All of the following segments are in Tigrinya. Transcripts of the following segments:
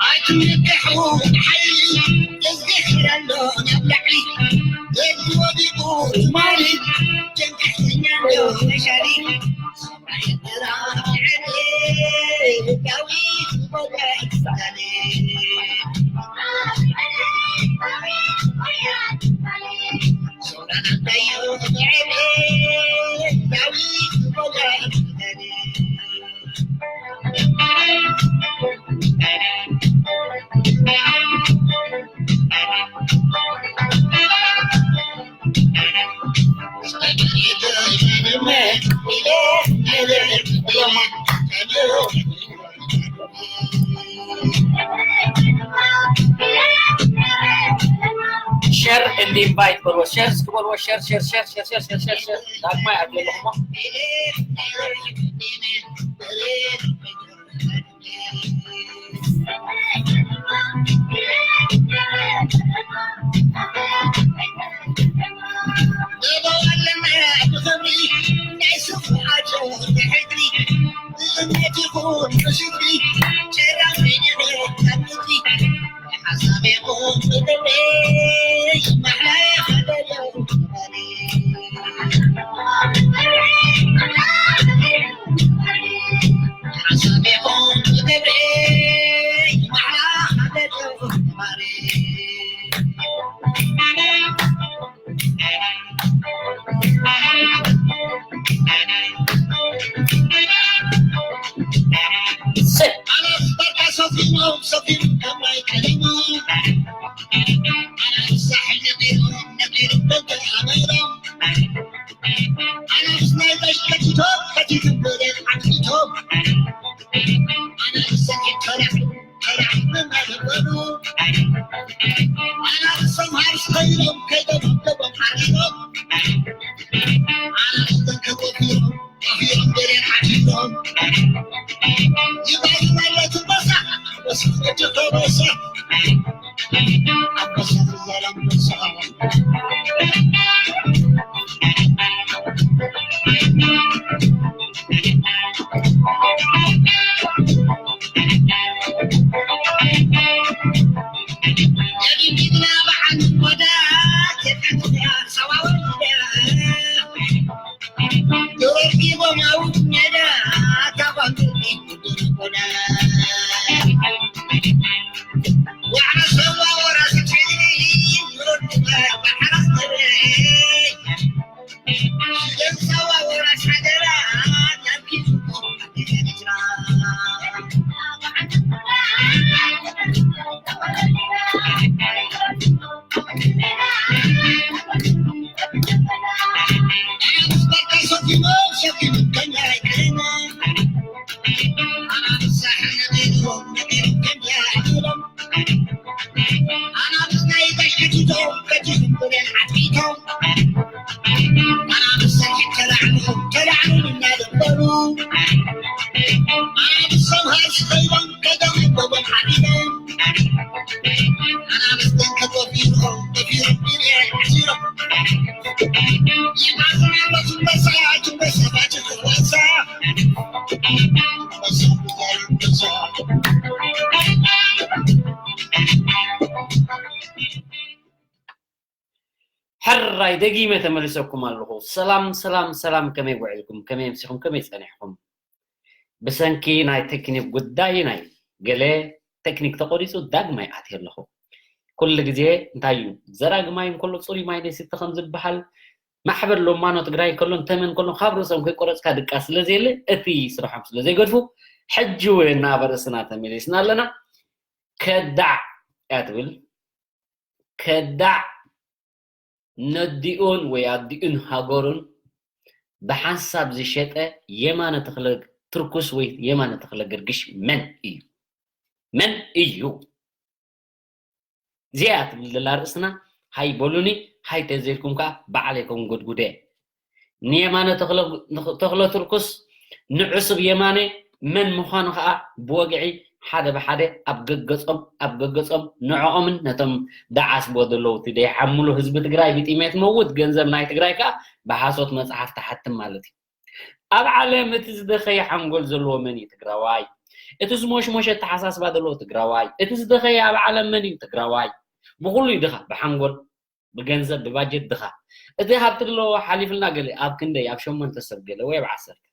ኣይትምከሑ ብሓይሊ፣ ተዝገሽር ኣሎ ናብ ላዕሊ። ወዲ ወዲቑ ትማሊ፣ ጨንቀሕተኛ ኣሎ መሻሊ። ሸር and invite በልዎ። ሸር እስኪ በልዎ። ሸር፣ ሸር፣ ሸር። ዳግማይ ኣትየ ኣለኹ። ሕራይ ደጊመ ተመሊሰኩም ኣለኹ። ሰላም ሰላም ሰላም፣ ከመይ ውዒልኩም? ከመይ ኣምሲኹም? ከመይ ጸኒሕኩም? ብሰንኪ ናይ ቴክኒክ ጉዳይ ናይ ገለ ቴክኒክ ተቆሪጹ ዳግማይ ኣትየ ኣለኹ። ኩሉ ግዜ እንታይ እዩ ዘራጊ ማይ እንከሎ ጽሩይ ማይ ደሲቲ ከም ዝበሃል፣ ማሕበር ሎማኖ ትግራይ ከሎን ተመን ከሎን ካብ ርእሶም ከይቆረጽካ ድቃስ ስለ ዘየለ እቲ ስራሖም ስለ ዘይገድፉ ሕጂ እውን ናብ ርእስና ተመሊስና ኣለና። ከዳዕ እያ ትብል። ከዳዕ ነዲኡን ወይ ኣዲኡን ሃገሩን ብሓንሳብ ዝሸጠ የማነ ተኽለ ትርኩስ ወይ የማነ ተኽለ ገርግሽ መን እዩ? መን እዩ? እዚኣ ትብል ዘላ ርእስና። ሃይ በሉኒ፣ ሃይ ተዘይልኩም ከዓ ባዕለይ ከም ጎድጉደ። ንየማነ ተኽለ፣ ተኽለ ትርኩስ፣ ንዕሱብ የማነ መን ምዃኑ ከዓ ብወግዒ ሓደ ብሓደ ኣብ ገገጾም፣ ኣብ ገገጾም ንዕኦምን ነቶም ደዓስቦ ዘለዉ እቲ ደይሓምሉ ህዝቢ ትግራይ ብጥሜት መውት፣ ገንዘብ ናይ ትግራይ ከዓ ብሓሶት መጽሓፍ ትሓትም ማለት እዩ። ኣብ ዓለም እቲ ዝደኸየ ሓንጎል ዘለዎ መን እዩ? ትግራዋይ። እቲ ዝሞሽሞሸ ኣተሓሳስባ ዘለዎ ትግራዋይ። እቲ ዝደኸየ ኣብ ዓለም መን እዩ? ትግራዋይ። ብኹሉ እዩ ድኻ፣ ብሓንጎል፣ ብገንዘብ፣ ብባጀት ድኻ። እቲ ሃብቲ ዘለዎ ሓሊፍልና ገለ ኣብ ክንደይ፣ ኣብ ሸሞንተ ሰብ ገለ ወይ ኣብ ዓሰርተ።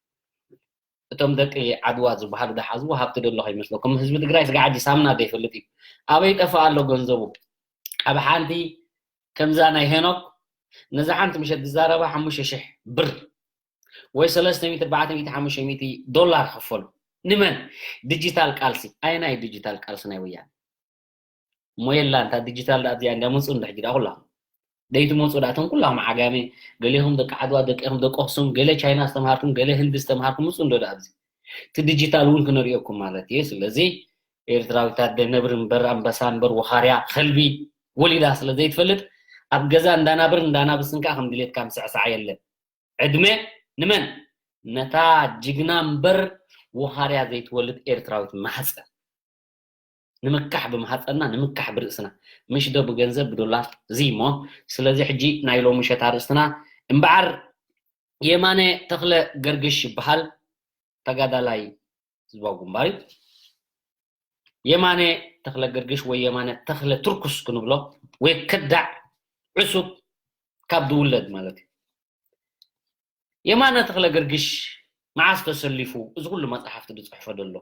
እቶም ደቂ ዓድዋ ዝበሃሉ ዝሓዝዎ ሃብቲ ደሎ ከይመስለኩም። ህዝቢ ትግራይ ስጋዕ ሕጂ ሳምና ዘይፈልጥ እዩ። ኣበይ ጠፍእ ኣሎ ገንዘቡ? ኣብ ሓንቲ ከምዛ ናይ ሄኖክ ነዛ ሓንቲ ምሸት ዝዛረባ ሓሙሽተ ሽሕ ብር ወይ ሰለስተ ሚእቲ፣ ኣርባዕተ ሚእቲ፣ ሓሙሽተ ሚእቲ ዶላር ክፈሉ። ንመን? ዲጂታል ቃልሲ። ኣየናይ ዲጂታል ቃልሲ ናይ ወያነ? እሞ የላ እንታ ዲጂታል ዳ ኣብዚኣ እንዳ መፁ እንዳ ሕጂ ዳ ኩላኹም። ደይትመፁ ዳ እቶም ኩላኹም ዓጋመ፣ ገሌኹም ደቂ ዓድዋ፣ ደቂኹም ደቂ ኣኽሱም፣ ገለ ቻይና ዝተምሃርኩም፣ ገለ ህንዲ ዝተምሃርኩም ምፁ እንዶ ዳ ኣብዚ። እቲ ዲጂታል እውን ክነርእየኩም ማለት እዩ። ስለዚ ኤርትራዊት ኣደ ነብሪ እምበር ኣንበሳ እምበር ወኻርያ ከልቢ ወሊዳ ስለ ዘይትፈልጥ ኣብ ገዛ እንዳናብር እንዳናብስን ከዓ ከም ድሌትካ ምስዕሳዕ የለን። ዕድመ ንመን? ነታ ጅግና እምበር ወኻርያ ዘይትወልድ ኤርትራዊት ማህፀን። ንምካሕ ብማህፀንና፣ ንምካሕ ብርእስና። ምሽ ዶ ብገንዘብ ብዶላር? እዚ እሞ። ስለዚ ሕጂ ናይ ሎሚ ምሸት ኣርእስትና እምበኣር የማነ ተኽለ ገርግሽ ይበሃል። ተጋዳላይ ህዝባዊ ግንባር እዩ። የማነ ተኽለ ገርግሽ ወይ የማነ ተኽለ ትርኩስ ክንብሎ ወይ ከዳዕ ዕሱብ ካብ ዝውለድ ማለት እዩ። የማነ ተኽለ ገርግሽ መዓስ ተሰሊፉ እዚ ኩሉ መጽሓፍቲ ዝጽሕፎ ዘሎ?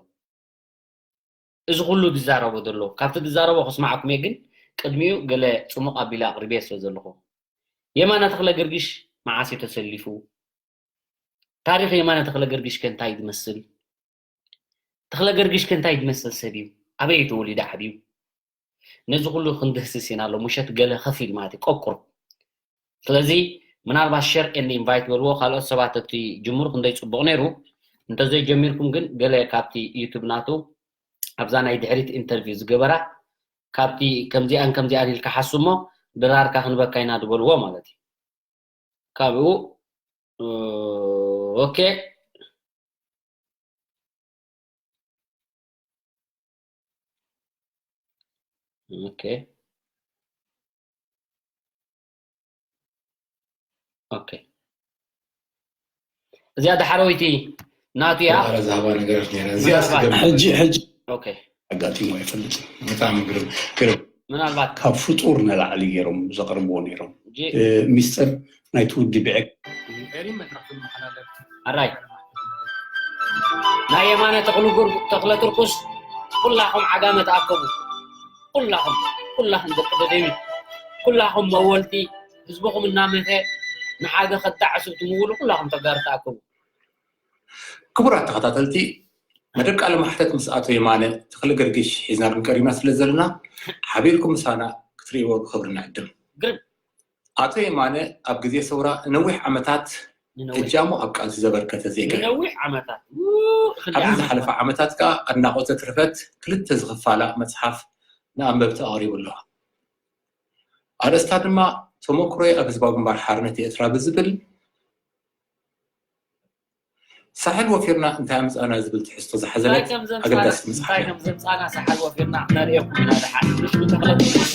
እዚ ኩሉ ዝዛረቦ ዘሎ? ካብቲ ዝዛረቦ ክስማዓኩም እየ፣ ግን ቅድሚኡ ገለ ጽሙቕ ኣቢለ ኣቕሪበ ስለ ዘለኹ። የማነ ተኽለ ገርግሽ መዓስ እዩ ተሰሊፉ? ታሪኽ የማነ ተኽለ ገርግሽ ከ እንታይ ዝመስል? ተኽለ ገርግሽ ከ እንታይ ዝመስል ሰብ እዩ? ኣበይ እዩ ተወሊዱ ዓብዩ? ነዚ ኩሉ ክንድህስስ ኢና ኣሎ ምሸት ገለ ከፊል ማለት እዩ፣ ቆቁር። ስለዚ ምናልባት ሸር ኤንድ ኢንቫይት በልዎ፣ ካልኦት ሰባት እቲ ጅምሩ ክንደይ ጽቡቕ ነይሩ። እንተዘይጀሚርኩም ግን ገለ ካብቲ ዩቱብ ናቱ ኣብዛ ናይ ድሕሪት ኢንተርቪው ዝገበራ ካብቲ ከምዚኣን ከምዚኣን ኢልካ ሓስሞ ድራርካ ክንበካ ኢና ዝበልዎ ማለት እዩ። ካብኡ ኦኬ። ኦኬ። ኦኬ። እዚኣ ዳሕረወይቲ ናቱ እያ። ዝሃባ ነገራት ነይረን። እዚኣ ምናልባት ሕጂ፣ ሕጂ ኦኬ። ኣጋጢሙ ኣይፈልጥን። በጣም ግርም፣ ግርም። ምናልባት ካብ ፍጡር ንላዕሊ ገይሮም ዘቕርብዎ ነይሮም። ሕጂ እ፣ ሚስጥር ናይቲ ውዲ ብዕቅ ኤሪ መድረኽ ዝመሓላለፍ ኣራይ። ናይ የማነ ተኽሉ ጉር-፣ ተኽለ ትርኩስ ኩላኹም ዓጋመ ተኣከቡ። ኩላኹም፣ ኩላኹም ደቂ ደደቢት፣ ኩላኹም መወልቲ ህዝብኹም እናመተ ንሓደ ከዳዕ ዕሱብ ትምውሉ ኩላኹም ተጋሩ ተኣከቡ። ክቡራት ተኸታተልቲ፣ መደብ ቃለ ማሕተት ምስ ኣቶ የማነ ተኽለ ገርግሽ ሒዝናልኩም ቀሪብና ስለ ዘለና፣ ሓቢርኩም ምሳና ክትርእይዎ ብኽብሪ ንዕድም። ግርም። ኣቶ የማነ ኣብ ግዜ ሰውራ ንነዊሕ ዓመታት ንነዊሕ እጃሙ ኣብ ቃልሲ ዘበርከተ ዜጋ እዩ። ንነዊሕ ዓመታት። ው፣ ክንደይ ኣብዚ ዓመት ዝሓለፈ ማለት ዓመታት ከኣ ኣድናቖት ዘትረፈት ክልተ ዝኽፋላ መጽሓፍ ንኣንበብቲ ኣቕሪቡ ኣሎ። ኣርእስታ ድማ ተመክሮይ ኣብ ህዝባዊ ግንባር ሓርነት ኤርትራ ብዝብል ሳሕል ወፊርና እንታይ ኣምጻእና ዝብል ትሕዝቶ እንታይ ዝሓዘለት ከም ዘምጻና፣ ኣገዳሲ እንታይ መጽሓፍ እያ። ከም ዘምጻና ሳሕል ወፊርና ነርእየኩም ኢና። ደሓን ንሱ ተኽለ ትርኩስ።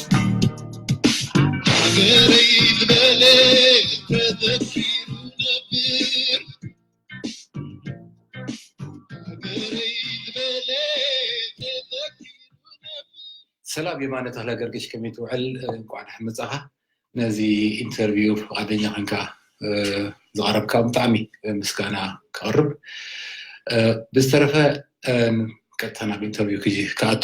ሃገረይ ዝበለ ተዘኪሩ ነብር። ሃገረይ ዝበለ ተዘኪሩ ነብር። ሰላም የማነ ተኽለ ገርግሽ፣ ከመይ ትውዕል? እንኳዕ ደሓን መጻኻ። ነዚ ኢንተርቪው ፍቓደኛ ኮንካ፣ እ፣ ዝቐረብካ ብጣዕሚ ምስጋና ከቕርብ። እ፣ ብዝተረፈ፣ እ፣ ቀጥታ ናብ ኢንተርቪው ክጂ-፣ ክኣቱ።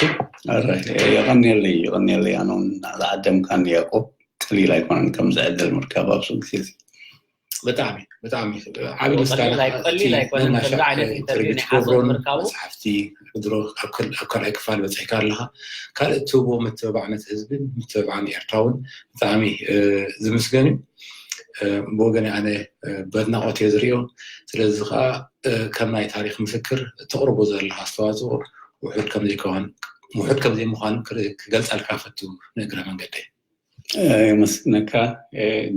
ኣራይ፣ የቐንየለይ፣ የቐንየለይ። ኣነ እውን ዝዓደምካኒ ያዕቆብ፣ ቀሊል ኣይኮነን ከምዚ ዕድል ምርካብ ኣብዚ ግዜ እዚ። ብጣዕሚ፣ ብጣዕሚ ዓቢ ምስጋና። ቀሊል ኣይ-፣ ቀሊል እቲ ኣይኮነን መናሻ ከምዚ ዓይነት ኢንተርቪው ኢንተርቪው ናይ ሓሶት ትገብሮን ምርካቡ። መጽሓፍቲ ሕድሮ ኣብ ክል-፣ ኣብ ካልኣይ ክፋል በጺሕካ ኣለኻ። ካልእ እትህቦ ምትብባዕ ነቲ ህዝብን ምትብባዕ ንኤርትራውን ብጣዕሚ፣ እ፣ ዝምስገን እዩ። እ፣ ብወገነይ ኣነ፣ እ፣ በድናቖት እየ ዝርእዮ። ስለዚ ኸኣ፣ እ፣ ከም ናይ ታሪኽ ምስክር እተቕርቦ ዘለኻ ኣስተዋጽኦ ውሑድ ከም ዘይከውን ውሑድ ከም ዘይምዃኑ ክር- ክገልጻልካ ፈቱ ንእግረ መንገደይ። የመስግነካ።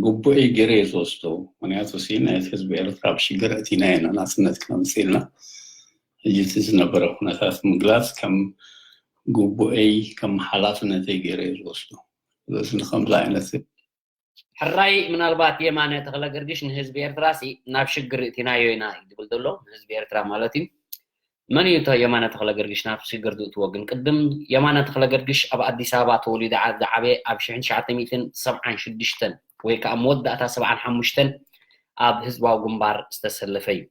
ግቡእይ ገይረ እየ ዝወስዶ። ምክንያቱ ሲ ናይ ህዝቢ ኤርትራ ኣብ ሽግር እቲና ኢና ናፅነት ክነምፅእ ኢልና። ሕጂ እቲ ዝነበረ ኩነታት ምግላፅ ከም ግቡእይ ከም ሓላፍነተይ ገይረ እየ ዝወስዶ። ስለዚ ንከምዚ ዓይነት ሕራይ ምናልባት የማነ ተክለ ገርግሽ ንህዝቢ ኤርትራ ሲ ናብ ሽግር እቲናዮ ኢና እዩ ዝብል ዘሎ ንህዝቢ ኤርትራ ማለት እዩ። መን እዩ እቶ የማነ ተክለ ገርግሽ ናብ ሽግር ዝእትዎ? ግን ቅድም የማነ ተክለ ገርግሽ ኣብ ኣዲስ ኣበባ ተወሊዱ ዝዓበየ ኣብ ሽሕን ትሽዓተ ሚእትን ሰብዓን ሽዱሽተን ወይ ከዓ መወዳእታ ሰብዓን ሓሙሽተን ኣብ ህዝባዊ ግንባር ዝተሰለፈ እዩ።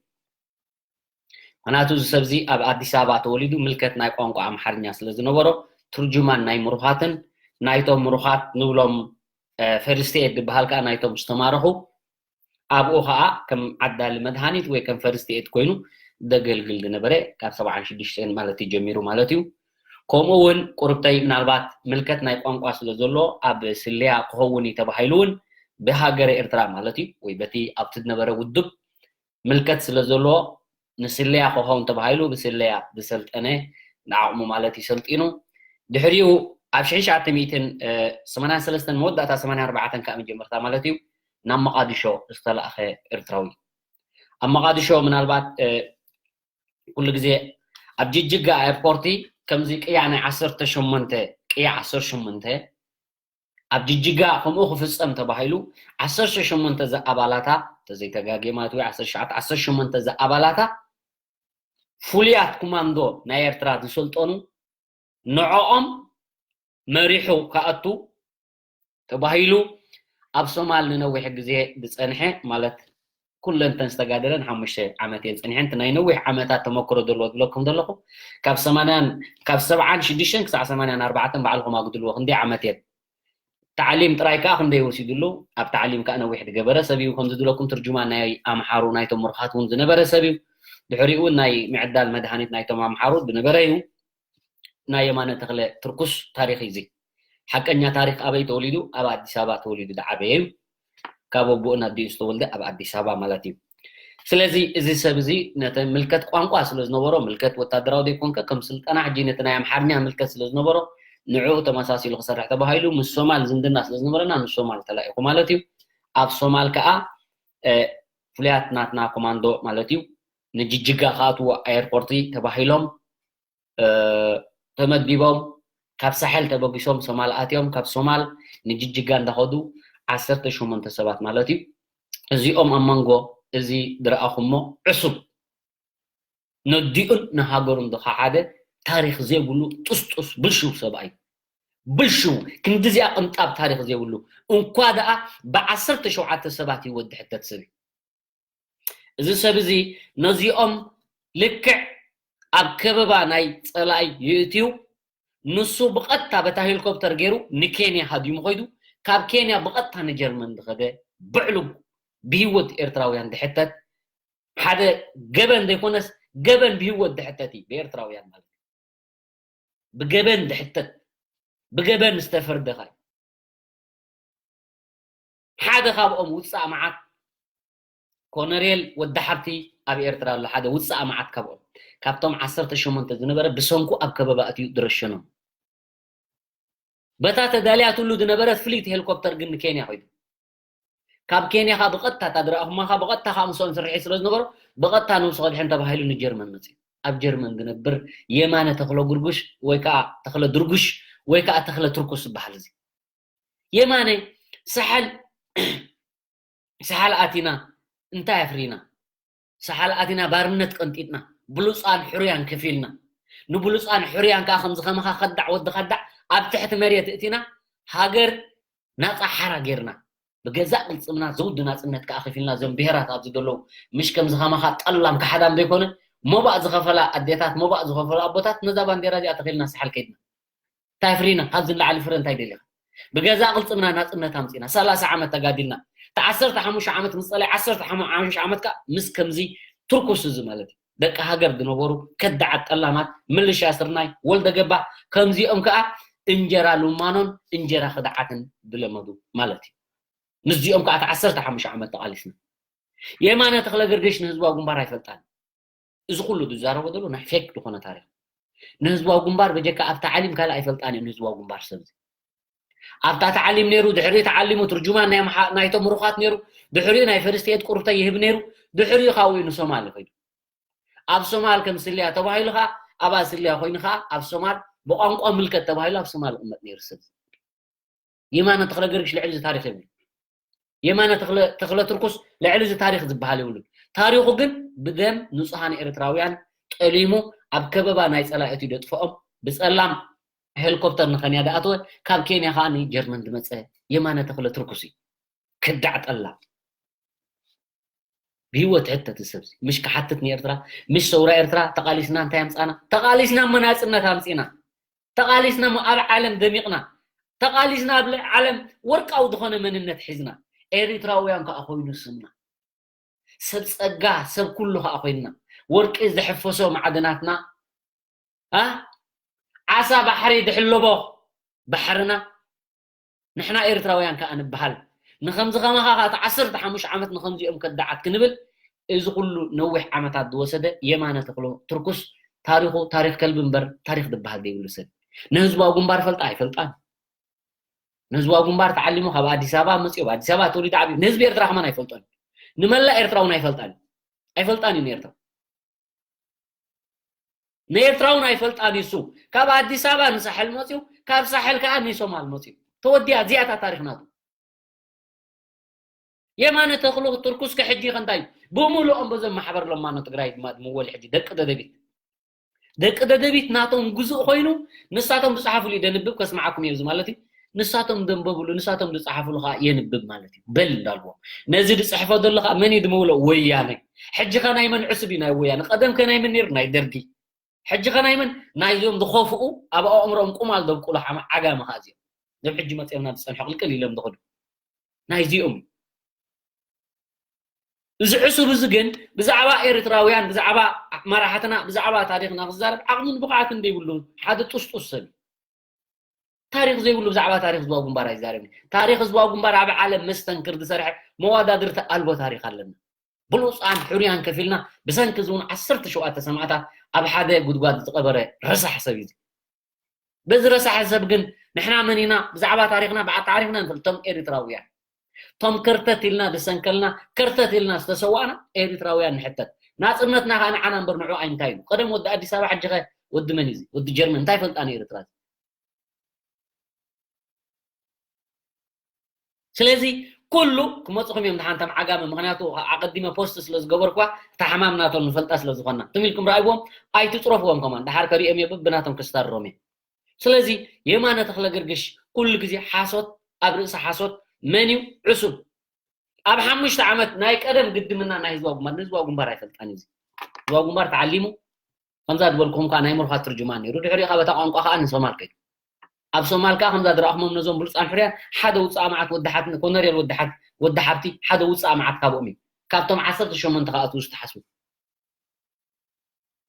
ምክንያቱ እዚ ሰብዚ ኣብ ኣዲስ ኣበባ ተወሊዱ ምልከት ናይ ቋንቋ ኣምሓርኛ ስለ ዝነበሮ ትርጁማን ናይ ምሩኻትን ናይቶም ምሩኻት ንብሎም ፈርስት ኤድ ዝበሃል ከዓ ናይቶም ዝተማረኹ ኣብኡ ከዓ ከም ዓዳሊ መድሃኒት ወይ ከም ፈርስት ኤድ ኮይኑ ዘገልግል ዝነበረ ካብ ሰብዓን ሽዱሽተን ማለት እዩ ጀሚሩ ማለት እዩ። ከምኡ እውን ቁርብተይ ምናልባት ምልከት ናይ ቋንቋ ስለ ዘሎ ኣብ ስልያ ክኸውን እዩ ተባሂሉ እውን ብሃገረ ኤርትራ ማለት እዩ ወይ በቲ ኣብቲ ዝነበረ ውድብ ምልከት ስለ ዘለዎ ንስለያ ክኸውን ተባሂሉ ብስለያ ዝሰልጠነ ንዓቕሙ ማለት እዩ ሰልጢኑ ድሕሪኡ ኣብ ሽሕን ትሽዓተ ሚእትን ሰማንያን ሰለስተን መወዳእታ ሰማንያን ኣርባዕተን ከዓ መጀመርታ ማለት እዩ ናብ መቓድሾ ዝተላእኸ ኤርትራዊ ኣብ መቓድሾ ምናልባት ኩሉ ግዜ ኣብ ጅጅጋ ኤርፖርቲ ከምዚ ቅያ ናይ ዓሰርተ ሸሞንተ ቅያ ዓሰርተ ሸሞንተ ኣብ ጅጅጋ ከምኡ ክፍጸም ተባሂሉ ዓሰርተ ሸሞንተ ዝኣባላታ ተዘይተጋጌ ማለት ወይ ዓሰርተ ሸሞንተ ዓሰርተ ሸሞንተ ዝኣባላታ ፍሉያት ኮማንዶ ናይ ኤርትራ ዝሰልጠኑ ንዕኦም መሪሑ ክኣቱ ተባሂሉ ኣብ ሶማል ንነዊሕ ግዜ ዝጸንሐ ማለት ኩለን እተን ዝተጋደለን ሓሙሽተ ዓመት እየን ጸኒሐን እቲ ናይ ነዊሕ ዓመታት ተመክሮ ዘለዎ ዝብለኩም ዘለኹ ካብ ሰማንያን ካብ ሰብዓን ሽዱሽተን ክሳዕ ሰማንያን ኣርባዕተን ባዕልኹም ኣጉድልዎ ክንደይ ዓመት እየን ታዕሊም ጥራይ ከዓ ክንደይ ወሲድሉ ኣብ ታዕሊም ከዓ ነዊሕ ዝገበረ ሰብ እዩ ከምዚ ዝብለኩም ትርጁማን ናይ ኣምሓሩ ናይቶም ምሩኻት እውን ዝነበረ ሰብ እዩ ድሕሪኡ ናይ ምዕዳል መድሃኒት ናይቶም ኣምሓሩ ዝነበረ እዩ ናይ የማነ ተክለ ትርኩስ ታሪክ እዩ ሓቀኛ ታሪክ ኣበይ ተወሊዱ ኣብ ኣዲስ ኣበባ ተወሊዱ ዝዓበየ እዩ ካብ ኣቦኡ ናብ ዲኡ ዝተወልደ ኣብ ኣዲስ ኣበባ ማለት እዩ ስለዚ እዚ ሰብ እዚ ነተ ምልከት ቋንቋ ስለ ዝነበሮ ምልከት ወታደራዊ ዘይኮንከ ከም ስልጠና ሕጂ ነቲ ናይ ኣምሓርኛ ምልከት ስለ ዝነበሮ ንዕኡ ተመሳሲሉ ክሰርሕ ተባሂሉ ምስ ሶማል ዝምድና ስለ ዝነበረና ምስ ሶማል ተላኢኹ ማለት እዩ ኣብ ሶማል ከዓ ፍሉያት ናትና ኮማንዶ ማለት እዩ ንጅጅጋ ክኣትዎ ኤርፖርቲ ተባሂሎም ተመዲቦም ካብ ሳሕል ተበጊሶም ሶማል ኣትዮም ካብ ሶማል ንጅጅጋ እንዳኸዱ ዓሰርተ ሸሞንተ ሰባት ማለት እዩ እዚኦም ኣብ መንጎ እዚ ዝረኣኹሞ ዕሱብ ነዲኡን ንሃገሩን ዝኸሓደ ታሪክ ዘይብሉ ጥስጡስ ብልሽው ሰብኣይ ብልሽው ክንዲዚኣ ቅንጣብ ታሪክ ዘይብሉ እንኳ ደኣ ብዓሰርተ ሸውዓተ ሰባት ህይወት ዝሕተት ሰብ እዩ እዚ ሰብ እዚ ነዚኦም ልክዕ ኣብ ከበባ ናይ ፀላኢ ይእትዩ ንሱ ብቐጥታ በታ ሄሊኮፕተር ገይሩ ንኬንያ ሃዲሙ ኮይዱ ካብ ኬንያ ብቐጥታ ንጀርመን ዝኸደ ብዕሉግ ብህይወት ኤርትራውያን ዝሕተት ሓደ ገበን ዘይኮነስ ገበን ብህይወት ዝሕተት እዩ ብኤርትራውያን ማለት ብገበን ዝሕተት ብገበን ዝተፈርደኻ ሓደ ካብኦም ውፃእ መዓት ኮነሬል ወዲ ሓብቲ ኣብ ኤርትራ ኣሎ ሓደ ውፃእ መዓት ካብኦም ካብቶም ዓሰርተ ሸሞንተ ዝነበረ ብሰንኩ ኣብ ከበባ እትዩ ዝረሸኖም በታ ተዳልያትሉ ዝነበረት ፍሊት ሄሊኮፕተር ግን ንኬንያ ኮይዱ ካብ ኬንያ ካ ብቐጥታ እታ ዝረኣኹማ ካ ብቐጥታ ከዓ ምስኦም ስርሒ ስለ ዝነበሮ ብቐጥታ ነብሱ ከድሕን ተባሂሉ ንጀርመን መፅኡ ኣብ ጀርመን ዝነብር የማነ ተክለ ጉርጉሽ ወይ ከዓ ተክለ ድርጉሽ ወይ ከዓ ተክለ ትርኩስ ዝበሃል እዚ የማነ ሳሕል ሳሕል ኣቲና እንታይ ኣፍሪና ሳሕል ኣቲና ባርነት ቀንጢጥና ብሉፃን ሕሩያን ከፊልና ንብሉፃን ሕሩያን ከዓ ከምዚ ከመኻ ከዳዕ ወዲ ከዳዕ ኣብ ትሕቲ መሬት እቲና ሃገር ናፃ ሓራ ጌርና ብገዛእ ቅልፅምና ዘውዲ ናፅነት ከዓ ከፊልና እዞም ብሄራት ኣብዚ ዘለዉ ምሽ ከምዚ ከማኻ ጠላም ካሓዳም ዘይኮነ ሞባእ ዝኸፈላ ኣዴታት ሞባእ ዝኸፈሉ ኣቦታት ነዛ ባንዴራ እዚኣ ተኺልና ሳሕል ከይድና እንታይ ፍሪና ካብዚ ንላዕሊ ፍረ እንታይ ደሊኻ ብገዛእ ቅልፅምና ናፅነት ኣምፂና ሰላሳ ዓመት ተጋዲልና እቲ ዓሰርተ ሓሙሽተ ዓመት ምስ ፀላይ ዓሰርተ ሓሙሽተ ዓመት ከዓ ምስ ከምዚ ትርኩስ እዚ ማለት እዩ ደቂ ሃገር ዝነበሩ ከዳዓት ጠላማት ምልሻ ስርናይ ወልደ ገባ ከምዚኦም ከዓ እንጀራ ልማኖን እንጀራ ክድዓትን ዝለመዱ ማለት እዩ ምስዚኦም ከዓ እቲ ዓሰርተ ሓሙሽተ ዓመት ተቃሊስና የማነ ተክለ ገርገሽ ንህዝባዊ ግንባር ኣይፈልጣን እዚ ኩሉ ዝዛረቦ ዘሎ ናይ ፌክ ዝኾነ ታሪክ ንህዝባዊ ግንባር በጀካ ኣብ ታዕሊም ካልእ ኣይፈልጣን እየ። ንህዝባዊ ግንባር ሰብ ኣብታ ታዕሊም ነይሩ፣ ድሕሪ ታዓሊሙ ትርጁማን ናይ ኣምሓ-፣ ናይቶም ምሩኻት ነይሩ፣ ድሕሪኡ ናይ ፈርስት ኤድ ቁርብተ ይህብ ነይሩ፣ ድሕሪኡ ካብኡ ንሶማል ይኸይዱ። ኣብ ሶማል ከም ስልያ ተባሂሉ ኸዓ ኣብኣ ስልያ ኮይኑ ኸዓ ኣብ ሶማል ብቋንቋ ምልከት ተባሂሉ ኣብ ሶማል ይቕመጥ ነይሩ ሰብ። የማነ ተኽለ ገርግሽ ልዕሊ እዚ ታሪኽ የብሉ። የማነ ተኽለ፣ ተኽለ ትርኩስ ልዕሊ እዚ ታሪኽ ዝበሃል የብሉን። ታሪኹ ግን ብደም ንጹሃን ኤርትራውያን ጠሊሙ ኣብ ከበባ ናይ ጸላእቱ ደጥፍኦም ብጸላም ሄሊኮፕተር ንኸንያ ደኣተወ፣ ካብ ኬንያ ኸዓ ንጀርመን ዝመጸ የማነ ተኽለ ትርኩስ እዩ። ክዳዕ ጠላም። ብህይወት ሕተት ሰብዚ ምሽ ክሓትት ንኤርትራ፣ ምሽ ሰውራ ኤርትራ ተቓሊስና እንታይ ኣምጻና? ተቓሊስና እሞ ናጽነት ኣምጺና። ተቓሊስና እሞ ኣብ ዓለም ደሚቕና። ተቓሊስና ኣብ ልዕሊ ዓለም ወርቃዊ ዝኾነ መንነት ሒዝና። ኤሪትራውያን ከኣ ኮይኑ ስምና። ሰብ ጸጋ፣ ሰብ ኩሉ ከኣ ኮይንና። ወርቂ ዝሕፈሶ ማዕድናትና፣ ኣ? ዓሳ ባሕሪ ዝሕለቦ ባሕርና፣ ንሕና ኤርትራውያን ከኣ ንበሃል። ንኸምዚ ኸማኻ ከኣ እቲ ዓሰርተ ሓሙሽተ ዓመት ንኸምዚኦም ከዳዓት ክንብል፣ እዚ ኩሉ ነዊሕ ዓመታት ዝወሰደ የማነ ተኽሎ ትርኩስ ታሪኹ ታሪኽ ከልቢ እምበር ታሪኽ ዝበሃል ዘይብሉ ሰብ። ንህዝባዊ ግንባር ፈልጣ ኣይፈልጣን። ንህዝባዊ ግንባር ተዓሊሙ ካብ ኣዲስ ኣበባ መጺኡ፣ ኣብ ኣዲስ ኣበባ ተወሊዱ ዓብዩ። ንህዝቢ ኤርትራ ከማን ኣይፈልጦን። ንመላእ ኤርትራ እውን ኣይፈልጣን። ኣይፈልጣን እዩ ንኤርትራ። ንኤርትራ እውን ኣይፈልጣን እዩ እሱ። ካብ ኣዲስ ኣበባ ንሳሕል መጺኡ፣ ካብ ሳሕል ከኣ ንሶማል መጺኡ። ተወዲኣ እዚኣታ ታሪኽ ናቱ። የማነ ተኽሉ ትርኩስ ከሕጂ ከ እንታይ እዩ? ብምሉኦም በዞም ማሕበር ለማኖ ትግራይ ድማ ዝምወል ሕጂ ደቂ ደደቢት። ደቂ ደደቢት ናቶም ግዙእ ኮይኑ ንሳቶም ዝጸሓፉሉ እዩ ደንብብ ከስምዓኩም እየ እዚ ማለት እዩ። ንሳቶም ደንበብሉ፣ ንሳቶም ዝጸሓፉሉ ከኣ የንብብ ማለት እዩ። በል እንዳልዎ። ነዚ ዝጽሕፎ ዘሎ ከኣ መን እዩ ድምውሎ? ወያነ። ሕጂ ከ ናይ መን ዕሱብ እዩ ናይ ወያነ? ቀደም ከ ናይ መን ነይሩ? ናይ ደርጊ። ሕጂ ከ ናይ መን? ናይዞም ዝኸፍኡ ኣብ ኣእምሮኦም ቁማል ዘብቁሉ ሓማ-፣ ዓጋመ ከኣ እዚኦም። ዞም ሕጂ መጺኦም ናብ ዝጸንሑ ቅልቅል ኢሎም ዝኸዱ። ናይዚኦም እዩ። እዚ ዕሱብ እዚ ግን ብዛዕባ ኤርትራውያን፣ ብዛዕባ መራሕትና፣ ብዛዕባ ታሪኽና ክዛረብ ዓቕምን ብቕዓትን ዘይብሉ ሓደ ጥስጡስ ሰብ እዩ። ታሪኽ ዘይብሉ ብዛዕባ ታሪኽ ህዝባዊ ግንባር ኣይዛረብን። ታሪኽ ህዝባዊ ግንባር ኣብ ዓለም መስተንክር ዝሰርሐ መዋዳድርቲ ኣልቦ ታሪኽ ኣለና። ብሉጻን ሕሩያን ከፊልና ብሰንኪ እዚ እውን ዓሰርተ ሸውዓተ ሰማእታት ኣብ ሓደ ጉድጓድ ዝቐበረ ረሳሕ ሰብ እዩ። በዚ ረሳሕ ሰብ ግን ንሕና መን ኢና? ብዛዕባ ታሪኽና ብዓጣሪፍና ንፈልጥ። እቶም ኤርትራውያን፣ እቶም ከርተት ኢልና ዝሰንከልና፣ ከርተት ኢልና ዝተሰዋእና ኤርትራውያን ንሕተት። ናጽነትና ከኣ ንዓና እምበር ንዑ ኣይንታይ ኢሉ። ቀደም ወዲ ኣዲስ ኣበባ፣ ሕጂ ኸ ወዲ መን እዩ እዚ? ወዲ ጀርመን እንታይ ፈልጣ ንኤርትራ? ስለዚ ኩሉ ክመጽኹም እዮም፣ ደሓንቶም ዓጋመ። ምኽንያቱ ኣቐዲመ ፖስት ስለ ዝገበርኳ፣ እታ ሕማም ናቶም ንፈልጣ ስለ ዝኾንና። ትም ኢልኩም ረኣይዎም፣ ኣይትጽረፍዎም ከማን። ደሓር ከሪኦም እየ፣ በብናቶም ክስታርሮም እየ። ስለዚ የማነ ተኽለ ገርግሽ ኩሉ ግዜ ሓሶት ኣብ ርእሲ ሓሶት። መን እዩ ዕሱብ? ኣብ ሓሙሽተ ዓመት ናይ ቀደም ግድምና ናይ ህዝባዊ ግንባር፣ ንህዝባዊ ግንባር ኣይፈልጣን እዩ። ህዝባዊ ግንባር ተዓሊሙ፣ ከምዛ ዝበልኩኹም ከኣ ናይ ምሩኻት ትርጅማን ነይሩ። ድሕሪኡ ከኣ በታ ቋንቋ ከኣ ንሶማል ከይዱ። ኣብ ሶማል ከኣ ከምዛ ዝረኣኹሞም ነዞም ብሉጻን ሕሩያን ሓደ ውጻእ መዓት ወዲ ሓት-፣ ኮነሬል ወዲ ሓት-፣ ወዲ ሓብቲ ሓደ ውጻእ መዓት ካብኦም እዩ። ካብቶም ዓሰርተ ሸሞንተ ከኣ እቲ ዝተሓስቡ።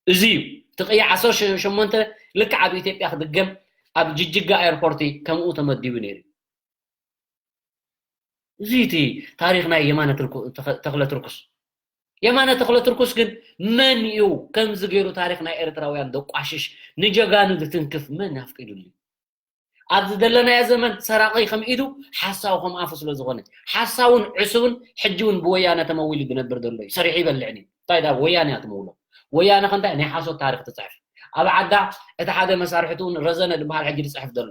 እዚ እዩ። እቲ ቅያ ዓሰርተ ሸሞንተ ልክዕ ኣብ ኢትዮጵያ ክድገም ኣብ ጅጅጋ ኤርፖርት ከምኡ ተመዲቡ ነይሩ። እዚ እቲ ታሪኽ ናይ የማነ ትርኩ-፣ ተኸ-፣ ተኽለ ትርኩስ። የማነ ተኽለ ትርኩስ ግን መን እዩ ከምዚ ገይሩ ታሪኽ ናይ ኤርትራውያን ደቋሽሽ፣ ንጀጋኑ ዝትንክፍ መን ኣፍቂዱሉ? ኣብዚ ዘለናዮ ዘመን ሰራቒ ከም ኢዱ፣ ሓሳዊ ከም ኣፉ ስለ ዝኾነ፣ ሓሳውን ዕሱብን ሕጂ እውን ብወያነ ተመዊሉ ዝነብር ዘሎ እዩ። ሰሪሑ ይበልዕን እዩ። እንታይ ደኣ ወያነ እያ ትመውሎ? ወያነ ከ እንታይ ናይ ሓሶት ታሪኽ ትጽሕፍ? ኣብ ዓዳ እቲ ሓደ መሳርሕቱ እውን ረዘነ ዝበሃል ሕጂ ዝጽሕፍ ዘሎ።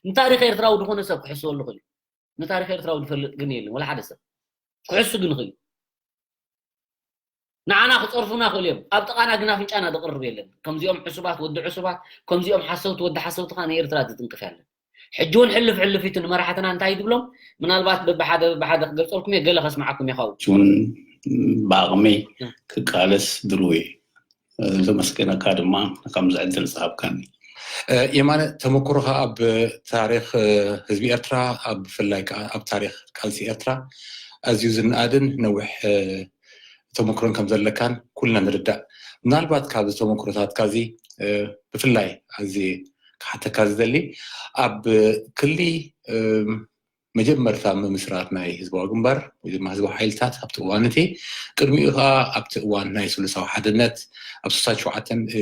ንታሪኽ ኤርትራዊ ዝኾነ ሰብ ክሕስበሉ ይኽእል እዩ። ንታሪኽ ኤርትራዊ ዝፈልጥ ግን የለን፣ ወላ ሓደ ሰብ። ክሕሱ ግን ይኽእል እዩ። ንዓና ክጸርፉና ይኽእሉ እዮም። ኣብ ጥቓና ግን ኣፍንጫና ዝቕርብ የለን። ከምዚኦም ዕሱባት ወዲ ዕሱባት፣ ከምዚኦም ሓሰውቲ ወዲ ሓሰውቲ ከኣ ንኤርትራ ዝትንክፍ የለን። ሕጂ እውን ሕልፍ ሕልፍ ኢቱ ንመራሕትና እንታይ ትብሎም? ምናልባት በብሓደ በብሓደ ክገልጸልኩም እየ፣ ገለ ከስምዓኩም እየ ካብኡ። እውን ብዓቕመይ ክቃለስ ድልው እየ። ዘመስገነካ ድማ ከምዚ ዕድል ዝሃብካኒ። እ፣ የማነ፣ ተመኩሮኻ ኣብ ታሪኽ፣ እ፣ ህዝቢ ኤርትራ፣ ኣብ ብፍላይ ከኣ ኣብ ታሪኽ ቃልሲ ኤርትራ ኣዝዩ ዝነኣድን ነዊሕ፣ እ፣ ተመኩሮን ከም ዘለካን ኩልና ንርዳእ። ምናልባት ካብዚ ተመኩሮታትካ እዚ፣ እ፣ ብፍላይ ኣዝየ ክሓተካ ዝደሊ፣ ኣብ ክሊ፣ እ፣ መጀመርታ ምምስራት ናይ ህዝባዊ ግንባር ወይ ድማ ህዝባዊ ሓይልታት ኣብቲ እዋን እቲ፣ ቅድሚኡ ከኣ ኣብቲ እዋን ናይ ስሉሳዊ ሓድነት ኣብ ስሳን ሸውዓተን፣ እ፣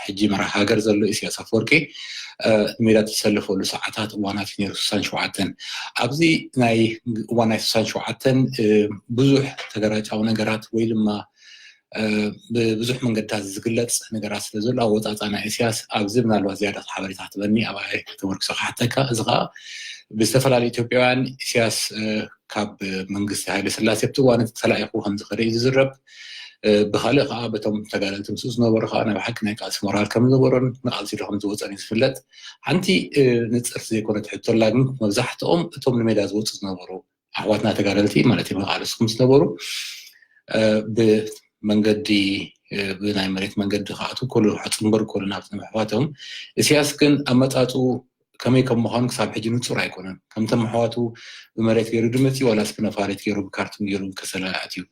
ሕጂ መራሒ ሃገር ዘሎ ኢሳያስ ኣፈወርቂ ንሜዳ ተሰልፈሉ ሰዓታት እዋናት ነይሩ። ስሳን ሸውዓተን ኣብዚ ናይ እዋን ናይ ስሳን ሸውዓተን ብዙሕ ተገራጫዊ ነገራት ወይ ድማ ብብዙሕ መንገድታት ዝግለፅ ነገራት ስለ ዘሎ ኣወፃፃ ናይ ኢሳያስ ኣብዚ ምናልባት ዝያዳ ሓበሬታ ክትበኒ ኣብ ተመርክሶ ክሓተካ። እዚ ከዓ ብዝተፈላለዩ ኢትዮጵያውያን ኢሳያስ ካብ መንግስቲ ሃይለ ስላሴ ኣብቲ እዋን ተላኢኹ ከም ዝኸደ እዩ ዝዝረብ። ብካልእ ከዓ በቶም ተጋደልቲ ምስኡ ዝነበሩ ከዓ ናይ ብሓቂ ናይ ቃልሲ ሞራል ከም ዝነበሮን ንቃልሲ ዶ ከም ዝወፀን እዩ ዝፍለጥ። ሓንቲ ንፅርቲ ዘይኮነት ሕቶ ኣላ፣ ግን መብዛሕትኦም እቶም ንሜዳ ዝወፁ ዝነበሩ ኣሕዋትና ተጋደልቲ ማለት እዩ፣ መቃልስቲ ከም ዝነበሩ ብመንገዲ ብናይ መሬት መንገዲ ክኣትዉ ከሉ ክሕፅንበሩ ከሉ ናብቲ ንምሕዋቶም። ኢሳያስ ግን ኣመፃፅኡ ከመይ ከም ምዃኑ ክሳብ ሕጂ ንፁር ኣይኮነን። ከምቶም ኣሕዋቱ ብመሬት ገይሩ ድመፅእ ዋላስ ብነፋሪት ገይሩ ብካርቱን ገይሩ ከሰላ ኣትዩ።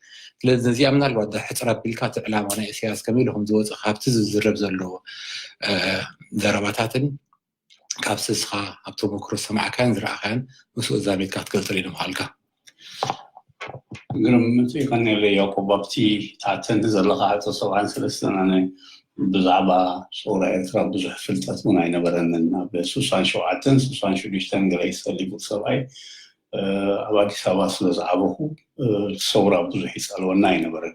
ስለዚ ነዚኣ ምናልባት ሕፅር ኣቢልካ እቲ ዕላማ ናይ ኢሳያስ ከመይ ኢሉ ከም ዝወፀ ካብቲ ዝዝረብ ዘሎ ዘረባታትን ካብ ስስኻ ኣብ ተመክሮ ዝሰማዕካያን ዝረኣኻያን ምስኡ ዛሚድካ ክትገልፀሉ ኢሉ ምኻልካ። ግርም ምጽኢት ቀኒለ ያዕቆብ። ኣብቲ ትሓተኒ ዘለኻ ሕቶ ሰብዓን ሰለስተን ኣነ ብዛዕባ ሰውራ ኤርትራ ብዙሕ ፍልጠት እውን ኣይነበረንን። ኣብ ስሳን ሸውዓተን ስሳን ሽዱሽተን ገለ ይሰሊቡ ሰብኣይ ኣብ ኣዲስ ኣበባ ስለ ዝዓበኹ ሰውራ ብዙሕ ይጸልወና ኣይነበረን።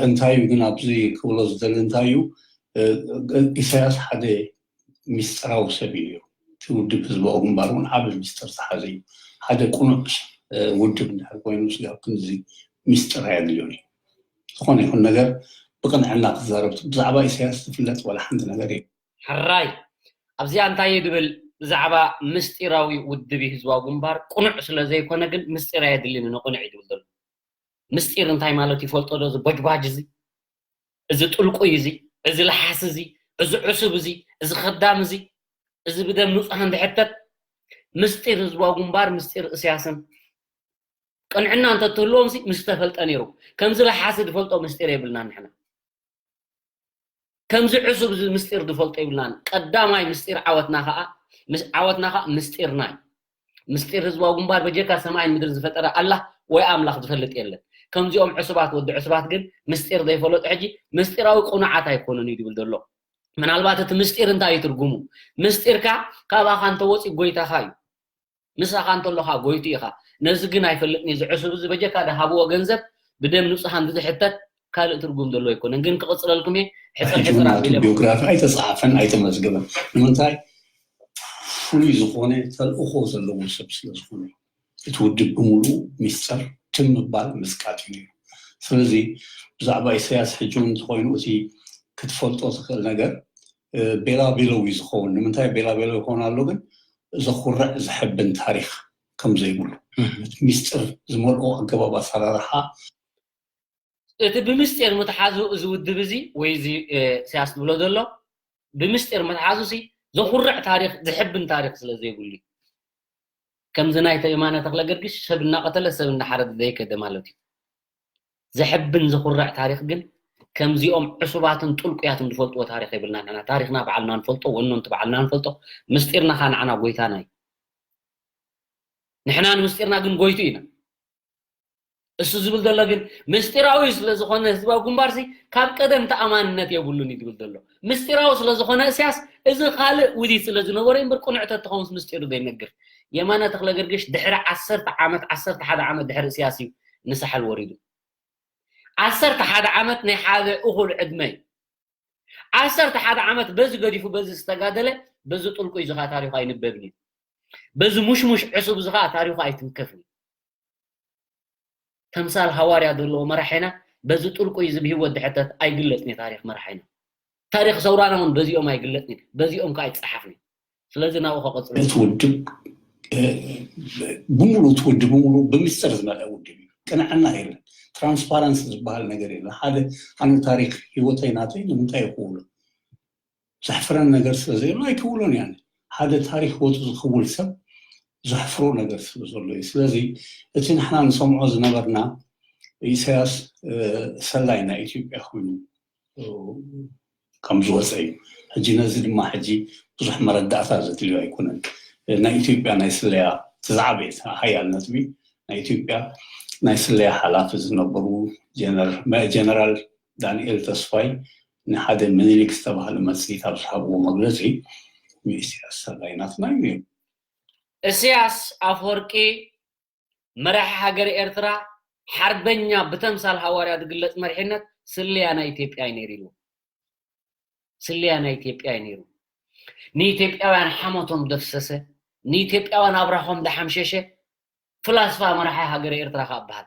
እንታይ እዩ ግን ኣብዚ ክብሎ ዝደሊ እንታይ እዩ ኢሳያስ ሓደ ሚስጥራዊ ሰብ እዩ። እቲ ውድብ ህዝባዊ ግንባር እውን ዓቢ ሚስጥር ዝሓዘ እዩ። ሓደ ቅኑዕ ውድብ እንድሕር ኮይኑ ስጋብ ክንዚ ሚስጥር ኣየድልዮን እዩ። ዝኾነ ይኹን ነገር ብቅንዕና ክዛረብ ብዛዕባ ኢሳያስ ዝፍለጥ ዋላ ሓንቲ ነገር የለን። ሕራይ ኣብዚኣ እንታይ እዩ ድብል ብዛዕባ ምስጢራዊ ውድብ እዩ ህዝባዊ ግንባር ቅኑዕ ስለ ዘይኮነ ግን ምስጢር ኣየድልን ንቅኑዕ እዩ ድብል ዘሎ። ምስጢር እንታይ ማለት ይፈልጦ ዶ እዚ ቦጅባጅ እዚ እዚ ጥልቁይ እዚ እዚ ለሓሲ እዚ እዚ ዕሱብ እዚ እዚ ከዳም እዚ እዚ ብደም ንፁሃን ዝሕተት ምስጢር ህዝባዊ ግንባር ምስጢር እስያስን ቅንዕና እንተትህልዎም ሲ ምስ ተፈልጠ ነይሩ። ከምዚ ለሓሲ ዝፈልጦ ምስጢር የብልናን ንሕና። ከምዚ ዕሱብ እዚ ምስጢር ዝፈልጦ የብልናን። ቀዳማይ ምስጢር ዓወትና ከዓ ዓወትና ከዓ ምስጢርና እዩ። ምስጢር ህዝባዊ ግንባር በጀካ ሰማይን ምድሪ ዝፈጠረ ኣላህ ወይ ኣምላኽ ዝፈልጥ የለን። ከምዚኦም ዕሱባት ወዲ ዕሱባት ግን ምስጢር ዘይፈለጡ ሕጂ ምስጢራዊ ቅኑዓት ኣይኮኑን እዩ ዝብል ዘሎ። ምናልባት እቲ ምስጢር እንታይ እዩ ትርጉሙ? ምስጢርካ ካባኻ እንተወፂኡ ጎይታኻ እዩ። ምሳኻ እንተሎ ከዓ ጎይቱ ኢኻ። ነዚ ግን ኣይፈልጥን እዩ። እዚ ዕሱብ እዚ በጀካ ዝሃብዎ ገንዘብ ብደም ንፁሃን ዝሕተት ካልእ ትርጉም ዘለዎ ኣይኮነን። ግን ክቕፅለልኩም እየ። ሕፅር ሕፅር ኣቢለ ቢዮግራፊ ኣይተፃሓፈን ኣይተመዝገበን። ንምንታይ? ፍሉይ ዝኾነ ተልእኾ ዘለዎ ሰብ ስለ ዝኾነ እቲ ውድብ ብምሉኡ ሚስጥር ትም ምባል ምፅቃጥ እዩ ነይሩ። ስለዚ ብዛዕባ ኢሳያስ ሕጂ እውን እንተኮይኑ እቲ ክትፈልጦ ትኽእል ነገር ቤላቤለው እዩ ዝኸውን። ንምንታይ ቤላቤለው ይኸውን ኣሎ ግን ዘኹርዕ ዘሕብን ታሪኽ ከም ዘይብሉ እቲ ሚስጥር ዝመልኦ ኣገባብ ኣሰራርሓ እቲ ብምስጢር ምትሓዙ እዚ ውድብ እዚ ወይ እዚ ኢሳያስ ዝብሎ ዘሎ ብምስጢር ምትሓዙ ሲ ዘኹርዕ ታሪኽ ዘሕብን ታሪኽ ስለ ዘይብሉ እዩ። ከምዚ ናይ የማነ ተኽለ ገርግሽ ሰብ እናቐተለ ሰብ እናሓረደ ዘይከደ ማለት እዩ። ዘሕብን ዘኹርዕ ታሪኽ ግን ከምዚኦም ዕሱባትን ጥልቁያትን ዝፈልጥዎ ታሪኽ የብልና ንሕና። ታሪኽና ባዕልና ንፈልጦ፣ ወነንቲ ባዕልና ንፈልጦ፣ ምስጢርና ኸዓ ንዓና ጎይታና እዩ። ንሕና ንምስጢርና ግን ጎይቱ ኢና። እሱ ዝብል ዘሎ ግን ምስጢራዊ ስለ ዝኾነ ህዝባዊ ግንባር ሲ ካብ ቀደም ተኣማንነት የብሉን እዩ ዝብል ዘሎ። ምስጢራዊ ስለ ዝኾነ እስያስ እዚ ካልእ ውዲት ስለ ዝነበሮ እምበር ቅኑዕ ተትኸውንስ ምስጢሩ ዘይነግር። የማነ ተኽለ ገርግሽ ድሕሪ ዓሰርተ ዓመት ዓሰርተ ሓደ ዓመት ድሕሪ እስያስ እዩ ንሳሕል ወሪዱ። ዓሰርተ ሓደ ዓመት ናይ ሓደ እኹል ዕድመ እዩ። ዓሰርተ ሓደ ዓመት በዚ ገዲፉ በዚ ዝተጋደለ በዚ ጥልቁ እዚ ኸዓ ታሪኹ ኣይንበብን እዩ። በዚ ሙሽሙሽ ዕሱብ እዚ ኸዓ ታሪኹ ኣይትንከፍን እዩ። ተምሳል ሃዋርያ ዘለዎ መራሒና በዚ ጥልቁ እዚ ብህይወት ድሕተት ኣይግለጽን እዩ ታሪኽ መራሒና። ታሪኽ ሰውራና እውን በዚኦም ኣይግለጽን እዩ። በዚኦም ከዓ ኣይጸሓፍን እዩ። ስለዚ ናብኡ ከቐጽሉ እቲ ውድብ ብምሉ እቲ ውድብ ብምሉ ብምስጥር ዝመልአ ውድብ እዩ። ቅንዕና የለን። ትራንስፓረንሲ ዝበሃል ነገር የለን። ሓደ ኣነ ታሪኽ ህይወተይ ናተይ ንምንታይ ይኽውሎ ዘሕፍረን ነገር ስለ ዘይብሉ ኣይክውሎን እየ። ሓደ ታሪኽ ህይወቱ ዝኽውል ሰብ ዘሕፍሮ ነገር ስለ ዘሎ እዩ። ስለዚ እቲ ንሕና ንሰምዖ ዝነበርና ኢሳያስ ሰላይ ናይ ኢትዮጵያ ኮይኑ ከም ዝወፀ እዩ። ሕጂ ነዚ ድማ ሕጂ ብዙሕ መረዳእታ ዘድልዮ ኣይኮነን። ናይ ኢትዮጵያ ናይ ስለያ እቲ ዝዓበየ ሓያል ነጥቢ ናይ ኢትዮጵያ ናይ ስለያ ሓላፊ ዝነበሩ ጀነራል ዳንኤል ተስፋይ ንሓደ ምኒልክ ዝተባህለ መጽሔት ኣብ ዝሃብዎ መግለጺ ንኢሳያስ ሰላዪ ናትና እዩ ነይሩ። እስያስ ኣፈወርቂ መራሒ ሃገር ኤርትራ ሓርበኛ ብተምሳል ሃዋርያ ዝግለጽ መሪሕነት ስልያ ናይ ኢትዮጵያ እዩ ነይሩ ኢሉ። ስልያ ናይ ኢትዮጵያ እዩ ነይሩ። ንኢትዮጵያውያን ሓሞቶም ደፍሰሰ፣ ንኢትዮጵያውያን ኣብራኾም ደሓምሸሸ ፍላስፋ መራሒ ሃገር ኤርትራ ከዓ በሃል።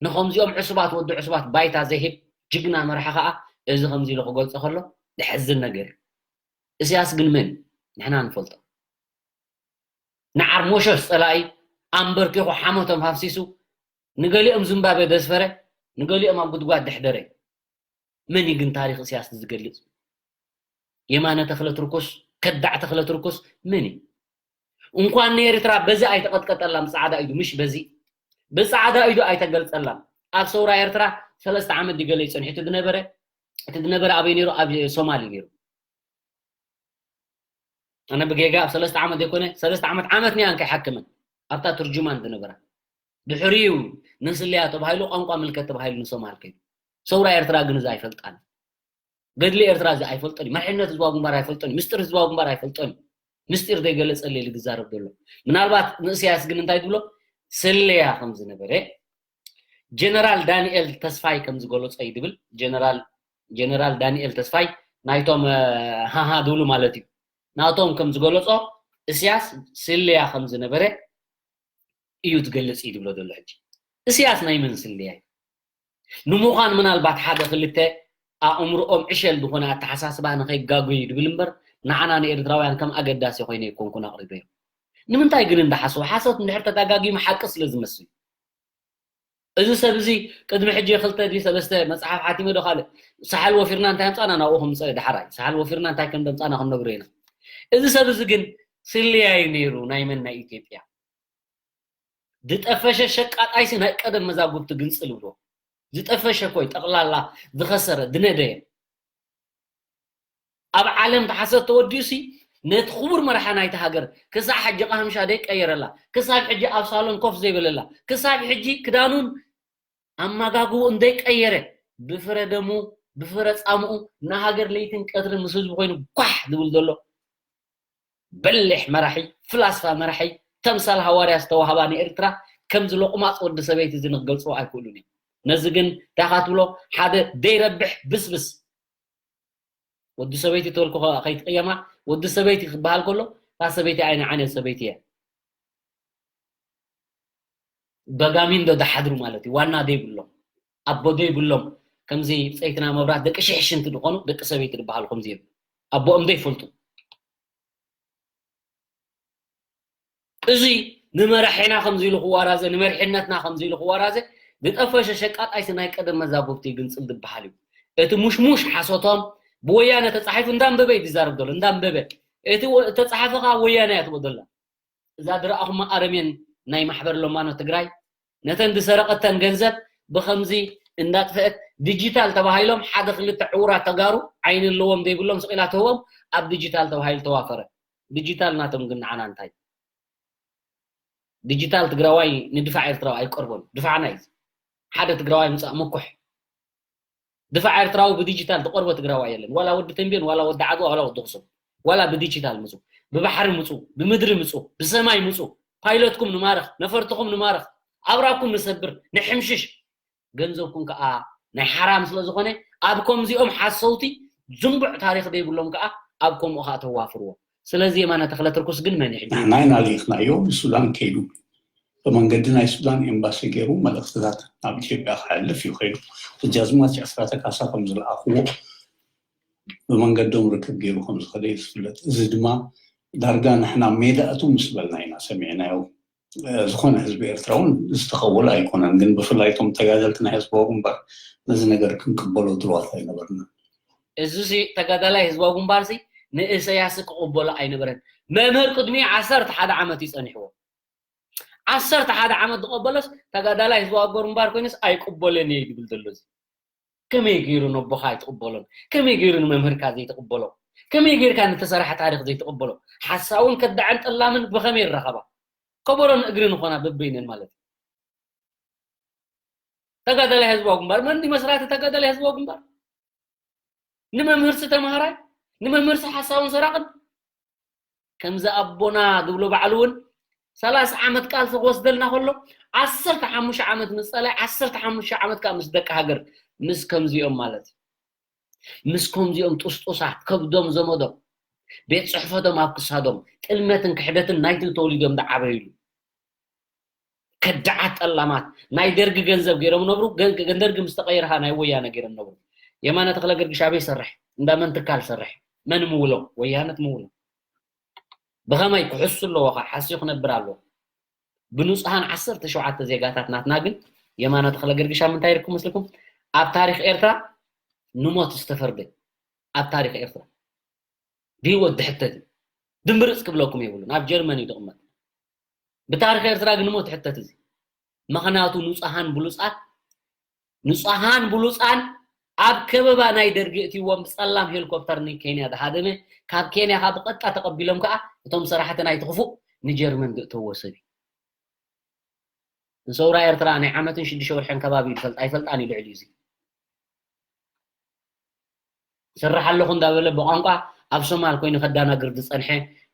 ንኸምዚኦም ዕሱባት ወዲ ዕሱባት ባይታ ዘይህብ ጅግና መራሒ ከዓ እዚ ከምዚ ኢሉ ክገልጾ ከሎ ደሕዝን ነገር እዩ። እስያስ ግን መን እዩ? ንሕና ንፈልጦ። ንዓርሞሾስ ጸላኢ ኣንበርኪኹ ሓሞቶም ሃፍሲሱ ንገሊኦም ዝምባበ ደስፈረ ንገሊኦም ኣብ ጉድጓድ ደሕደረ። መን እዩ ግን ታሪኽ እስያስ ዝገልጽ? የማነ ተኽለ ትርኩስ፣ ከዳዕ ተኽለ ትርኩስ መን እዩ? እንኳን ንኤርትራ በዚ ኣይተቐጥቀጠላም ጻዕዳ ኢዱ፣ ምሽ በዚ ብጻዕዳ ኢዱ ኣይተገልጸላም። ኣብ ሰውራ ኤርትራ ሰለስተ ዓመት ድገለ ይጸንሑ እቲ ዝነበረ እቲ ዝነበረ ኣበይ ነይሩ? ኣብ ሶማሊ ነይሩ። ኣነ ብጌጋ ኣብ ሰለስተ ዓመት ዘይኮነ ሰለስተ ዓመት ዓመት ንያን ከይሓክምን ኣብታ ትርጅማን ዝነበራ ድሕሪኡ ንስልያ ተባሂሉ ቋንቋ ምልከት ተባሂሉ ንሶማል ከይዱ። ሰውራ ኤርትራ ግን እዚ ኣይፈልጣን። ገድሊ ኤርትራ እዚ ኣይፈልጦን እዩ። መሪሕነት ህዝባዊ ግንባር ኣይፈልጦን እዩ። ምስጢር ህዝባዊ ግንባር ኣይፈልጦን እዩ። ምስጢር ዘይገለጸለይ ኢሉ ዝዛረብ ዘሎ። ምናልባት ንእስያስ ግን እንታይ ትብሎ? ስልያ ከም ዝነበረ ጀነራል ዳንኤል ተስፋይ ከም ዝገለጾ እዩ ድብል። ጀነራል ጀነራል ዳንኤል ተስፋይ ናይቶም ሃሃ ድብሉ ማለት እዩ። ናቶም ከም ዝገለጾ እስያስ ስልያ ከም ዝነበረ እዩ ትገልጽ እዩ ድብሎ ዘሎ። ሕጂ እስያስ ናይ መን ስልያ እዩ? ንምዃን ምናልባት ሓደ ክልተ ኣእምሮኦም ዕሸል ዝኾነ ኣተሓሳስባ ንኸይጋጉ እዩ ድብል እምበር ንዓና ንኤርትራውያን ከም ኣገዳሲ ኮይነ ኣይኮንኩን ኣቕሪበዮ። ንምንታይ ግን እንዳሓስቡ ሓሶት እንድሕር ተጋጊሙ ሓቂ ስለ ዝመስል። እዚ ሰብ እዚ ቅድሚ ሕጂ ክልተ ድዩ ሰለስተ መጽሓፍ ሓቲመ ዶ ካልእ ሳሕል ወፊርና እንታይ ኣምጻና ናብኡ ከምጽእ ደሓራይ ሳሕል ወፊርና እንታይ ከም ደምጻና ክንነግሮ ኢና። እዚ ሰብ እዚ ግን ስልያ እዩ ነይሩ ናይ መን ናይ ኢትዮጵያ ዝጠፈሸ ሸቃጣይሲ ናይ ቀደም መዛጉብቲ ግንጽል ይብሎ ዝጠፈሸ ኮይ ጠቕላላ ዝኸሰረ ዝነደየ ኣብ ዓለም ተሓሰብ ተወዲኡሲ ነቲ ክቡር መራሒ ናይቲ ሃገር ክሳብ ሕጂ ቃህምሻ ደይቀየረላ ክሳብ ሕጂ ኣብ ሳሎን ኮፍ ዘይበለላ ክሳብ ሕጂ ክዳኑን ኣመጋግቡ እንደይቀየረ ብፍረ ደሙ ብፍረ ጻምኡ ንሃገር ለይትን ቀትርን ምስ ህዝቢ ኮይኑ ጓሕ ዝብል ዘሎ በሊሕ መራሒ ፍላስፋ መራሒ ተምሳል ሃዋርያ ዝተዋህባ ንኤርትራ ከምዚ ሎቑማፅ ወዲ ሰበይቲ እዚ ንክገልፅዎ ኣይክእሉን እዮም። ነዚ ግን እንታይ ኢኻ ትብሎ ሓደ ዘይረብሕ ብስብስ ወዲ ሰበይቲ ተበልኩ ከይትቅየማ ወዲ ሰበይቲ ክበሃል ከሎ እታ ሰበይቲ ዓይኒ ዓይነት ሰበይቲ እያ። በጋሚንዶ ዝሓድሩ ማለት እዩ ዋና ዘይብሎም ኣቦ ዘይብሎም ከምዚ ብፀይትና መብራት ደቂ ሽሕሽንቲ ዝኾኑ ደቂ ሰበይቲ ዝበሃሉ ከምዚ እዮም ኣቦኦም ዘይፈልጡ እዚ ንመራሒና ከምዚ ኢሉ ክዋራዘ ንመርሕነትና ከምዚ ኢሉ ክዋራዘ ዝጠፈሸ ሸቃጣይሲ ናይ ቀደም መዛግብቲ ግንፅል ዝበሃል እዩ እቲ ሙሽሙሽ ሓሶቶም ብወያነ ተፃሒፉ እንዳንበበ እዩ ዝዛረብ ዘሎ እንዳንበበ እቲ ተፃሓፈ ከዓ ወያነ እያ ትበ ዘላ እዛ ዝረኣኹማ ኣረሜን ናይ ማሕበር ሎማኖ ትግራይ ነተን ዝሰረቐተን ገንዘብ ብኸምዚ እንዳጥፈአት ዲጂታል ተባሂሎም ሓደ ክልተ ዕውራት ተጋሩ ዓይኒ ኣለዎም ዘይብሎም ስቕ ኢላ ትህቦም ኣብ ዲጂታል ተባሂሉ ተዋፈረ። ዲጂታል ናቶም ግን ንዓና እንታይ? ዲጂታል ትግራዋይ ንድፋዕ ኤርትራዊ ኣይቀርቦን። ድፋዕና እዩ። ሓደ ትግራዋይ ምጻእ ምኩሕ ድፋዕ ኤርትራዊ ብዲጂታል ዝቆርቦ ትግራዋይ የለን ዋላ ወዲ ተንቤን ዋላ ወዲ ዓድዋ ዋላ ወዲ ኣክሱም ዋላ ብዲጂታል ምፁ ብባሕሪ ምፁ ብምድሪ ምፁ ብሰማይ ምፁ ፓይለትኩም ንማርኽ ነፈርትኹም ንማርኽ ኣብራኩም ንሰብር ንሕምሽሽ ገንዘብኩም ከዓ ናይ ሓራም ስለ ዝኾነ ኣብ ከምዚኦም ሓሰውቲ ዝንቡዕ ታሪክ ዘይብሎም ከዓ ኣብ ከምኡ ከዓ ተዋፍርዎ ስለዚ የማነ ተክለ ትርኩስ ግን መን ይሕጂ ንሕና ኢና ልኢኽናዮ ንሱዳን ከይዱ ብመንገዲ ናይ ሱዳን ኤምባሲ ገይሩ መልእኽትታት ናብ ኢትዮጵያ ክሓልፍ እዩ ከይዱ። ደጃዝማች ኣስራተ ካሳ ከም ዝለኣኽዎ ብመንገዶም ርክብ ገይሩ ከም ዝኸደ እዩ ዝፍለጥ። እዚ ድማ ዳርጋ ንሕና ሜዳ እቱ ምስ በልና ኢና ሰሚዕናዮ። ዝኾነ ህዝቢ ኤርትራ እውን ዝተኸወለ ኣይኮነን። ግን ብፍላይ እቶም ተጋደልቲ ናይ ህዝባዊ ግንባር ነዚ ነገር ክንቅበሎ ድልዋት ኣይነበርና። እዚ ተጋዳላይ ህዝባዊ ግንባር ንእሰያስ ክቕበሎ ኣይነበረን። መምህር ቅድሚ ዓሰርተ ሓደ ዓመት እዩ ጸኒሕዎ። ዓሰርተ ሓደ ዓመት ዝቐበሎስ ተጋዳላይ ህዝባዊ ግንባር ኮይኑስ ኣይቅበሎን እየ ዝብል ዘሎ እዚ ከመይ ገይሩ ነቦኻ ኣይትቕበሎን ከመይ ገይሩ ንመምህርካ ዘይትቕበሎ ከመይ ገይርካ ንተሰራሐ ታሪክ ዘይትቕበሎ ሓሳውን ከዳዕን ጠላምን ብኸመይ ይረኸባ ከበሮን እግሪ ንኾና በበይነን ማለት እዩ ተጋዳላይ ህዝባዊ ግንባር መን መስራቲ ተጋዳላይ ህዝባዊ ግንባር ንመምህርሲ ተምሃራይ፣ ንመምህርሲ ሓሳውን ሰራቕን። ከምዚ ኣቦና ዝብሎ ባዕሉ እውን ሰላሳ ዓመት ቃልሲ ክወስደልና ከሎ ዓሰርተ ሓሙሽተ ዓመት ምስ ጸላይ ዓሰርተ ሓሙሽተ ዓመት ከዓ ምስ ደቂ ሃገር፣ ምስ ከምዚኦም ማለት እዩ። ምስ ከምዚኦም ጥስጡሳት ከብዶም ዘመዶም ቤት ጽሕፈቶም ኣብ ክሳዶም ጥልመትን ክሕደትን ናይቲ ተወሊዶም ዝዓበይሉ ከዳዓት ጠላማት ናይ ደርጊ ገንዘብ ገይሮም ነብሩ። ገን- ገን ደርጊ ምስ ተቐይርኻ ናይ ወያነ ገይሮም ነብሩ። የማነ ተኽለ ገርግሽ ኣበይ ሰርሕ? እንዳ መን ትካል ሰርሕ? መን ምውሎ? ወያነ ትምውሎ። ብኸመይ ክሕሱ ኣለዎ? ሓስዩ ክነብር ኣለዎ። ብንጹሃን ዓሰርተ ሸውዓተ ዜጋታት ናትና ግን የማነ ተኽለ ገርግሽ ኣብ ምንታይ ይርከብ መስልኩም? ኣብ ታሪኽ ኤርትራ ንሞት ዝተፈርደ፣ ኣብ ታሪኽ ኤርትራ ብህይወት ዝሕተት እዩ። ድምብርጽ ክብለኩም የብሉን። ኣብ ጀርመን እዩ ዝቕመጥ። ብታሪኽ ኤርትራ ግን ንሞት ዝሕተት እዚ። ምኽንያቱ ንጹሃን ብሉጻት፣ ንጹሃን ብሉጻን ኣብ ከበባ ናይ ደርጊ እትዎም ብጸላም ሄሊኮፕተር ንኬንያ ዝሃደመ፣ ካብ ኬንያ ከዓ ብቐጥታ ተቐቢሎም ከዓ እቶም ሰራሕቲ ናይቲ ክፉእ ንጀርመን ዘእተዎ ሰብ እዩ። ንሰውራ ኤርትራ ናይ ዓመትን ሽዱሽተ ወርሕን ከባቢ ይፈልጥ ኣይፈልጣን እዩ ልዕሊ እዚ። ይሰርሕ ኣለኹ እንዳበለ ብቋንቋ ኣብ ሶማል ኮይኑ ከዳናግር ዝጸንሐ፣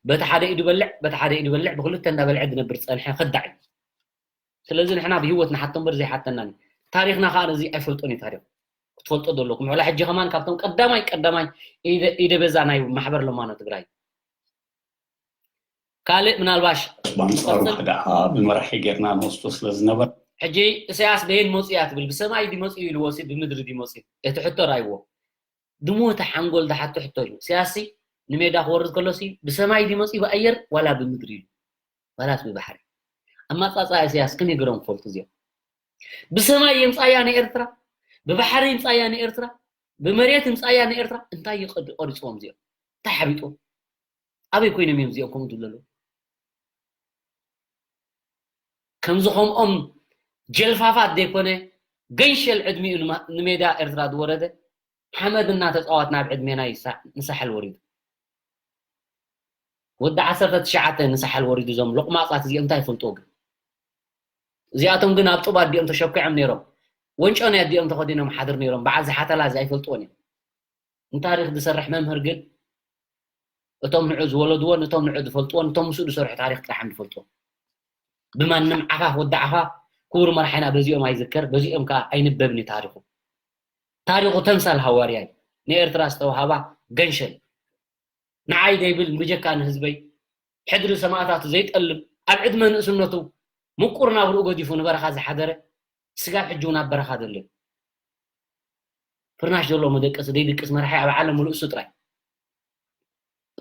በቲ ሓደ ኢዱ በልዕ፣ በቲ ሓደ ኢዱ በልዕ፣ ብክልተ እንዳበልዐ ዝነብር ዝጸንሐ ከዳዕ እዩ። ስለዚ ንሕና ብህይወት ንሓቶ እምበር ዘይሓተናን እዩ። ታሪኽና ከዓ ነዚ ኣይፈልጦን እዩ ታሪኹ። ክትፈልጦ ዘለኩም። ዋላ ሕጂ ከማን ካብቶም ቀዳማይ ቀዳማይ ኢደ- ኢደ በዛ ናይ ማሕበር ለማኖ ትግራይ። ካልእ ምናልባሽ ብኣንጻሩ ክቐጽል ሓደ ከዓ ብመራሒ ጌርና ንወስዶ ስለ ዝነበር ሕጂ ኢሳያስ በየን መጽኡ እያ ትብል? ብሰማይ ድመጽኡ ኢልዎ ሲ ብምድሪ ድመጽኡ? እቲ ሕቶ ራይዎ። ድሞተ ሓንጎል ዝሓቶ ሕቶ እዩ። ኢሳያስ ሲ ንሜዳ ክወርድ ከሎ ሲ ብሰማይ ድመጽኡ ብኣየር ዋላ ብምድሪ ኢሉ? ዋላስ ብባሕሪ? ኣማጻጻ ኢሳያስ ከመይ ገይሮም ክፈልጡ እዚኦም? ብሰማይ የምጻያ ንኤርትራ፣ ብባሕሪ ይምጻያ ንኤርትራ፣ ብመሬት ይምጻያ ንኤርትራ። እንታይ እዩ ቀድ- ቀሪጽዎም እዚኦም? እንታይ ሓቢጡ? ኣበይ ኮይኖም እዮም እዚኦም ከምኡ ዝብለሉ? ከምዚ ከምኦም ጀልፋፋት ዘይኮነ ገንሸል ዕድሚኡ ንማ- ንሜዳ ኤርትራ ዝወረደ ሓመድ እናተጻወትና ኣብ ዕድሜና ይሳ- ንሳሕል ወሪዱ። ወዲ ዓሰርተ ትሽዓተ ንሳሕል ወሪዱ። እዞም ሎቕማጻት እዚኦም እንታይ ይፈልጥዎ ግን? እዚኣቶም ግን ኣብ ጡብ ኣዲኦም ተሸኪዖም ነይሮም። ወንጮ ናይ ኣዲኦም ተኸዲኖም ሓድር ነይሮም። በዓል ዝሓተላ እዚ ኣይፈልጥዎን እዮም። ንታሪኽ ዝሰርሕ መምህር ግን እቶም ንዑ ዝወለድዎን እቶም ንዑ ዝፈልጥዎን እቶም ምስኡ ዝሰርሑ ታሪኽ ጥራሕ እዮም ዝፈልጥዎ። ብማንም ዓፋፍ ወዲ ዓፋፍ ክቡር መራሒና በዚኦም ኣይዝከር፣ በዚኦም ከዓ ኣይንበብን እዩ ታሪኹ። ታሪኹ ተምሳል ሃዋርያ እዩ። ንኤርትራ ዝተውሃባ ገንሸል ንዓይ ዘይብል ብጀካ ንህዝበይ ሕድሪ ሰማእታቱ ዘይጠልብ ኣብ ዕድመ ንእስነቱ ምቁር ናብርኡ ገዲፉ ንበረኻ ዝሓደረ ስጋብ ሕጂ እውን ኣብ በረኻ ዘሎ እዩ። ፍርናሽ ዘለዎ መደቀሲ ዘይድቅስ መራሒ ኣብ ዓለም ምሉእ እሱ ጥራይ።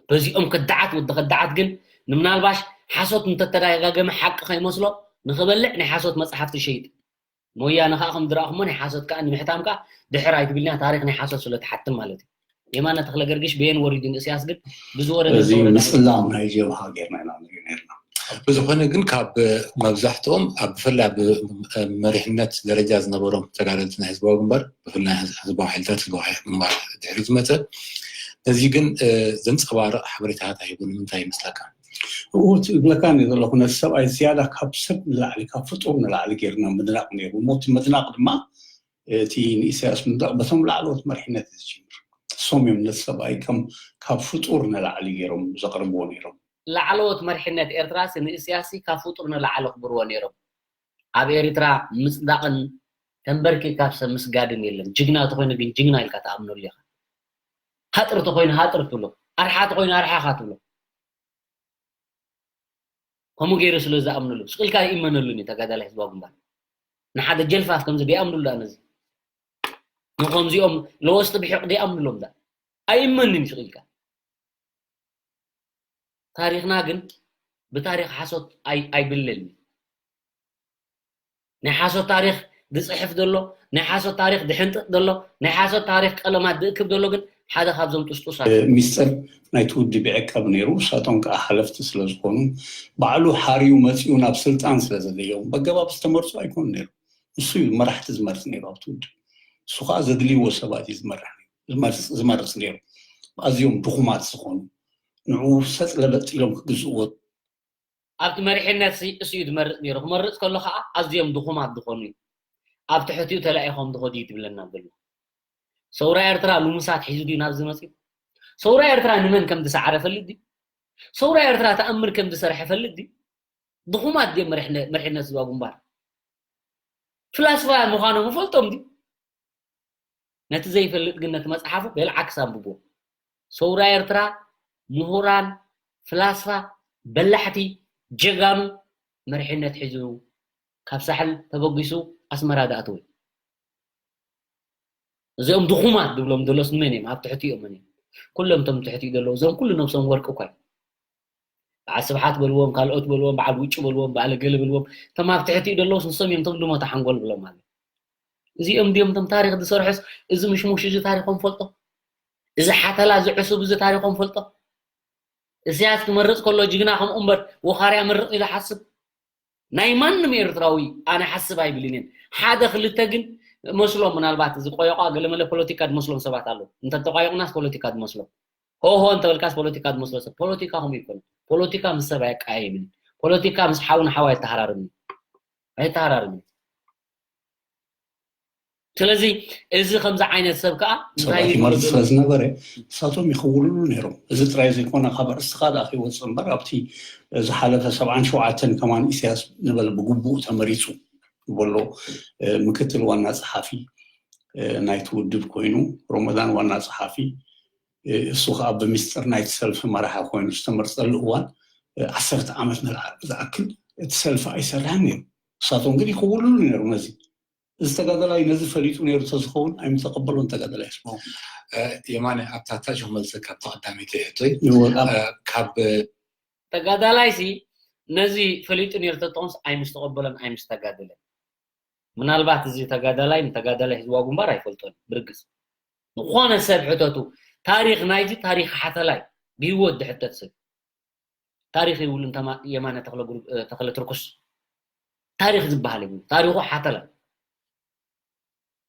በዚኦም ከዳዓት ወዲ ከዳዓት ግን ንምናልባሽ ሓሶት እንተተደጋገመ ሓቂ ከይመስሎ ንኽበልዕ ናይ ሓሶት መጽሓፍቲ ይሸይጥ። ሞያነ ከዓ ከም ዝረኣኹሞ ናይ ሓሶት ከዓ ንምሕታም ከዓ ድሕር ኣይትብልና ታሪኽ ናይ ሓሶት ስለ ትሓትም ማለት እዩ። የማነ ተኽለ ገርግሽ በየን ወሪዱ ንእስያስ ግን ብዝወረደ እዚ ዝወረደ ምጽላም ናይ ጀብሃ ጌርና ኢና ንሪኦ ነርና። ብዝኾነ ግን ካብ መብዛሕትኦም ኣብ ብፍላይ ኣብ መሪሕነት ደረጃ ዝነበሮም ተጋደልቲ ናይ ህዝባዊ ግንባር ብፍላይ ህዝባዊ ሓይልታት ህዝባዊ ሓይልታት ግንባር ድሕሪ ዝመፀ ነዚ ግን ዘንፀባርቕ ሓበሬታታት ኣይህቡን። ንምንታይ ይመስለካ? እው ትብለካ እየ ዘለኹ ነቲ ሰብኣይ ዝያዳ ካብ ሰብ ንላዕሊ ካብ ፍጡር ንላዕሊ ጌርና ምድናቕ ነይሩ። ሞቲ ምድናቕ ድማ እቲ ንኢሳያስ ምድናቕ በቶም ላዕለዎት መሪሕነት እዩ ዝጅምር። እሶም እዮም ነቲ ሰብኣይ ከም ካብ ፍጡር ንላዕሊ ገይሮም ዘቕርብዎ ነይሮም። ላዕለዎት መሪሕነት ኤርትራ ሲ ንእስያስ ሲ ካብ ፍጡር ንላዕሊ ክብርዎ ነይሮም። ኣብ ኤርትራ ምጽዳቕን ተንበርኪካ ሰብ ምስጋድን የለን። ጅግና ተኾይኑ ግን ጅግና ኢልካ ትኣምነሉ ኢኻ። ሃጥር ተኾይኑ ሃጥር ትብሎ፣ ኣርሓ ተኾይኑ ኣርሓኻ ትብሎ። ከምኡ ገይሩ ስለ ዝኣምነሉ ስቕ ኢልካ ይእመነሉን እዩ ተጋዳላይ ህዝባዊ ግንባር። ንሓደ ጀልፋፍ ከምዚ ደይኣምኑሉ ዳ ነዚ ንኸምዚኦም ለወስጢ ብሒቕ ደይኣምኑሎም ዳ ኣይእመንን እዩ ስቕ ኢልካ። ታሪኽና ግን ብታሪኽ ሓሶት ኣይ- ኣይብለልን እዩ። ናይ ሓሶት ታሪኽ ዝፅሕፍ ዘሎ ናይ ሓሶት ታሪኽ ዝሕንጥጥ ዘሎ ናይ ሓሶት ታሪኽ ቀለማት ዝእክብ ዘሎ ግን ሓደ ካብዞም ጥስጡሳት እዩ። ሚስጥር ናይቲ ውድብ ይዕቀብ ነይሩ። ንሳቶም ከዓ ሓለፍቲ ስለ ዝኾኑ ባዕሉ ሓርዩ መፂኡ ናብ ስልጣን ስለ ዘደዮም በገባብ ዝተመርፁ ኣይኮኑ ነይሩ። ንሱ እዩ መራሕቲ ዝመርፅ ነይሩ ኣብቲ ውድብ። ንሱ ከዓ ዘድልይዎ ሰባት እዩ ዝመርሕ ነይሩ፣ ዝመርፅ- ዝመርፅ ነይሩ። ኣዝዮም ድኹማት ዝኾኑ ንዕኡ ሰጥ ለበጥ ኢሎም ክግዝእዎ ኣብቲ መሪሕነት ሲ- እሱ እዩ ዝመርፅ ነይሩ። ክመርፅ ከሎ ከዓ ኣዝዮም ድኹማት ዝኾኑ እዩ ኣብ ትሕቲኡ ተላኢኾም ዝኸዱ እዩ ትብለና ዘሎ። ሰውራ ኤርትራ ልሙሳት ሒዙ ድዩ ናብዚ መፅዩ? ሰውራ ኤርትራ ንመን ከም ዝሰዓረ ፈልጥ ድዩ? ሰውራ ኤርትራ ተኣምር ከም ዝሰርሐ ፈልጥ ድዩ? ድኹማት ድዮም መሪሕነ- መሪሕነት ህዝባ ግንባር? ፍላስፋ ምዃኖም ይፈልጦም ድዩ? ነቲ ዘይፈልጥ ግን ነቲ መጽሓፉ ብልዓክስ ኣንብቦ። ሰውራ ኤርትራ ምሁራን፣ ፍላስፋ፣ በላሕቲ፣ ጀጋኑ መሪሕነት ሒዙ ካብ ሳሕል ተበጊሱ ኣስመራ ዝኣተወ። እዚኦም ድኹማት ዝብሎም ዘሎስ ንመን እዮም? ኣብ ትሕቲ እዮም መን እዮም? ኩሎም እቶም ትሕቲ ዘለዉ እዞም ኩሉ ነብሶም ወርቂ እኳ እዩ። በዓል ስብሓት በልዎም፣ ካልኦት በልዎም፣ በዓል ውጩ በልዎም፣ በዓል ገለ በልዎም፣ እቶም ኣብ ትሕቲ ዘለዉስ ንሶም እዮም እቶም ድሞት ሓንጎል ብሎም ኣሎ። እዚኦም ድዮም እቶም ታሪኽ ዝሰርሑስ? እዚ ምሽሙሽ እዚ ታሪኾም ፈልጦ፣ እዚ ሓተላ እዚ ዕሱብ እዚ ታሪኾም ፈልጦ። እስያስ ክመርፅ ከሎ ጅግና ከምኡ እምበር ወኻርያ መርፅ ኢሉ ሓስብ ናይ ማንም ኤርትራዊ ኣነ ሓስብ ኣይብልን እየን። ሓደ ክልተ ግን መስሎም ምናልባት እዚ ቆየቋ ገለመለ ፖለቲካ ዝመስሎም ሰባት ኣለዉ። እንተተቋየቑናስ ፖለቲካ ዝመስሎም ሆሆ እንተበልካስ ፖለቲካ ዝመስሎ ሰብ ፖለቲካ ከምኡ ይኮነ። ፖለቲካ ምስ ሰብ ኣየቀያይምን እዩ። ፖለቲካ ምስ ሓው ንሓው ኣይተሃራርምን እዩ። ኣይተሃራርምን እዩ። ስለዚ እዚ ከምዚ ዓይነት ሰብ ከዓ እንታይ ሰባት ይመርፅ ስለ ዝነበረ ንሳቶም ይኽውልሉ ነይሮም። እዚ ጥራይ ዘይኮነ ካብ ኣርእስቲ ካልኣ ከይወፅእ እምበር ኣብቲ ዝሓለፈ ሰብዓን ሸውዓተን ከማን ኢሳያስ ንበል ብግቡእ ተመሪፁ ዝበሎ ምክትል ዋና ፀሓፊ ናይቲ ውድብ ኮይኑ፣ ሮመዳን ዋና ፀሓፊ፣ እሱ ከዓ ብምስጢር ናይቲ ሰልፊ መራሒ ኮይኑ ዝተመርፀሉ እዋን ዓሰርተ ዓመት ንዝኣክል እቲ ሰልፊ ኣይሰርሐን ነይሩ። ንሳቶም ግን ይኽውልሉ ነይሩ ነዚ። እዚ ተጋዳላይ ነዚ ፈሊጡ ነይሩ ተዝኸውን ኣይምተቐበሎን ተጋዳላይ ስሞ። የማነ ኣብታ ታች ክመልሰካ ኣብታ ቀዳመይቲ ሕቶይ ካብ ተጋዳላይ ሲ ነዚ ፈሊጡ ነይሩ ተጠቕምስ ኣይምስተቐበሎን ኣይምስተጋደለን። ምናልባት እዚ ተጋዳላይ ንተጋዳላይ ህዝባዊ ግንባር ኣይፈልጦን ብርግፅ። ዝኾነ ሰብ ሕተቱ ታሪኽ ናይዚ ታሪኽ ሓተላይ ብህይወት ዝሕተት ሰብ ታሪኽ ይብሉ እንተማ የማነ ተኽለ ትርኩስ ታሪኽ ዝበሃል ይብሉ ታሪኹ ሓተላ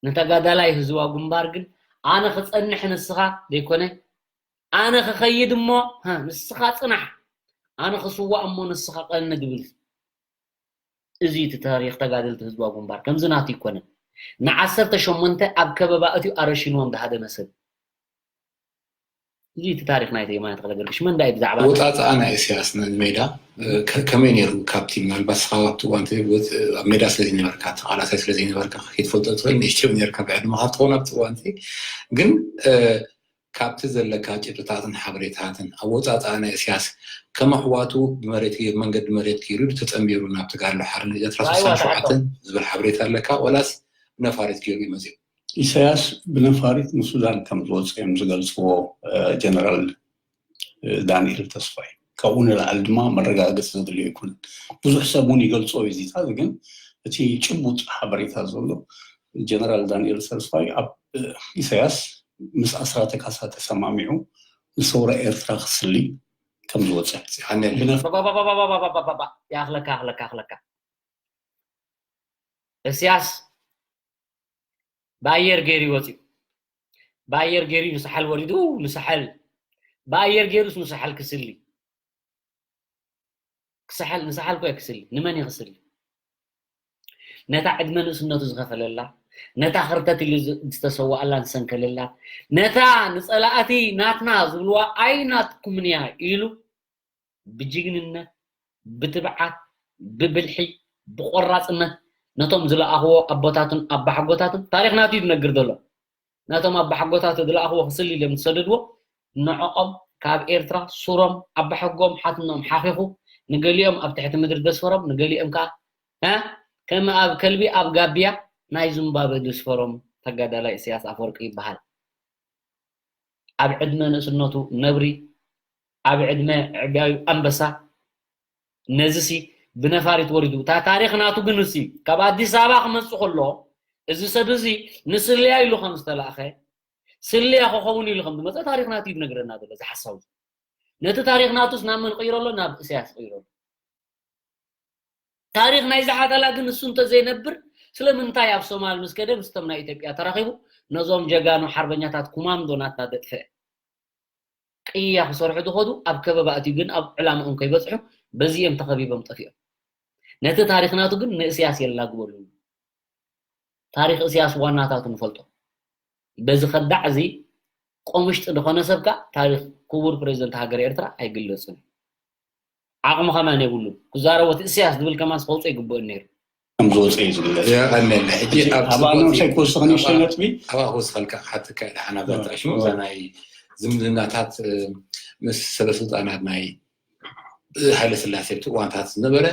ንተጋዳላይ ህዝባዊ ግንባር ግን ኣነ ክፀንሕ ንስኻ ዘይኮነ ኣነ ክኸይድ እሞ ንስኻ ፅናሕ ኣነ ክስዋእ እሞ ንስኻ ቀኒ ዝብል እዚ እቲ ታሪኽ ተጋደልቲ ህዝባዊ ግንባር ከምዚ ናቱ ይኮነን ንዓሰርተ ሸሞንተ ኣብ ከበባ እትዩ ኣረሽንዎም ዝሃደመ ሰብ እዚ እቲ ታሪኽ ናይ የማነ ተኽለ ገርግሽ መን ዳይ ብዛዕባ ወጣጥኣ ናይ ኢሳያስ ሜዳ ከመይ ነይሩ ካብቲ ምናልባት ስኻ ኣብቲ እዋን ኣብ ሜዳ ስለ ዘይነበርካ ተቓላሳይ ስለ ዘይነበርካ ከይትፈልጦ ትኽእል ንእሽተዮ ነርካ ብዕድመኻ ትኸውን ኣብቲ እዋን ግን ካብቲ ዘለካ ጭብጥታትን ሓበሬታትን ኣወፃፅኣ ናይ እስያስ ከም ኣሕዋቱ ብመሬት መንገዲ መሬት ገይሩ ተፀንቢሩ ናብ ተጋድሎ ሓርነት ኤርትራ ስሳን ሸውዓተን ዝብል ሓበሬታ ኣለካ ወላስ ብነፋሪት ገይሩ እዩ መፂኡ ኢሳያስ ብነፋሪት ንሱዳን ከም ዝወፀ እዮም ዝገልፅዎ ጀነራል ዳንኤል ተስፋይ ካብኡ ንላዕሊ ድማ መረጋገፂ ዘድልዮ ኣይኮነን ብዙሕ ሰብ እውን ይገልፆ እዩ ዚታት ግን እቲ ጭቡጥ ሓበሬታ ዘሎ ጀነራል ዳንኤል ተስፋይ ኣብ ኢሳያስ ምስ ኣስራተ ካሳ ተሰማሚዑ ንሰውራ ኤርትራ ክስሊ ከም ዝወፀ ይኣኽለካ ይኣኽለካ ይኣኽለካ እስያስ ብኣየር ገይሩ ይወፅኡ ብኣየር ገይሩ ንሳሓል ወሪዱ ንሳሓል ብኣየር ገይሩስ ንሳሓል ክስሊ ክሳሓል ንሳሓል ኮ ክስሊ ንመን ይክስሊ ነታ ዕድመ ንእስነቱ ዝኸፈለላ ነታ ክርተት ኢሉ ዝተሰዋኣላ ዝሰንከለላ ነታ ንፀላእቲ ናትና ዝብልዋ ኣይናትኩምንያ ኢሉ ብጅግንነት ብትብዓት ብብልሒ ብቆራፅነት ነቶም ዝለኣኽዎ ኣቦታትን ኣባሓጎታትን ታሪኽ ናቱ እዩ ዝነግር ዘሎ ነቶም ኣባሓጎታቱ ዝለኣኽዎ ክስሊ ኢሎም ዝሰደድዎ ንዕኦም ካብ ኤርትራ ሱሮም ኣባሓጎም ሓትኖም ሓኺኹ ንገሊኦም ኣብ ትሕቲ ምድሪ ዘስፈሮም ንገሊኦም ከዓ ከም ኣብ ከልቢ ኣብ ጋብያ ናይ ዙምባበ ዘስፈሮም ተጋዳላይ እስያስ ኣፈወርቂ ይበሃል ኣብ ዕድመ ንእስነቱ ነብሪ ኣብ ዕድመ ዕብያዩ ኣንበሳ ነዚሲ ብነፋሪት ወሪዱ እታ ታሪኽ ናቱ ግን እሲ ካብ ኣዲስ ኣበባ ክመፅእ ከሎ እዚ ሰብ እዚ ንስልያ ኢሉ ከም ዝተላእኸ ስልያ ክኸውን ኢሉ ከም ዝመፀ ታሪኽ ናቱ እዩ ዝነግረና ዘሎ እዚ ሓሳዊ ነቲ ታሪኽ ናቱስ ናብ መን ቀይሮ ኣሎ ናብ እስያስ ቀይሮ ኣሎ ታሪኽ ናይ ዝሓተላ ግን እሱ እንተዘይነብር ስለምንታይ ኣብ ሶማል ምስ ከደ ምስቶም ናይ ኢትዮጵያ ተራኺቡ ነዞም ጀጋኑ ሓርበኛታት ኩማንዶ ናትና ዘጥፍአ ቅያ ክሰርሑ ዝኸዱ ኣብ ከበባ እትዩ ግን ኣብ ዕላምኦም ከይበፅሑ በዚ እዮም ተኸቢቦም ጠፊኦም ነቲ ታሪኽ ናቱ ግን ንእስያስ የላግበሉ ታሪኽ እስያስ ዋናታቱ ንፈልጦ በዚ ከዳዕ እዚ ቆምሽጢ ዝኾነ ሰብ ከኣ ታሪኽ ክቡር ፕሬዝደንት ሃገር ኤርትራ ኣይግለጽን። ዓቕሚ ከማን የብሉን። ክዛረቦ እቲ እስያስ ዝብል ከማን ከውፅኦ ይግብኦ ነይሩ። ከም ዝወፀ እዩ ዝግለጽ። የቐንየለ። ሕጂ ኣብ ኣብኣ ጽቡቕ ነብሰይ ክውስኽ ንእሽተይ ነጥቢ። ኣብኣ ክውስኸልካ ክሓተካ እየ። ደሓን ኣብዛ ትዕሽው እዛ ናይ ዝምድናታት፣ እ፣ ምስ ሰበ ስልጣናት ናይ፣ እ፣ ሃይለ ስላሴ ኣብቲ እዋንታት ዝነበረ፣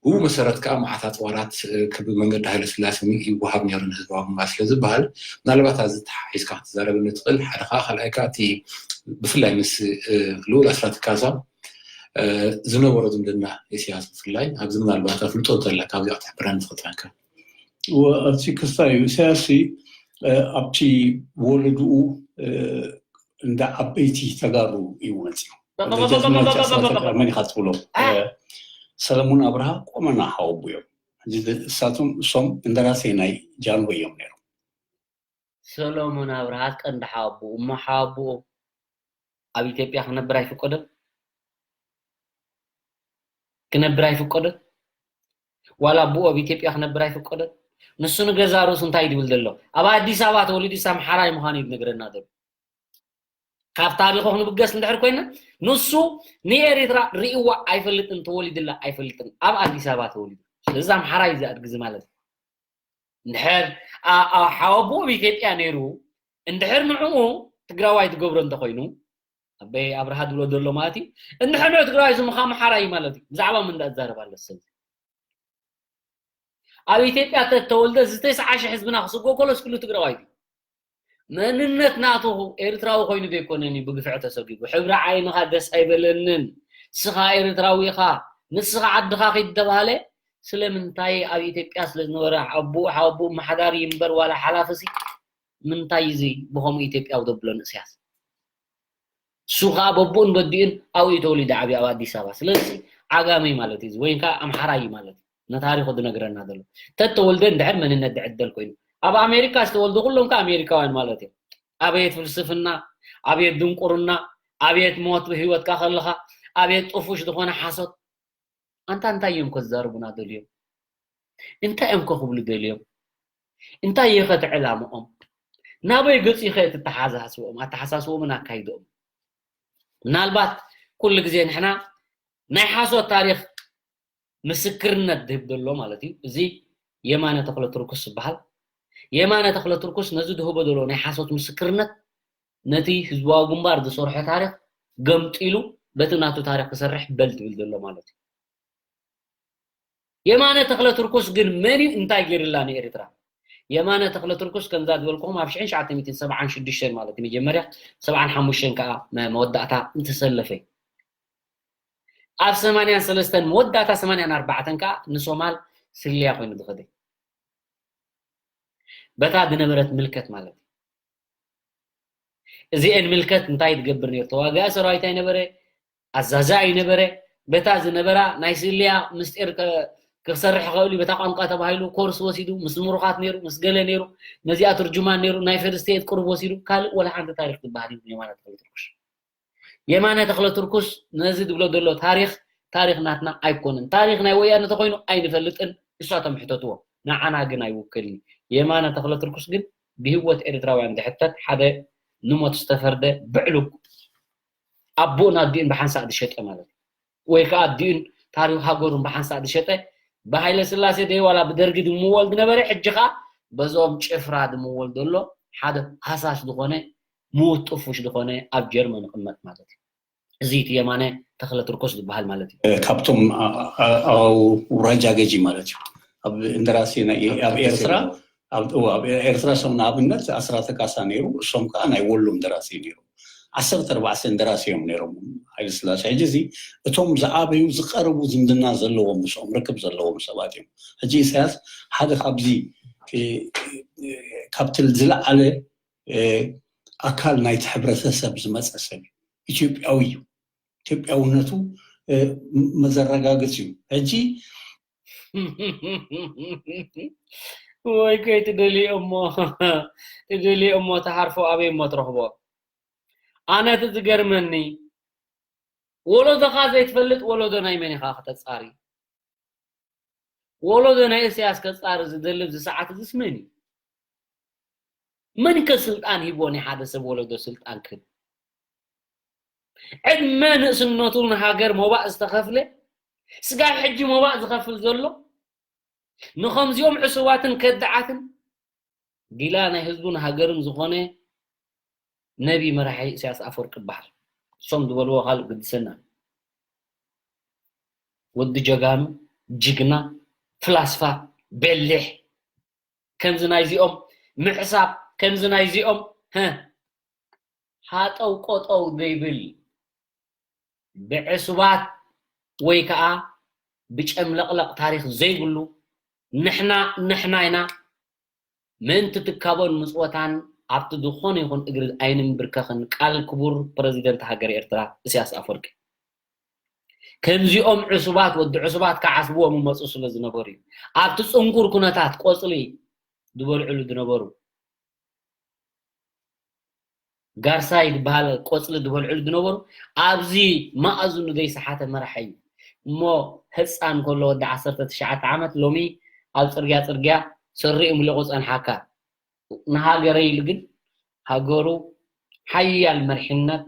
ብኡ መሰረት ከኣ መዓት ኣጽዋራት፣ እ፣ ክብ መንገዲ ሃይለ ስላሴ ይወሃብ ነይሩ ንህዝባዊ ግንባር ስለ ዝበሃል፣ ምናልባት ኣብዚ ተሓሒዝካ ክትዛረበኒ ትኽእል። ሓደ ከኣ ካልኣይ ከኣ እቲ ብፍላይ ምስ፣ እ፣ ልኡል ኣስራት ካሳ፣ እ፣ ዝነበሮ ዝምድና ኢሳያስ ብፍላይ ኣብዚ ምናልባት ኣፍልጦ እንተለካ ኣብዚኣ ክትሕብረኒ ትኽእል ትኾንካ። ወ-፣ ኣብቲ ክስታይ እዩ። ኢሳያስ ሲ፣ እ፣ ኣብቲ ወለድኡ፣ እ፣ እንዳ ዓበይቲ ተጋሩ እዩ መፂኡ። ደጃዝማች ኣስራተ መን ኢኻ ትብሎ? እ፣ ሰለሙን ኣብርሃ ቆመና ሓወቡ እዮም። ሕጂ እሳቶም፣ እሶም እንደራሴ ናይ ጃንሆይ እዮም ነይሮም። ሰሎሞን ኣብርሃ ቀንዲ ሓወቡኡ እሞ ሓወቡኡ ኣብ ኢትዮጵያ ክነብር ኣይፍቀዶን? ክነብር ኣይፍቀዶን? ዋላ ኣቦኡ ኣብ ኢትዮጵያ ክነብር ኣይፍቀዶን? ንሱ ንገዛ ርእሱ እንታይ ድብል ዘሎ? ኣብ ኣዲስ ኣበባ ተወሊዱ ኣምሓራይ ምዃኑ እዩ ዝነግረና ዘሎ። ካብ ታሪኹ ክንብገስ እንድሕር ኮይና፣ ንሱ ንኤሪትራ ርእይዋ ኣይፈልጥን፣ ተወሊድላ ኣይፈልጥን። ኣብ ኣዲስ ኣበባ ተወሊዱ። ስለዚ ኣምሓራይ እዩ ዝኣድግ እዚ ማለት እዩ። እንድሕር ኣ-፣ ኣ-፣ ሓወቦኡ ኣብ ኢትዮጵያ ነይሩ፣ እንድሕር ንዕኡ ትግራዋይ ትገብሮ እንተኾይኑ፣ ኣበይ ኣብርሃ ዝብሎ ዘሎ ማለት እዩ፣ እንድሕር ንዕኡ ትግራዋይ እዚ ምዃኑ ሓራይ ማለት እዩ። ብዛዕባ ምን እንዳዛረብ ኣሎ ሰብ? ኣብ ኢትዮጵያ ተተወልደ ዝተስዓ ሺሕ ህዝብና ክስጎ ከሎስ ኩሉ ትግራዋይ እዩ። መንነት ናቱ ኤርትራዊ ኮይኑ ዘይኮነን እዩ ብግፍዒ ተሰጊጉ። ሕብሪ ዓይንኻ ደስ ኣይበለንን። ንስኻ ኤርትራዊ ኢኻ፣ ንስኻ ዓድኻ ኪድ ተባህለ፣ ስለምንታይ ኣብ ኢትዮጵያ ስለ ዝነበረ ኣቦኡ ሓወቦኡ ኣመሓዳሪ ይንበር ዋላ ሓላፊ ሲ ምንታይ እዩ እዚ ብኸምኡ ኢትዮጵያዊ ዘብሎ ንእስያስ? እሱ ኸዓ በቦኡን በዲኡን ኣብኡ እዩ ተወሊዱ ዓብዩ ኣብ ኣዲስ ኣበባ። ስለዚ ዓጋመይ ማለት እዩ፣ ወይ ከዓ ኣምሓራይ እዩ ማለት እዩ። ነታሪኹ ዝነግረና ዘሎ። ተተወልደ እንድሕር መንነት ዝዕደል ኮይኑ። ኣብ ኣሜሪካ ዝተወልዱ ኩሎም ከዓ ኣሜሪካውያን ማለት እዮም። ኣብየት ፍልስፍና፣ ኣብየት ድንቁርና፣ ኣብየት ሞት ብህይወትካ ከለኻ፣ ኣብየት ጥፉሽ ዝኾነ ሓሶት። ኣንታ እንታይ እዮም ከዛርቡና ደልዮም? እንታይ እዮም ከ ክብሉ ደልዮም? እንታይ እዩ ከ እቲ ዕላምኦም? ናበይ ገፂ ከ እቲ ኣተሓሳስብኦም፣ ኣተሓሳስብኦምን ኣካይድኦም? ምናልባት ኩሉ ግዜ ንሕና ናይ ሓሶት ታሪኽ ምስክርነት ዝህብ ዘሎ ማለት እዩ። እዚ የማነ ተኽለ ቱርኩስ ዝበሃል። የማነ ተኽለ ቱርኩስ ነዚ ዝህቦ ዘሎ ናይ ሓሶት ምስክርነት ነቲ ህዝባዊ ግንባር ዝሰርሖ ታሪኽ ገምጢሉ በቲ ናቱ ታሪኽ ክሰርሕ በል ዝብል ዘሎ ማለት እዩ። የማነ ተኽለ ቱርኩስ ግን መን እዩ? እንታይ ገይርላ ንኤርትራ? የማነ ተኽለ ቱርኩስ ከምዛ ዝበልኩኹም ኣብ ሽሕን ትሽዓተ ሚእትን ሰብዓን ሽዱሽተን ማለት እዩ መጀመርያ፣ ሰብዓን ሓሙሽተን ከዓ መ-፣ መወዳእታ እንተሰለፈ እዩ። ኣብ ሰማንያን ሰለስተን መወዳእታ ሰማንያን ኣርባዕተን ከዓ ንሶማል ስልያ ኮይኑ ዝኸደ። በታ ዝነበረት ምልከት ማለት እዩ። እዚኤን ምልከት እንታይ ትገብር ነይሩ? ተዋጋኢ ሰራዊት ኣይነበረ፣ ኣዛዚ ኣይነበረ። በታ ዝነበራ ናይ ስልያ ምስጢር ከ-፣ ክሰርሕ ክኽእል እዩ። በታ ቋንቋ ተባሂሉ ኮርስ ወሲዱ ምስ ምሩኻት ነይሩ፣ ምስ ገለ ነይሩ፣ ነዚኣ ትርጅማን ነይሩ፣ ናይ ፈርስት ኤድ ቁሩብ ወሲዱ፣ ካልእ ወላ ሓንቲ ታሪኽ ዝበሃል የብሉን የማነ ተኽለ ቱርኩስ። የማነ ተኽለ ቱርኩስ ነዚ ዝብሎ ዘሎ ታሪኽ፣ ታሪኽ ናትና ኣይኮነን። ታሪኽ ናይ ወያነ ተኾይኑ ኣይንፈልጥን፣ ንሳቶም ሕተትዎ። ንዓና ግን ኣይውክልን። የማነ ተኽለ ቱርኩስ ግን ብህይወት ኤርትራውያን ዝሕተት ሓደ ንሞት ዝተፈርደ ብዕሉግ ኣቦኡን ኣዲኡን ብሓንሳእ ዝሸጠ ማለት እዩ። ወይ ከዓ ኣዲኡን ታሪኽ ሃገሩን ብሓንሳእ ዝሸጠ ብሃይለ ስላሴ ደይ ዋላ ብደርጊ ድምወል ዝነበረ ሕጂ ከዓ በዞም ጭፍራ ድምወል ዘሎ ሓደ ሃሳስ ዝኾነ ምዉት ጥፉሽ ዝኾነ ኣብ ጀርመን ይቕመጥ ማለት እዩ። እዚ እቲ የማነ ተኽለ ቱርኮስ ዝበሃል ማለት እዩ። እ፣ ካብቶም ኣ-፣ ኣ-፣ ኣውራጃ ገዢ ማለት እዩ። ኣብ እንደራሴ ናይ፣ ኣብ ኣብ ኤርትራ፣ ኤርትራ። ኣብ፣ እወ፣ ኣብ ኤርትራ ሰው ንኣብነት ኣስራተ ካሳ ነይሩ፣ እሶም ከዓ ናይ ወሎ እንደራሴ ነይሩ። ዓሰርተ ኣርባዕተ እንደራሴ እዮም ነይሮም ሃይለ ስላሴ። ሕጂ እዚ እቶም ዝዓበዩ ዝቀረቡ ዝምድና ዘለዎም ምስኦም ርክብ ዘለዎም ሰባት እዮም። ሕጂ ኢሳያስ ሓደ ካብዚ፣ እ፣ እ፣ ካብቲ ዝለዓለ፣ እ፣ ኣካል ናይቲ ሕብረተሰብ ዝመጸ ሰብ እዩ። ኢትዮጵያዊ እዩ። ኢትዮጵያውነቱ፣ እ፣ መዘረጋግጽ እዩ። ሕጂ ወይ ከይ ትደልዮ እሞ፣ ትደልዮ እሞ ትሃርፎ ኣበይ እሞ ትረኽቦ? ኣነ እቲ ዝገርመኒ ወለዶኻ ዘይትፈልጥ ወለዶ ናይ መን ኢኻ ከተጻሪ? ወለዶ ናይ ኢሳያስ ከጻሪ ዝደሊ ኣብዚ ሰዓት እዚስ መን እዩ? መን ከ ስልጣን ሂቦ ናይ ሓደ ሰብ ወለዶ ስልጣን ክህብ? ዕድመ ንእስነቱ ንሃገር ሞባእ ዝተኸፍለ፣ ስጋብ ሕጂ ሞባእ ዝኸፍል ዘሎ፣ ንኸምዚኦም ዕሱባትን ከዳዓትን ጊላ ናይ ህዝቡን ሃገርን ዝኾነ ነቢ መራሒ ኢሳያስ ኣፈወርቂ ይበሃል። እሶም ዝበልዎ ካልእ ግድሰና። ወዲ ጀጋኑ፣ ጅግና፣ ፍላስፋ፣ በሊሕ፣ ከምዚ ናይዚኦም ምሕሳብ፣ ከምዚ ናይዚኦም፣ ሀ፣ ሃጠው ቆጠው ዘይብል፣ ብዕሱባት ወይ ከዓ ብጨምለቕለቕ ታሪኽ ዘይብሉ፣ ንሕና ንሕና ኢና፣ ምእንቲ ትካቦን ምጽወታን ኣብቲ ዝኾነ ይኹን እግሪ ኣይንንብርከኽን፣ ቃል ክቡር ፕረዚደንት ሃገር ኤርትራ ኢሳያስ ኣፈወርቂ። ከምዚኦም ዕሱባት ወዲ ዕሱባት ክዓስብዎም ይመጹ ስለ ዝነበሩ እዩ። ኣብቲ ጽንኩር ኩነታት ቆጽሊ ዝበልዕሉ ዝነበሩ። ጋርሳይ ዝበሃል ቆጽሊ ዝበልዕሉ ዝነበሩ፣ ኣብዚ መኣዝኑ ዘይሰሓተ መራሒ እዩ። እሞ ህጻን ከሎ ወዲ ዓሰርተ ትሽዓተ ዓመት ሎሚ ኣብ ጽርግያ ጽርግያ ሰሪኡ ምሊቑ ጸንሓካ። ንሃገረይ ኢሉ ግን ሃገሩ ሓያል መርሒነት፣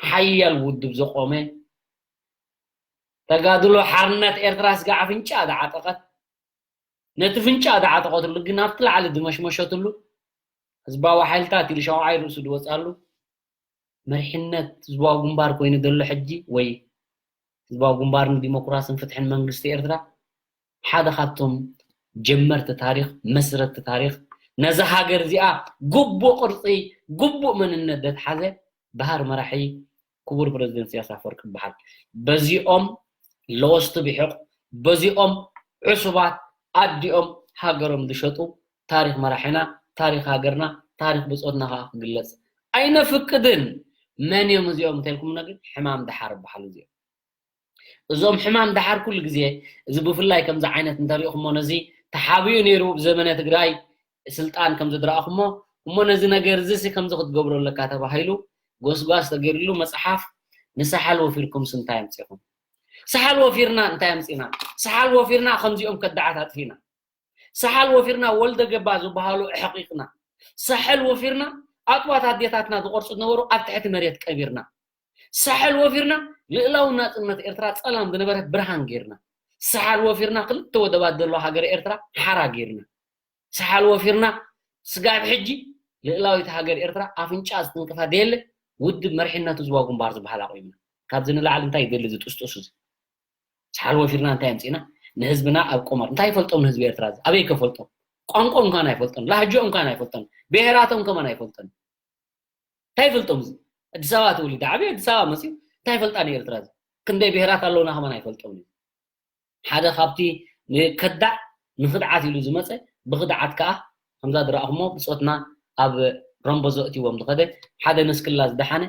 ሓያል ውድብ ዘቆመ፣ ተጋድሎ ሓርነት ኤርትራ ስጋ ኣፍንጫ ዝዓጠቐት፣ ነቲ ፍንጫ ዝዓጠቐትሉ ግን ናብቲ ላዕሊ ዝመሽመሸትሉ ህዝባዊ ሓይልታት ኢሉ ሻውዓይ ርእሱ ዝወጻሉ መሪሕነት ህዝባዊ ግንባር ኮይኑ ዘሎ ሕጂ ወይ ህዝባዊ ግንባር ንዲሞክራስን ፍትሕን መንግስቲ ኤርትራ ሓደ ካብቶም ጀመርቲ ታሪኽ መስረቲ ታሪኽ ነዛ ሃገር እዚኣ ግቡእ ቅርጺ ግቡእ መንነት ዘትሓዘ በሃር መራሒ ክቡር ፕረዚደንት ኢሳያስ ኣፈወርቂ ይበሃል። በዚኦም ለወስቲ ብሒቕ በዚኦም ዕሱባት ኣዲኦም ሃገሮም ዝሸጡ ታሪኽ መራሒና ታሪኽ ሃገርና ታሪኽ ብጾትና ከዓ ክግለጽ ኣይነፍቅድን። መን እዮም እዚኦም እንተልኩም ግን ሕማም ደሓር ይበሃሉ እዚኦም። እዞም ሕማም ደሓር ኩሉ ግዜ እዚ ብፍላይ ከምዚ ዓይነት እንተሪእኹሞ ነዚ ተሓቢኡ ነይሩ ብዘመነ ትግራይ ስልጣን ከም ዝድረኣኹሞ እሞ ነዚ ነገር እዚ ሲ ከምዚ ክትገብሮ ኣለካ ተባሂሉ ጎስጓስ ተገይርሉ መፅሓፍ ንሳሓል ወፊርኩም ሲ እንታይ ኣምፂኹም? ሳሓል ወፊርና እንታይ ኣምፂና? ሳሓል ወፊርና ከምዚኦም ከዳዓት ኣጥፊና። ሳሓል ወፊርና ወልደ ገባ ዝበሃሉ ኣሕቂቕና። ሳሕል ወፊርና ኣጥዋት ኣዴታትና ዝቆርፁ ዝነበሩ ኣብ ትሕቲ መሬት ቀቢርና። ሳሕል ወፊርና ልእላዊ ናፅነት ኤርትራ ፀላም ዝነበረት ብርሃን ገይርና። ሳሓል ወፊርና ክልተ ወደባት ዘለዎ ሃገር ኤርትራ ሓራ ገይርና። ሳሓል ወፊርና ስጋብ ሕጂ ልእላዊት ሃገር ኤርትራ ኣፍንጫ ዝትንክፋ ደየለ ውድብ መርሒነት ህዝባዊ ግንባር ዝበሃል ኣቑምና። ካብዚ ንላዕሊ እንታይ ይደሊ ዝጥስጥሱ እዚ? ሳሓል ወፊርና እንታይ ኣምፂና? ንህዝብና ኣብ ቁማር እንታይ ይፈልጦም ንህዝቢ ኤርትራ እዚ? ኣበይ ከፈልጦም? ቋንቋኦም እንኳን ኣይፈልጦን፣ ላህጅኦም እንኳን ኣይፈልጦን፣ ብሄራቶም ከማን ኣይፈልጦን። እንታይ ይፈልጦም እዚ? ኣዲስ ኣበባ ተወሊደ ዓብየ ኣዲስ ኣበባ መፅዩ እንታይ ይፈልጣ ንኤርትራ እዚ? ክንደይ ብሄራት ኣለውና ከማን ኣይፈልጦም እዩ። ሓደ ካብቲ ንከዳዕ ንክድዓት ኢሉ ዝመፀ ብክድዓት ከዓ ከምዛ ዝረኣኹሞ ብፆትና ኣብ ረምቦ ዘእትዎም ዝኸደ ሓደ ንስክላ ዝደሓነ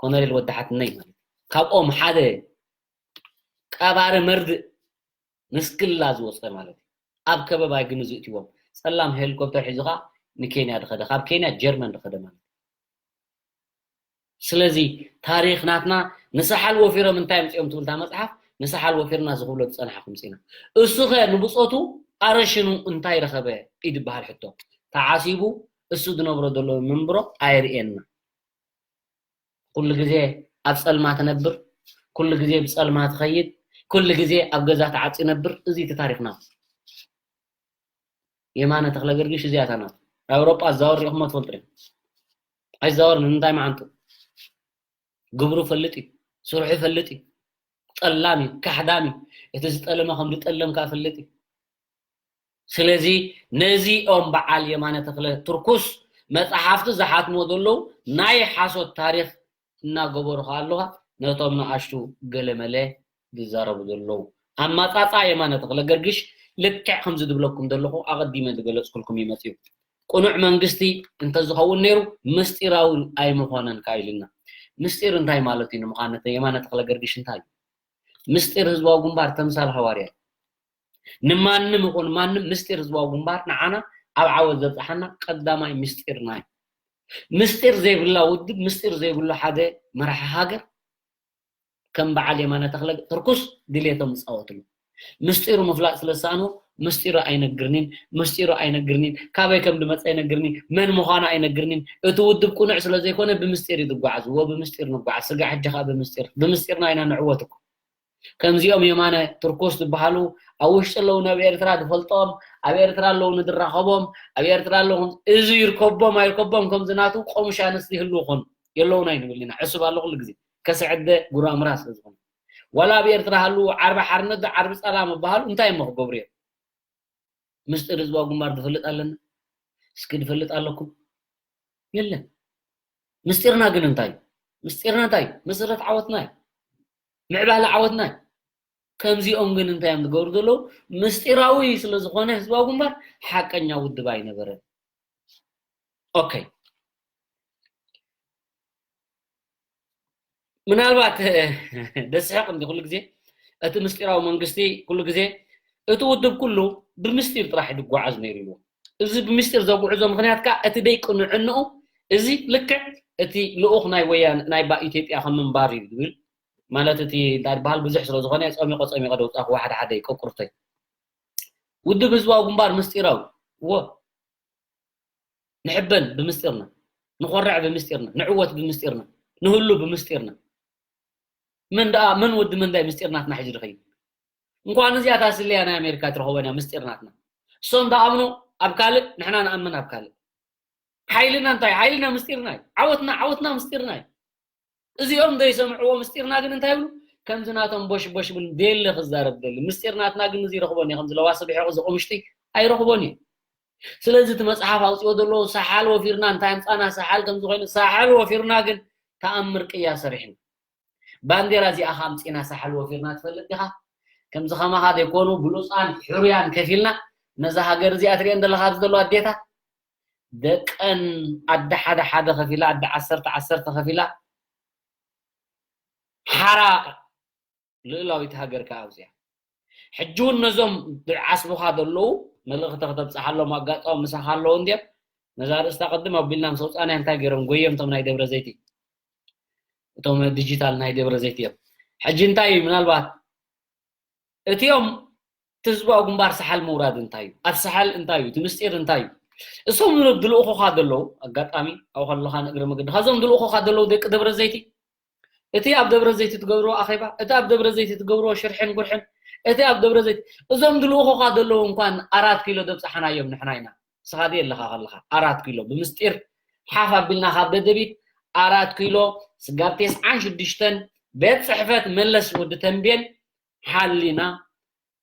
ኮነሬል ወዳሓትነይ ማለት ካብኦም ሓደ ቀባሪ መርድእ ንስክላ ዝወፀ ማለት እዩ። ኣብ ከበባ ግን ዝእትዎም ፀላም ሄሊኮፕተር ሒዙ ከዓ ንኬንያ ዝኸደ ካብ ኬንያ ጀርመን ዝኸደ ማለት እዩ። ስለዚ ታሪኽ ናትና ንሳሓል ወፊሮም እንታይ ኣምፂኦም ትብል እታ መፅሓፍ ንሳሓል ወፊርና ዝኽብሎ ዝፀናሓ ክምፂና እሱ ኸ ንብፆቱ ኣረሽኑ እንታይ ረኸበ እዩ ዝበሃል ሕቶ ተዓሲቡ እሱ ዝነብሮ ዘሎ መንብሮ ኣይርእየና ኩሉ ግዜ ኣብ ፀልማ ትነብር ኩሉ ግዜ ብፀልማ ትኸይድ ኩሉ ግዜ ኣብ ገዛ ተዓፂ ነብር እዚ እቲ ታሪኽና የማነ ተኽለ ገርግሽ እዚኣታ ናት ኣውሮጳ ዝዛወር ሪኹሞ ትፈልጡ ዶ ኣይዛወር ንምንታይ መዓንጡ ግብሩ ፈልጥ እዩ ስርሑ ፈልጥ እዩ ጠላም እዩ ካሕዳም እዩ እቲ ዝጠለመ ከም ዝጠለም ከዓ ፈልጥ እዩ ስለዚ ነዚኦም በዓል የማነ ተኽለ ትርኩስ መፅሓፍቲ ዝሓትሞ ዘለዉ ናይ ሓሶት ታሪኽ እናገበሩ ከዓ ኣለዋ ነቶም ንኣሽቱ ገለመለ ዝዛረቡ ዘለዉ ኣማፃፃ የማነ ተኽለ ገርግሽ ልክዕ ከምዚ ዝብለኩም ዘለኹ ኣቐዲመ ዝገለፅኩልኩም ይመፅዩ ቅኑዕ መንግስቲ እንተዝኸውን ነይሩ ምስጢራዊ ኣይምኾነን ከዓ ኢሉና ምስጢር እንታይ ማለት እዩ ንምዃን ነተ የማነ ተኽለ ገርግሽ እንታይ እዩ ምስጢር ህዝባዊ ግንባር ተምሳል ሃዋርያ ንማንም ይኹን ማንም ምስጢር ህዝባዊ ግንባር ንዓና ኣብ ዓወት ዘብፅሓና ቀዳማይ ምስጢርና እዩ ምስጢር ዘይብላ ውድብ ምስጢር ዘይብሉ ሓደ መራሒ ሃገር ከም በዓል የማነ ተኽለ ትርኩስ ድሌቶም ዝፃወትሉ ምስጢሩ ምፍላጥ ስለ ዝሰኣኑ ምስጢሩ ኣይነግርኒን፣ ምስጢሩ ኣይነግርኒን፣ ካበይ ከም ድመፀ ኣይነግርኒን፣ መን ምዃኑ ኣይነግርኒን። እቲ ውድብ ቅኑዕ ስለ ዘይኮነ ብምስጢር እዩ ዝጓዓዝ። እዎ ብምስጢር ንጓዓዝ። ስጋዕ ሕጂ ከዓ ብምስጢር፣ ብምስጢርና ኢና ንዕወት እኮ። ከምዚኦም የማነ ትርኩስ ዝበሃሉ ኣብ ውሽጢ ኣለዉ፣ ናብ ኤርትራ ዝፈልጦም፣ ኣብ ኤርትራ ኣለዉ ንድራኸቦም፣ ኣብ ኤርትራ ኣለዉ፣ እዚ ይርከቦም ኣይርከቦም ከምዚ ናቱ ቆሙሽ ኣንስቲ ይህልዉ ኾኑ የለውን ኣይንብል ኢና። ዕሱብ ኣሎ ኩሉ ግዜ ከስዕደ ጉራምራ ስለ ዝኾነ። ዋላ ኣብ ኤርትራ ሃሉ ዓርቢ ሓርነት ዓርቢ ጸላም ዝበሃሉ እንታይ እሞ ክገብሩ እዮም? ምስጢር ህዝባዊ ግንባር ዝፈልጥ ኣለና? እስኪ ዝፈልጥ ኣለኩም? የለን። ምስጢርና ግን እንታይ እዩ? ምስጢርና እንታይ እዩ? መሰረት ዓወትና እዩ። ምዕባለ ዓወትና እዩ። ከምዚኦም ግን እንታይ እዮም ዝገብሩ ዘለዉ? ምስጢራዊ ስለ ዝኾነ ህዝባዊ ግንባር ሓቀኛ ውድብ ኣይነበረን። ኦኬ። ምናልባት ደስሕቕ እንዲ ኩሉ ግዜ እቲ ምስጢራዊ መንግስቲ ኩሉ ግዜ እቲ ውድብ ኩሉ ብምስጢር ጥራሕ ድጓዓዝ ነይሩ እዩ። እዚ ብምስጢር ዘጉዕዞ ምኽንያት ከዓ እቲ ደይ ቅንዕንኡ እዚ ልክዕ እቲ ልኡኽ ናይ ወያን ናይ ባ ኢትዮጵያ ከም ምንባር እዩ ዝብል ማለት እቲ እንታይ ዝበሃል ብዙሕ ስለ ዝኾነ ጸሚቆ ጸሚቆ ደውጻኹ ሓደ ሓደ ይቀቁርተይ። ውድብ ህዝባዊ ግንባር ምስጢራዊ እዎ ንሕበን ብምስጢርና፣ ንኾርዕ ብምስጢርና፣ ንዕወት ብምስጢርና፣ ንህሉ ብምስጢርና። መን ደኣ መን ወዲ መን ዳይ ምስጢር ናትና ሒዙ ዝኸይድ? እንኳን እዚኣ እታ ስለያ ናይ ኣሜሪካ ትረኸቦ ኢና ምስጢር ናትና። እሶም ደኣምኑ ኣብ ካልእ፣ ንሕና ንኣምን ኣብ ካልእ። ሓይልና እንታይ? ሓይልና ምስጢርና እዩ። ዓወትና ዓወትና ምስጢርና እዩ። እዚኦም ዘይሰምዕዎ ምስጢርና ግን እንታይ ይብሉ? ከምዚ ናቶም ቦሽ ቦሽ ይብሉ። ደለ ክዛረብ ደሊ ምስጢር ናትና ግን እዚ ይረኽቦን እዩ። ከምዚ ለዋሲ ብሒቑ ዝቑምሽጢ ኣይረኽቦን እዩ። ስለዚ እቲ መጽሓፍ ኣውፅኦ ዘሎ ሰሓል ወፊርና እንታይ ኣምፃና ሰሓል ከምዚ ኮይኑ ሰሓል ወፊርና ግን ተኣምር ቅያ ሰሪሕና። ባንዴራ እዚኣ ኻ ኣምፂና ሳሕል ወፊርና ትፈልጥ ዲኻ? ከምዚ ኸማኻ ዘይኮኑ ብሉፃን ሕሩያን ከፊልና ነዛ ሃገር እዚኣ ትሪአን ዘለኻ ኣብዚ ዘለዋ ኣዴታት ደቀን ኣደ ሓደ ሓደ ከፊላ ኣደ ዓሰርተ ዓሰርተ ከፊላ ሓራ ልእላዊት ሃገር ከዓ ኣብዚኣ ሕጂ እውን ነዞም ዓስብኻ ዘለዉ መልእኽቲ ከተብፅሓሎም ኣጋጣሚ ምሳኻ ኣለዉ እንድዮም ነዛ ርእስታ ቅድም ኣቢልና ምስ ኣውፃእናያ እንታይ ገይሮም ጎየምቶም ናይ ደብረ ዘይቲ እቶም ዲጂታል ናይ ደብረ ዘይት እዮም። ሕጂ እንታይ እዩ ምናልባት እቲኦም እቲ ህዝባዊ ግንባር ሰሓል ምውራድ እንታይ እዩ? ኣብ ሰሓል እንታይ እዩ? እቲ ምስጢር እንታይ እዩ? እሶም ዝልእኹኻ ዘለዉ ኣጋጣሚ ኣብኡ ከለኻ ንእግሪ መገድኻ እዞም ዝልእኹኻ ዘለዉ ደቂ ደብረ ዘይቲ እቲ ኣብ ደብረ ዘይቲ ትገብርዎ ኣኼባ እቲ ኣብ ደብረ ዘይቲ ትገብርዎ ሽርሕን ጉርሕን እቲ ኣብ ደብረ ዘይቲ እዞም ዝልእኹኻ ዘለዉ እንኳን ኣራት ኪሎ ደብፅሓናዮም ንሕና ኢና ንስኻ ድየ ኣለኻ ከለኻ ኣራት ኪሎ ብምስጢር ሓፍ ኣቢልና ካብ ደደቢት ኣራት ኪሎ ስጋብ ቴስዓን ሽዱሽተን ቤት ፅሕፈት መለስ ወዲ ተንቤን ሓሊና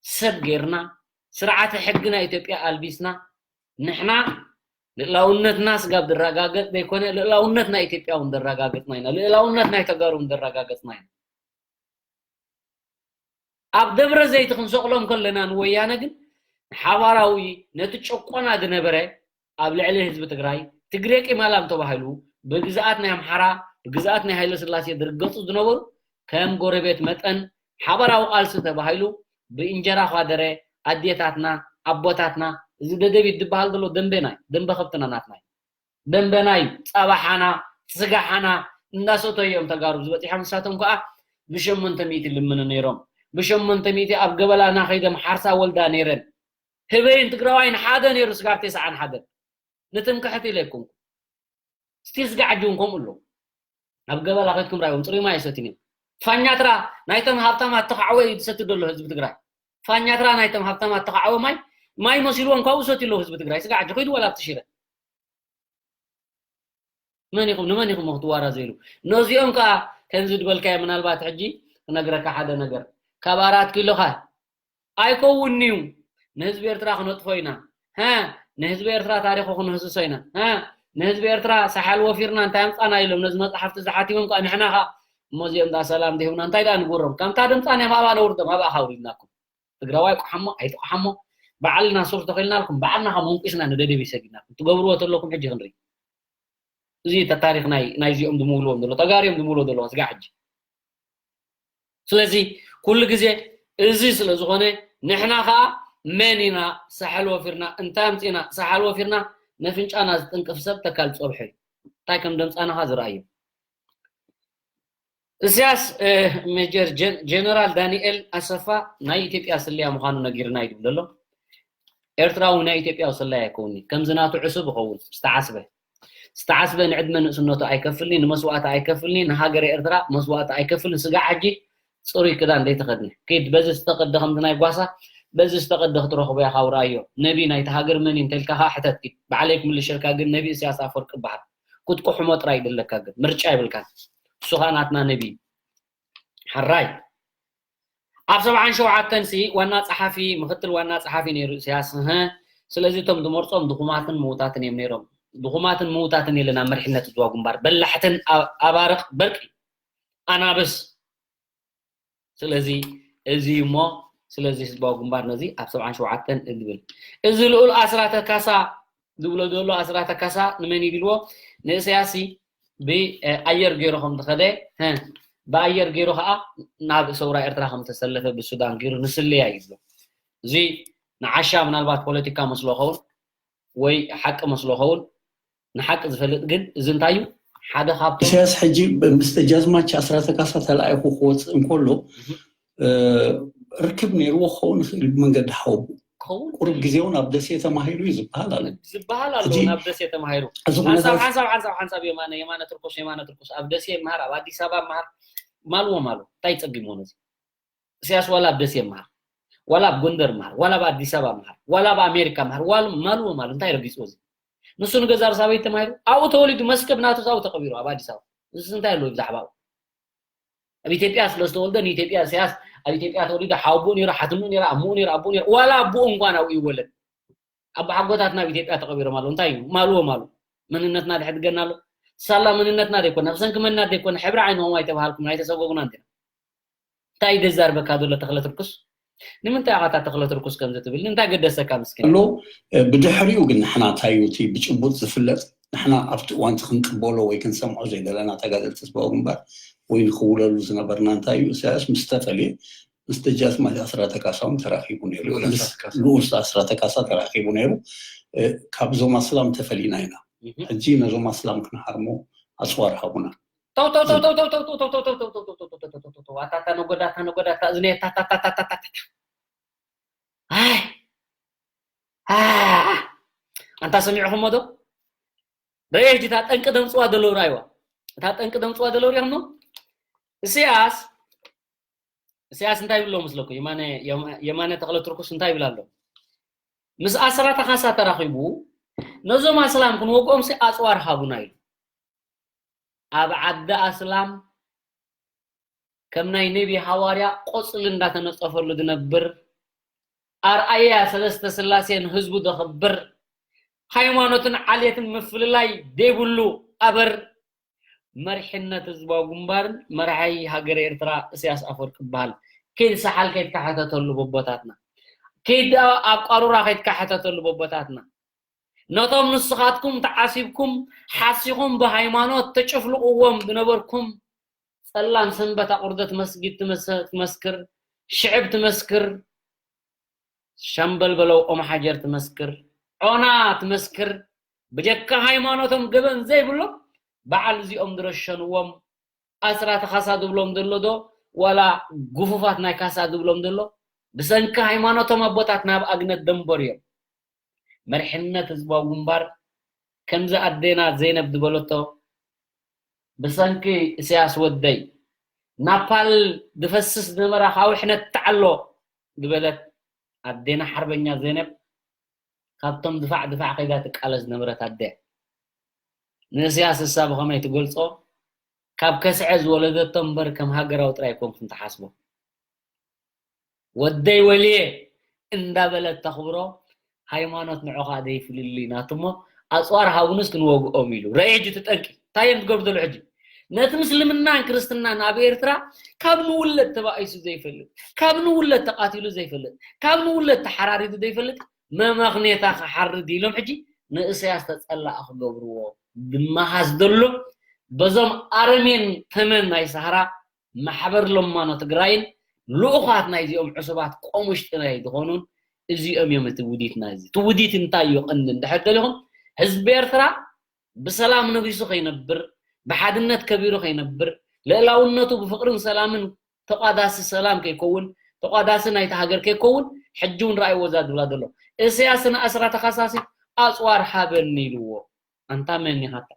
ሰብ ጌርና ስርዓተ ሕጊ ናይ ኢትዮጵያ ኣልቢስና ንሕና ልእላውነትና ስጋብ ዝረጋገፅ ዘይኮነ ልእላውነት ናይ ኢትዮጵያ እውን ዘረጋገፅና ኢና ልእላውነት ናይ ተጋሩ እውን ዘረጋገፅና ኢና ኣብ ደብረ ዘይቲ ክንሰቕሎም ከለና ንወያነ ግን ሓባራዊ ነቲ ጨቆና ዝነበረ ኣብ ልዕሊ ህዝቢ ትግራይ ትግሬ ቂማላም ተባሂሉ ብግዝኣት ናይ ኣምሓራ ብግዝኣት ናይ ሃይለ ስላሴ ዝርገፁ ዝነበሩ ከም ጎረቤት መጠን ሓባራዊ ቃልሲ ተባሂሉ ብእንጀራ ኳደረ ኣዴታትና ኣቦታትና እዚ ደደቢት ዝበሃል ዘሎ ደንበና እዩ ደንበ ከብትና ናትና እዩ ደንበና እዩ ፃባሓና ስጋሓና እናሰተዮም ተጋሩ ዝበፂሖም ንሳቶም ከዓ ብሸሞንተ ሚእቲ ልምኑ ነይሮም ብሸሞንተ ሚእቲ ኣብ ገበላና ከይደም ሓርሳ ወልዳ ነይረን ህበይን ትግራዋይን ሓደ ነይሩ ስጋብ ተስዓን ሓደን ንትምክሕቲ ኢለ ኣይኮንኩ ስቲል ስጋዕ ሕጂ እውን ከምኡ ኣለዉ ኣብ ገበላ ከድኩም ራእዮም ፅሩይ ማይ ኣይሰትን እዮም ፋኛትራ ናይቶም ሃብታማት ተኻዕወ እዩ ዝሰቲ ዘሎ ህዝቢ ትግራይ ፋኛትራ ናይቶም ሃብታማት ተኻዕወ ማይ ማይ መሲልዎም ካብኡ ሰትዩ ኣለዉ ህዝቢ ትግራይ ስጋዕ ሕጂ ከይዱ ወላ ኣብቲ ሽረ መን ኢኹም ንመን ኢኹም ክትዋራዘ ኢሉ ነዚኦም ከዓ ከምዚ ዝበልካዮ ምናልባት ሕጂ ክነግረካ ሓደ ነገር ካብ ኣራት ኪሎኻ ኣይከውን እዩ ንህዝቢ ኤርትራ ክነጥፎ ኢና ንህዝቢ ኤርትራ ታሪኹ ክንህስሶ ኢና ንህዝቢ ኤርትራ ሰሓል ወፊርና እንታይ ኣምፃና ኢሎም ነዚ መፅሓፍቲ ዝሓቲሞም ከዓ ንሕና ከዓ እሞ እዚኦም ዳ ሰላም ዝህብና እንታይ ዳ ንግብሮም ከምታ ድምፃ ናይ ማባ ነውርዶም ኣብኣ ካውሪድናኩም ትግራዋይ ቁሓሞ ኣይትቁሓሞ ባዕልና ሱር ተኺልናልኩም ባዕልና ከ መንቂስና ንደደብ ይሰጊድናኩም ትገብርዎ ተለኩም ሕጂ ክንርኢ እዚ ተታሪኽ ናይ ናይዚኦም ዝምውልዎም ዘሎ ተጋርዮም ዝምውልዎ ዘለዋ ስጋ ሕጂ ስለዚ ኩሉ ግዜ እዚ ስለ ዝኾነ ንሕና ከዓ መን ኢና ሳሕል ወፊርና እንታይ ኣምፂና ሳሕል ወፊርና ነፍንጫና ዝጥንቅፍ ሰብ ተካል ፀብሑ እዩ እንታይ ከም ደምፃናኻ ዝረኣዩ እስያስ ሜጀር ጀነራል ዳንኤል ኣሰፋ ናይ ኢትዮጵያ ስለያ ምዃኑ ነጊርና እዩ ዝብል ዘሎ ኤርትራዊ ናይ ኢትዮጵያዊ ሰላይ ኣይከውን'ዩ። ከምዚ ናቱ ዕሱብ ይኸውን፣ ዝተዓስበ። ዝተዓስበ ንዕድመ ንእስነቱ ኣይከፍልን'ዩ፣ ንመስዋእቲ ኣይከፍልን'ዩ፣ ንሃገረ ኤርትራ መስዋእቲ ኣይከፍልን። ስጋዕ ሕጂ ጽሩይ ክዳን ዘይተኸድነ። ኪድ በዚ ዝተቐደ ከምዚ ናይ ጓሳ፣ በዚ ዝተቐደ ክትረኽቦ ኢኻ፣ ውርኣዮ። ነቢ ናይቲ ሃገር መን እዩ እንተልካ ኸኣ ሕተት ኪድ። ባዕለይ ክምልሸልካ ግን ነቢ እስያስ ኣፈወርቂ ይበሃል። ክትቁሕሞ ጥራይ ይደለካ ግን፣ ምርጫ የብልካን። እሱ ኸኣ ናትና ነቢ እዩ። ሕራይ። ኣብ ሰብዓን ሸውዓተን ሲ ዋና ጸሓፊ፣ ምኽትል ዋና ጸሓፊ ነይሩ እስያስ። እህ፣ ስለዚ እቶም ዝመርጾም ድኹማትን ምውታትን እዮም ነይሮም። ድኹማትን ምውታትን የለን ኣብ መሪሕነት ህዝባዊ ግንባር። በላሕትን ኣ-፣ ኣባርቕ በርቂ፣ ኣናብስ። ስለዚ እዚ እሞ፣ ስለዚ ህዝባዊ ግንባር ነዚ ኣብ ሰብዓን ሸውዓተን እድብል። እዚ ልኡል ኣስራተ ካሳ ዝብሎ ዘሎ፣ ኣስራተ ካሳ ንመን እዩ ኢልዎ? ንእስያስ ብኣየር ገይሩ ከም ዝኸደ፣ ህ፣ ብኣየር ገይሩ ኸኣ ናብ ሰውራ ኤርትራ ከም ተሰለፈ ብሱዳን ገይሩ ንስለያ እዩ ዝብሎ። እዚ ንዓሻ ምናልባት ፖለቲካ መስሎ ኸውን ወይ ሓቂ መስሎ ኸውን፣ ንሓቂ ዝፈልጥ ግን እዚ እንታይ እዩ? ሓደ ካብቶም ኢሳያስ ሕጂ ምስ ደጃዝማች ኣስራተ ካሳ ተላኢኹ ክወፅእ እንከሎ፣ እህ። እ፣ ርክብ ነይርዎ ክኸውን ይኽእል ብመንገዲ ሓወቡ። ክኸውን ቁሩብ ይኽእል። ግዜ እውን ኣብ ደሴ ተማሂሩ እዩ ዝበሃል ኣሎ። ዝበሃል ኣሎ ሕጂ እውን ኣብ ደሴ ተማሂሩ። እዚ ሓንሳብ፣ ኩነታት ሓንሳብ፣ ሓንሳብ፣ ሓንሳብ የማነ፣ የማነ ትርኩስ፣ የማነ ትርኩስ ኣብ ደሴ ይመሃር፣ ኣብ ኣዲስ ኣበባ ይመሃር፣ ማልዎ፣ ማልዎ። እንታይ ጸጊምዎ ነዚ? ኢሳያስ ዋላ ኣብ ደሴ ይመሃር፣ ዋላ ኣብ ጎንደር ይመሃር፣ ዋላ ኣብ ኣዲስ ኣበባ ይመሃር፣ ዋላ ኣብ ኣሜሪካ ይመሃር፣ ዋላ ማልዎ፣ ማልዎ። እንታይ ረጊጽዎ እዚ? ንሱ ንገዛ ርእሱ ኣበይ ተማሂሩ? ኣብኡ ተወሊዱ፣ መስቀል ናቱ ኣብኡ ተቐቢሩ፣ ኣብ ኣዲስ ኣበባ። ንሱ እንታይ ኣለዎ ብዛዕባ ኣብኡ? ኣብ ኢትዮጵያ ስለ ዝተወልደ፣ ንኢትዮጵያ፣ ኢሳያስ ኣብ ኢትዮጵያ ተወሊዱ፣ ሓወቦኡ ነይሩ፣ ሓትንኡ ነይራ፣ ኣሞኡ ነይሩ፣ ኣቦኡ ነይሩ፣ ዋላ ኣቦኡ እንኳን ኣብኡ ይወለድ። ኣቦሓጎታትና ኣብ ኢትዮጵያ ተቐቢሮም ኣለዉ። እንታይ እዩ? ማልዎ፣ ማሉ። መንነትና ድሕድገና ኣሎ። ሳላ መንነትና ዘይኮነ፣ ብሰንኪ መንነት ዘይኮነ፣ ሕብሪ ዓይንኹም ኣይተባሃልኩም፣ ኣይተሰጎጉና እንዲና። እንታይ እዩ ዘዛርበካ ዘሎ ተኽለ ትርኩስ? ንምንታይ ኢኻ እታ ተኽለ ትርኩስ ከምዚ ትብል? ንምንታይ ገደሰካ ምስኪን? ኣሎ። እ፣ ብድሕሪኡ ግን ንሕና እንታይ እዩ እቲ ብጭቡጥ ዝፍለጥ? ንሕና ኣብቲ እዋን እቲ ክንቅበሎ ወይ ክንሰምዖ ዘይደለና ተጋደልቲ ህዝባዊ ግንባር ወይ ንኽውለሉ ዝነበርና እንታይ እዩ? ኢሳያስ ምስ ተፈልየ ምስ ደጃዝማች ኣስራተ ካሳ እውን ተራኺቡ ነይሩ። ልኡል ምስ ኣስራተ ካሳ። ልኡል ኣስራተ ካሳ ተራኺቡ ነይሩ። እ፣ ካብዞም ኣስላም ተፈሊና ኢና። እህ። ሕጂ ነዞም ኣስላም ክንሃርሞ ኣጽዋር ሃቡና። ተው፣ ተው፣ ተው፣ ተው፣ ተው፣ ተው፣ ተው፣ ተው፣ ተው፣ ተው፣ ተው፣ ተው፣ ተው፣ ተው፣ ተው፣ ተው፣ ኣታ፣ ኣታ፣ ነጎዳ፣ ኣታ፣ ነጎዳ፣ ኣታ፣ እዝኒ፣ ኣታ፣ ኣታ፣ ኣታ፣ ኣታ፣ ኣታ፣ ኣታ። ኣይ። ኣ። ኣንታ ሰሚዕኹሞ ዶ? ረኤ፣ ሕጂ እታ ጠንቂ ደምጽዋ ዘለዉ ራእይዋ። እታ ጠንቂ ደምጽዋ ዘለዉ ሪኢኹሞ? እስያስ፣ እስያስ እንታይ ይብሎ መስለኩም? የማነ፣ የማ-፣ የማነ ተኽለ ትርኩስ እንታይ ይብል ኣሎ? ምስ ኣስራተ ካሳ ተራኺቡ፣ ነዞም ኣስላም ክንወግኦም ሲ ኣጽዋር ሃቡና ኢሉ። ኣብ ዓዲ ኣስላም ከም ናይ ነቢ ሃዋርያ ቆጽሊ እንዳተነጸፈሉ ዝነብር፣ ኣርኣያ ሰለስተ ስላሴ ንህዝቡ ዘኽብር፣ ሃይማኖትን ዓሌትን ምፍልላይ ዘይብሉ ኣበር፣ መሪሕነት ህዝባዊ ግንባርን መራሒ ሃገረ ኤርትራ እስያስ ኣፈወርቂ ይበሃል። ከይድ ሰሓል ከይድካ ሕተተሉ በቦታትና። ከይድ ኣብ ቋሩራ ከይድካ ሕተተሉ በቦታትና። ነቶም ንስኻትኩም ተዓሲብኩም ሓሲኹም ብሃይማኖት ተጨፍልቕዎም ዝነበርኩም፣ ጸላም ሰንበት ኣቑርደት መስጊድ ትመስ-፣ ትመስክር፣ ሽዕብ ትመስክር፣ ሻምበል በለው ኦም ሓጀር ትመስክር፣ ዖና ትመስክር፣ ብጀካ ሃይማኖቶም ገበን ዘይብሎም በዓል እዚኦም ዝረሸንዎም ኣስራተ ካሳ ዝብሎም ዘሎ ዶ፣ ዋላ ግፉፋት ናይ ካሳ ዝብሎም ዘሎ፣ ብሰንኪ ሃይማኖቶም ኣቦታት ናብ ኣግነት ደንበሩ እዮም። መሪሕነት ህዝባዊ ግንባር ከምዚ ኣዴና ዘይነብ ዝበለቶ፣ ብሰንኪ እስያስ ወደይ ናፓል ዝፈስስ ዝነበረ ኣኻውሕ ነትዕ ኣሎ ዝበለት ኣዴና ሓርበኛ ዘይነብ፣ ካብቶም ድፋዕ ድፋዕ ከይዳ ትቃለስ ዝነበረት ኣደ። ንእስያስ እሳ ብኸመይ ትገልጾ? ካብ ከስዐ ዝወለደቶ እምበር ከም ሃገራዊ ጥራይ ኣይኮንኩን ትሓስቦ። ወደይ ወልየ እንዳበለት ተኽብሮ፣ ሃይማኖት ንዑ ኸኣ ዘይፍልልይ ናቱ እሞ፣ ኣጽዋር ሃቡንስ ክንወግኦም ኢሉ። ረኣይ ሕጂ እቲ ጠንቂ። እንታይ እዮም ዝገብሩ ዘለዉ ሕጂ? ነቲ ምስልምናን ክርስትናን ኣብ ኤርትራ ካብ ንውለድ ተባኢሱ ዘይፈልጥ፣ ካብ ንውለድ ተቓቲሉ ዘይፈልጥ፣ ካብ ንውለድ ተሓራሪዱ ዘይፈልጥ መመኽኔታ ክሓርድ ኢሎም ሕጂ ንእስያስ ተጸላኢ ክገብርዎ ዝመሃዝ ዘሎ በዞም ኣረሜን ተመን ናይ ሰሃራ ማሕበር ለማኖ ትግራይን ልኡኻት ናይዚኦም ዕሱባት ቆሙሽጢ ናይ ዝኾኑን እዚኦም እዮም እቲ ውዲትና እዚ። እቲ ውዲት እንታይ እዩ ቀንዲ እንድሕር ደሊኹም፣ ህዝቢ ኤርትራ ብሰላም ነጊሱ ከይነብር፣ ብሓድነት ከቢሩ ከይነብር፣ ልእላውነቱ ብፍቕርን ሰላምን ተቋዳሲ ሰላም ከይከውን፣ ተቋዳሲ ናይቲ ሃገር ከይከውን፣ ሕጂ እውን ረኣይዎ እዛ ዝብላ ዘሎ። እሰያስ ንኣስራተ ካሳሲ ኣፅዋር ሃበኒ ኢልዎ። ኣንታ መን ኢኻታ?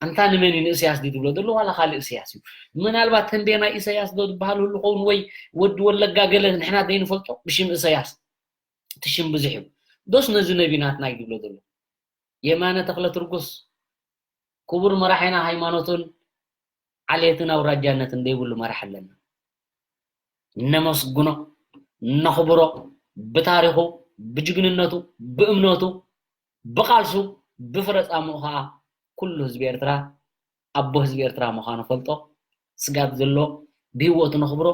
ኣንታ ንመን እዩ ንእሰያስ ድዩ ትብሎ ዘሎ? ዋላ ካልእ እሰያስ እዩ? ምናልባት ተንቤናይ እሰያስ ዶ ዝበሃል ህሉ ኸውን ወይ ወዲ ወለጋ ገለ ንሕና ዘይንፈልጦ ብሽም እሰያስ እቲ ሽም ብዙሕ እዩ። ዶስ ነዚ ነቢ ናትና እዩ ዝብሎ ዘሎ? የማነ ተኽለ ትርጉስ ክቡር መራሒና ሃይማኖትን ዓሌትን ኣውራጃነትን ዘይብሉ መራሕ ኣለና። ነመስግኖ፣ ነኽብሮ፣ ብታሪኹ፣ ብጅግንነቱ፣ ብእምነቱ፣ ብቓልሱ፣ ብፍረ ጻምኡ ኸዓ ኩሉ ህዝቢ ኤርትራ ኣቦ ህዝቢ ኤርትራ ምዃኑ ፈልጦ። ስጋብ ዘሎ ብህይወቱ ነኽብሮ፣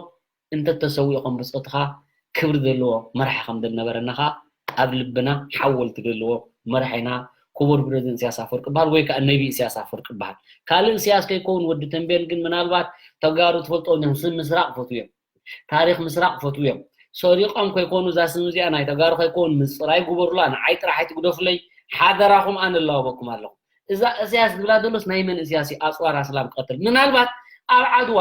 እንተተሰዊኡ ከም ብጾትኻ ክብሪ ዘለዎ መራሒ ከም ዝነበረና ኸዓ ኣብ ልብና ሓወልቲ ዘለዎ መራሒና ክቡር ፕረዚደንት ኢሳያስ ኣፈወርቂ ይበሃል፣ ወይ ከዓ ነቢ ኢሳያስ ኣፈወርቂ ይበሃል። ካልእ ኢሳያስ ከይከውን ወዲ ተንቤን ግን ምናልባት ተጋሩ ትፈልጦ እዮም፣ ስም ምስራቕ ፈትዉ እዮም፣ ታሪኽ ምስራቕ ፈትዉ እዮም። ሰሪቖም ከይኮኑ እዛ ስም እዚኣ ናይ ተጋሩ ከይከውን ምጽራይ ግበሩላ፣ ንዓይ ጥራሕ ኣይትግደፉለይ፣ ሓደራኹም ኣነ እላወበኩም ኣለኹ። እዛ ኢሳያስ ዝብላ ዘሎስ ናይ መን ኢሳያስ እዩ? ኣጽዋር ኣስላም ቀትል። ምናልባት ኣብ ዓድዋ፣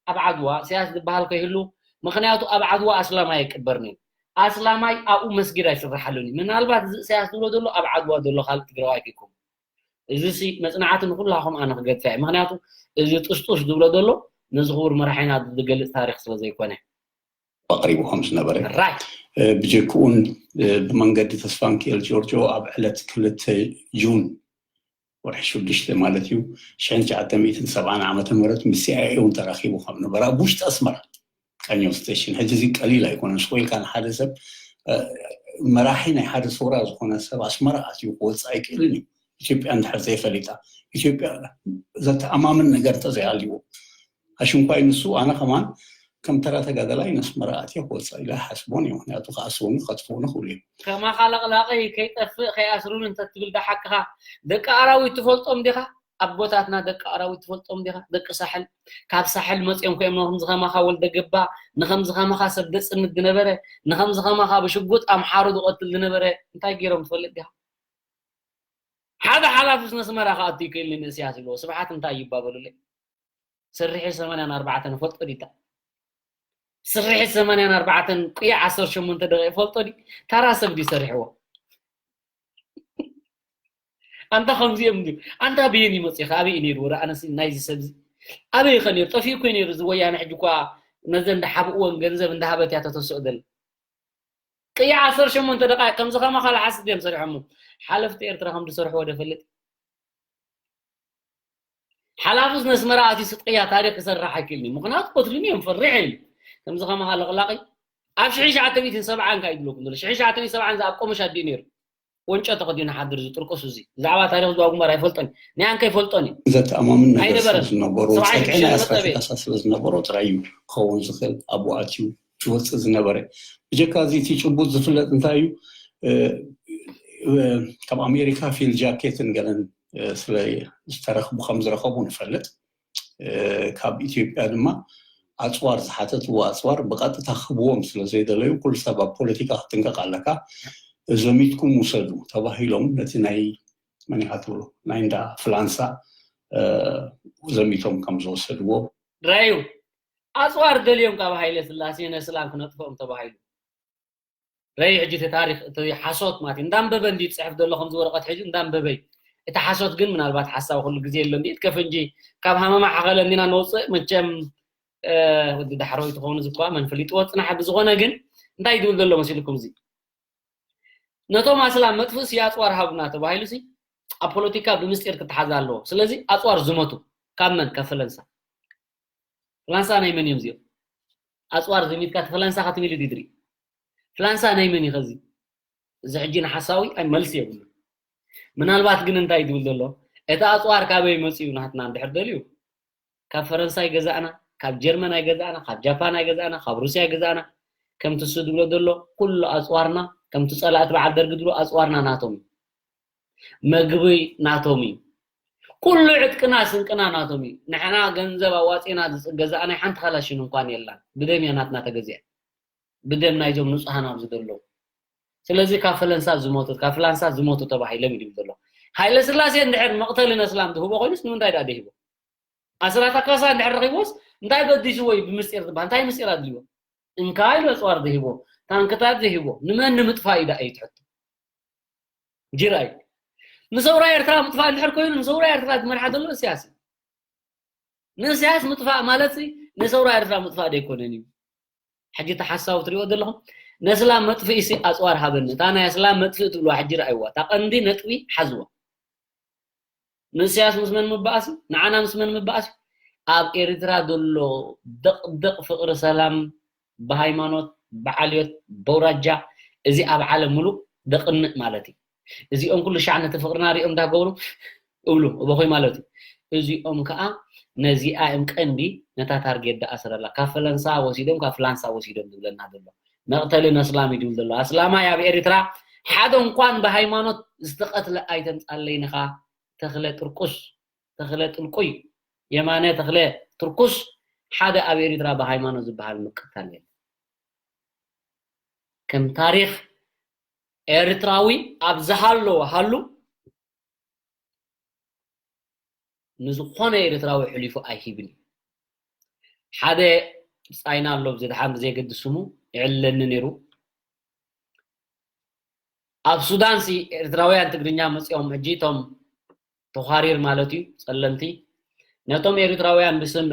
ኣብ ዓድዋ ኢሳያስ ዝበሃል ከይህሉ፣ ምኽንያቱ ኣብ ዓድዋ ኣስላማይ ኣይቅበርን እዩ። ኣስላማይ ኣብኡ መስጊድ ኣይስራሓሉን እዩ። ምናልባት እዚ ኢሳያስ ዝብሎ ዘሎ ኣብ ዓድዋ ዘሎ ካልእ ትግራዋይ ከይከውን። እዚ ሲ መጽናዕቲ ንኩላኹም ኣነ ክገድፋ እየ። ምኽንያቱ እዚ ጥስጡስ ዝብሎ ዘሎ ነዚ ክቡር መራሒና ዝገልጽ ታሪኽ ስለ ዘይኮነ። ኣቕሪቡ ከም ዝነበረ። ራይት። እ፣ ብጀክኡን፣ እ፣ ብመንገዲ ተስፋንኪኤል ጆርጆ ኣብ ዕለት ክልተ ጁን ወርሒ ሽዱሽተ ማለት እዩ፣ ሽሕን ትሽዓተ ሚእትን ሰብዓን ዓመተ ምህረት ምስ ሲ ኣይ ኤ እውን ተራኺቡ ከም ነበረ ኣብ ውሽጢ ኣስመራ፣ ቀኘው ስቴሽን። ሕጂ እዚ ቀሊል ኣይኮነን። ስቕ ኢልካ ንሓደ ሰብ፣ እ፣ መራሒ ናይ ሓደ ሰውራ ዝኾነ ሰብ ኣስመራ ኣትዩ ክወጽእ ኣይክእልን እዩ። ኢትዮጵያ እንድሕር ዘይፈሊጣ፣ ኢትዮጵያ ዘተኣማምን ነገር እንተዘይሃልይዎ፣ ኣሽንኳይ ንሱ፣ ኣነ ከማን ከም ተራ ተጋዳላይ ነስመራ ኣትየ ክወፅእ ኢለ ኣይሓስቦን እየ። ምኽንያቱ ክኣስሩኒ፣ ክኸትፉኒ ይኽእሉ እዮም። ከማኻ ለቕላቒ ከይጠፍእ ከይኣስሩኒ እንተትብል ዳሓቅኻ። ደቂ ኣራዊት ትፈልጦም ዲኻ? ኣቦታትና ደቂ ኣራዊት ትፈልጦም ዲኻ? ደቂ ሳሕል፣ ካብ ሳሕል መፂኦም ኮይኖም ንኸምዚ ከማኻ ወልደ ገባ፣ ንኸምዚ ከማኻ ሰብ ደፅንት ዝነበረ፣ ንኸምዚ ከማኻ ብሽጉጥ ኣምሓሩ ዝቐትል ዝነበረ እንታይ ገይሮም ትፈልጥ ዲኻ? ሓደ ሓላፊስ ነስመራ ክኣቱ ይክእል ንእስያስ ኢልዎ። ስብሓት እንታይ እዩ ባበሉለይ? ስርሒት ሰማንያን ኣርባዕተን ፈልጦ ዲታ? ስርሒት ሰማንያን ኣርባዕተን ቅያ ዓሰርተ ሸሞንተ ደቂቕ ፈልጦ ዲ? ታራ ሰብ ዲ ሰሪሕዎ? ኣንታ ከምዚኦም ዲ? ኣንታ ብየን ይመጽእ? ኣበይ እዩ ነይሩ? ወረ ኣነስ ናይዚ ሰብዚ ኣበይ ከ ነይሩ? ጠፊኡ እኮ እዩ ነይሩ። እዚ ወያነ ሕጂ እኳ ነዘን እንዳሓብእወን ገንዘብ እንዳሃበት እያ ተተስኦ ዘላ። ቅያ ዓሰርተ ሸሞንተ ደቃይቅ ከምዚ ከማኻ ለሓስት ድዮም ሰሪሖሞ? ሓለፍቲ ኤርትራ ከም ዝሰርሕዎ ዶ ፈልጥ? ሓላፍስ ነስመራ ኣትዩ ስጥቅያ ታሪክ ክሰርሕ ኣይክእልን እዩ። ምኽንያቱ ቀትሉኒ እዮም፣ ፈሪሕ እዩ። ከምዚ ከማኻ ለቕላቂ ኣብ ሽሕን ትሽዓተ ሚእትን ሰብዓን ካይ ድለኩም ዘሎ? ሽሕን ትሽዓተ ሚእትን ሰብዓን ዝኣብ ቆመሽ ኣዲኡ ነይሩ። ወንጮ ተኸዲኑ ሓድር እዚ ጥርቁስ እዚ። ብዛዕባ ታሪኽ ዝዋጉ እምበር ኣይፈልጦን። ንያን ከይፈልጦን እዩ። ዘተኣማምን ነገር ስለ ኣይነበረን። ዝነበሮ፣ ሰብዓይ ጸግዒ ናይ ሽሸን ኣስራተ መጸበ። ካሳ ስለ ዝነበሮ ጥራይ እዩ ክኸውን ዝኽእል ኣብኡ ኣትዩ ዝወጽእ ዝነበረ። ብጀካ እዚ እቲ ጭቡጥ ዝፍለጥ እንታይ እዩ? እ፣ እ፣ ካብ ኣሜሪካ ፊል ጃኬትን ገለን፣ እ፣ ስለ ዝተረኽቡ፣ ከም ዝረኸቡ ንፈልጥ። እ፣ ካብ ኢትዮጵያ ድማ ኣጽዋር ዝሓተትዎ ኣጽዋር ብቐጥታ ክህብዎም ስለ ዘይደለዩ፣ ኩሉ ሰብ ኣብ ፖለቲካ ክትጥንቀቕ ኣለካ። ዘሚትኩም ውሰዱ ተባሂሎም ነቲ ናይ መን ኢኻ ትብሎ? ናይ እንዳ ፍላንሳ፣ እ፣ ዘሚቶም ከም ዝወሰድዎ። ራዩ፣ ኣጽዋር ደልዮም ካብ ሃይለ ስላሴ ነስላም ክነጥፍኦም ተባሂሉ። ራዩ፣ ሕጂ እቲ ታሪኽ፣ እቲ ሓሶት ማለት እዩ። እንዳንበበ እንዲ ትጽሕፍ ዘሎ ከምዚ ወረቐት ሒዙ እንዳንበበ እዩ። እቲ ሓሶት ግን ምናልባት ሓሳብ ኩሉ ግዜ የሎ እንዲ፣ ከፍንጂ ካብ ሃመማ ሓኸለ እንዲና ንወጽእ መቸም፣ እ፣ ወዲ ዳሕረወይ ትኸውን እዚ እኳ መን ፈሊጥዎ ጽናሕ። ብዝኾነ ግን እንታይ ዝብል ዘሎ መሲልኩም እዚ? ነቶም ኣስላም መጥፍእሲ ኣጽዋር ሃቡና ተባሂሉሲ ኣብ ፖለቲካ ብምስጢር ክተሓዝ ኣለዎ። ስለዚ ኣጽዋር ዝመቱ ካብ መን? ካብ ፈለንሳ። ፍላንሳ ናይ መን እዮም እዚኦም? ኣጽዋር ዘሚትካ እቲ ፍላንሳ ክትብል ድድሪ? ፍላንሳ ናይ መን እዩ ኸዚ? እዚ ሕጂ ንሓሳዊ ኣይ መልሲ የብሉ። ምናልባት ግን እንታይ ዝብል ዘሎ? እቲ ኣጽዋር ካበይ መጺኡ ናትና እንድሕር ደልዩ? ካብ ፈረንሳ ይገዛእና፣ ካብ ጀርመን ኣይገዛእና፣ ካብ ጃፓን ኣይገዛእና፣ ካብ ሩስያ ኣይገዛእና። ከምቲ እሱ ዝብሎ ዘሎ፣ ኩሉ ኣጽዋርና፣ ከምቲ ጸላእቲ በዓል ደርጊ ዝብሎ፣ ኣጽዋርና ናቶም እዩ። መግቢ ናቶም እዩ። ኩሉ ዕጥቅና፣ ስንቅና ናቶም እዩ። ንሕና ገንዘብ ኣዋጺእና ዝገዛእናይ ሓንቲ ካላሽን እንኳን የላን። ብደም እያ ናትና ተገዚኣ። ብደም ናይዞም ንጹሃን ኣብዚ ዘለዉ። ስለዚ ካብ ፈለንሳ ዝሞቱ፣ ካብ ፍላንሳ ዝሞቱ ተባሂሎም እዩ ዝብል ዘሎ። ሃይለ ስላሴ እንድሕር መቕተሊ ነስላም ዝህቦ ኮይኑስ ንምንታይ ደኣ ደሂቦ? ኣስራታ ካሳ እንድሕር ረኺብዎስ እንታይ ገዲስዎ እዩ ብምስጢር ዝበሃል? እንታይ ምስጢር ኣድልዎ? እንካ ኢሉ ኣጽዋር ዝሂቦ። ታንክታት ዘይህቦ ንመን ንምጥፋእ እዩ ደኣ እዩ ትሕቶ። ጅራይ ንሰውራ ኤርትራ ምጥፋእ እንድሕር ኮይኑ ንሰውራ ኤርትራ ዝመርሓ ዘሎ እስያስ እዩ። ንእስያስ ምጥፋእ ማለት ንሰውራ ኤርትራ ምጥፋእ ደይኮነን እዩ። ሕጂ እቲ ሓሳብ ትሪኦ ዘለኹም ነስላም መጥፍኢ ሲ ኣፅዋር ሃበኒ። እታ ናይ ኣስላም መጥፍኢ ትብልዋ ሕጂ ረኣይዋ። እታ ቀንዲ ነጥቢ ሓዝዋ። ንእስያስ ምስ መን ምባኣስ እዩ? ንዓና ምስ መን ምባኣስ እዩ? ኣብ ኤርትራ ዘሎ ደቕደቕ ፍቕሪ ሰላም ብሃይማኖት፣ ብዓልዮት፣ በውራጃ፣ እዚ ኣብ ዓለም ምሉእ ደቕንእ ማለት እዩ። እዚኦም ኩሉ ሻዕ ነቲ ፍቕርና ሪኦም እንዳገብሩ እብሉ እበኹይ ማለት እዩ። እዚኦም ከዓ ነዚኣ እዮም ቀንዲ ነታ ታርጌት ደኣ ስረላ ካብ ፈለንሳ ወሲዶም ካብ ፍላንሳ ወሲዶም ዝብለና ዘሎ መቕተሊ ነስላም እዩ ዝብል ዘሎ ኣስላማይ ኣብ ኤርትራ ሓደ እንኳን ብሃይማኖት ዝተቐትለ ኣይተምፃለይንኻ ተኽለ ጥርቁስ ተኽለ ጥልቁይ የማነ ተኽለ ትርኩስ ሓደ ኣብ ኤርትራ ብሃይማኖት ዝበሃል ምቅታል የለ ከም ታሪክ ኤርትራዊ ኣብ ዝሃለወ ሃሉ ንዝኾነ ኤርትራዊ ሕሊፉ ኣይሂብን እዩ ሓደ ብፃይና ኣሎ ብዚ ድሓን ብዘየገድስ ስሙ ይዕለኒ ነይሩ ኣብ ሱዳን ሲ ኤርትራውያን ትግርኛ መፂኦም ሕጂ እቶም ተዃሪር ማለት እዩ ፀለምቲ ነቶም ኤርትራውያን ብስም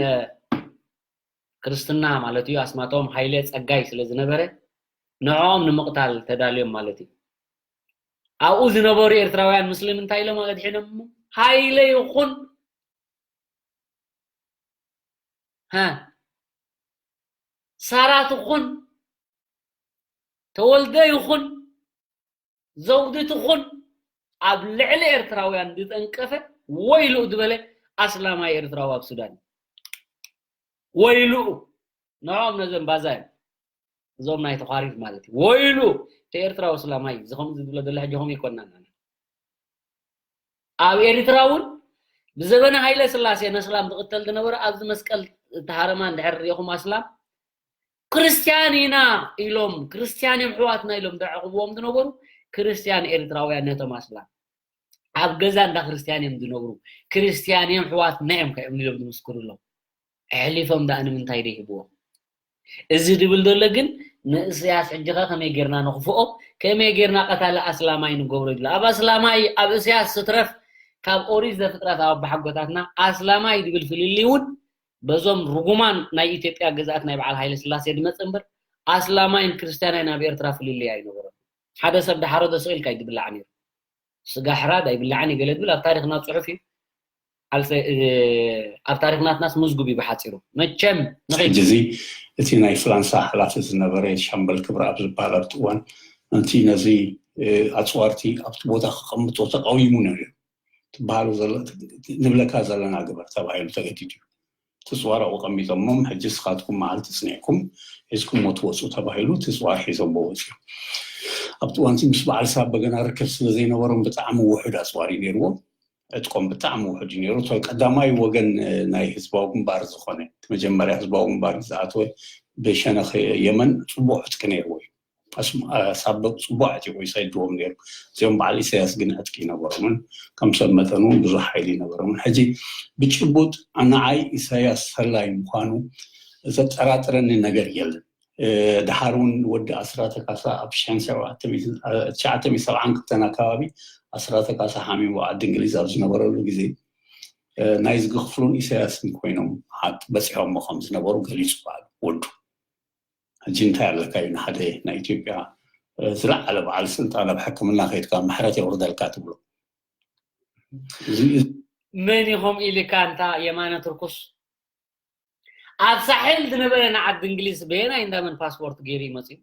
ክርስትና ማለት እዩ ኣስማቶም ሃይለ ፀጋይ ስለ ዝነበረ ንዕኦም ንምቕታል ተዳልዮም ማለት እዩ ኣብኡ ዝነበሩ ኤርትራውያን ምስሊም እንታይ ኢሎም ኣድሒኖም ሃይለ ይኹን ሳራ ትኹን ተወልደ ይኹን ዘውዲ ትኹን ኣብ ልዕሊ ኤርትራውያን ዝጠንቀፈ ወይልኡ ዝበለ ኣስላማይ ኤርትራዊ ኣብ ሱዳን ወይልኡ ንዕኦም ነዘን ባዛ እዮም እዞም ናይ ተዃሪት ማለት እዩ ወይሉ እቲ ኤርትራዊ ኣስላማይ እዚ ከምኡ ዝብሎ ዘሎ ሕጂ ከምኡ ይኮና ኣብ ኤርትራ እውን ብዘበነ ሃይለ ስላሴ ነስላም ዝቕተል ዝነበረ ኣብዚ መስቀል ተሃረማ እንድሕር ሪኢኹም ኣስላም ክርስትያን ኢና ኢሎም ክርስትያን እዮም ሕዋትና ኢሎም ዘዕቕብዎም ዝነበሩ ክርስትያን ኤርትራውያን ነቶም ኣስላም ኣብ ገዛ እንዳ ክርስትያን እዮም ዝነብሩ ክርስትያን እዮም ሕዋትና እዮም ከእምኒ ኢሎም ዝምስክሩ ኣለዉ ኣሕሊፎም ደኣ ንምንታይ ደይህብዎ እዚ ዝብል ዘሎ ግን ንእስያስ ሕጂ ኸ ከመይ ጌርና ንኽፍኦ ከመይ ጌርና ቀታሊ ኣስላማይ ንገብሮ ይብል ኣብ ኣስላማይ ኣብ እስያስ ስትረፍ ካብ ኦሪት ዘፍጥረት ኣብ ኣባሓጎታትና ኣስላማይ ዝብል ፍልልይ እውን በዞም ርጉማን ናይ ኢትዮጵያ ግዝኣት ናይ በዓል ሃይለ ስላሴ ዝመፅ እምበር ኣስላማይን ክርስትያናይን ኣብ ኤርትራ ፍልልይ ኣይነበሮን ሓደ ሰብ ድሓረዶ ስቕ ኢልካ እዩ ዝብላዕ ነይሩ ስጋ ሕራድ ኣይብላዕን እዩ ገለ ዝብል ኣብ ታሪክና ፅሑፍ እዩ ኣብ ታሪክ ናትናስ ምዝጉብ እዩ ብሓፂሩ መቸም ንኸይድ ሕጂ እዚ እቲ ናይ ፍላንሳ ሓላፊ ዝነበረ ሻምበል ክብረኣብ ዝበሃል ኣብቲ እዋን ነቲ ነዚ ኣፅዋርቲ ኣብቲ ቦታ ክቐምጦ ተቃዊሙ ነይሩ እዩ ትበሃሉ ንብለካ ዘለና ግበር ተባሂሉ ተገዲዱ እዩ እቲ ፅዋር ኣብኡ ቀሚጦሞም ሕጂ ንስኻትኩም መዓልቲ ፅኒዕኩም ሒዝኩሞ ትወፁ ተባሂሉ እቲ ፅዋር ሒዞሞ ወፂኦም ኣብቲ እዋንቲ ምስ በዓል ሳብ በገና ርክብ ስለ ዘይነበሮም ብጣዕሚ ውሑድ ኣፅዋር እዩ ነይርዎም ዕጥቆም ብጣዕሚ ውሑድ እዩ ነይሩ እቶ ቀዳማይ ወገን ናይ ህዝባዊ ግንባር ዝኾነ እቲ መጀመርያ ህዝባዊ ግንባር ዝኣተወ ብሸነኽ የመን ፅቡቕ ዕጥቂ ነይርዎ እዩ ሳበብ ፅቡቅ ዕጢቁ ይሰድዎም ነይሩ እዚኦም በዓል ኢሳያስ ግን ዕጥቂ ይነበሮምን ከም ሰብ መጠን እውን ብዙሕ ሓይሊ ይነበሮምን ሕጂ ብጭቡጥ ንዓይ ኢሳያስ ሰላይ ምዃኑ ዘጠራጥረኒ ነገር የለን ድሓር እውን ወዲ ኣስራተ ካሳ ኣብ ሽሕን ትሽዓተ ሚእትን ሰብዓን ክልተን ኣካባቢ ኣስራተ ካሳ ሓሚሙ ዓዲ እንግሊዝ ኣብ ዝነበረሉ ግዜ ናይ ዝግክፍሉን ኢሳያስን ኮይኖም በፂሖሞ ከም ዝነበሩ ገሊፁ በዓል ወዱ ሕጂ እንታይ ኣለካ እዩ ንሓደ ናይ ኢትዮጵያ ዝለዓለ በዓል ስልጣን ኣብ ሕክምና ከይድካ ምሕረት የውርደልካ ትብሎ መን ኢኹም ኢልካ እንታ የማነ ትርኩስ ኣብ ሳሕል ዝነበረ ንዓዲ እንግሊዝ በየናይ እንዳመን ፓስፖርት ገይሩ ይመፅኡ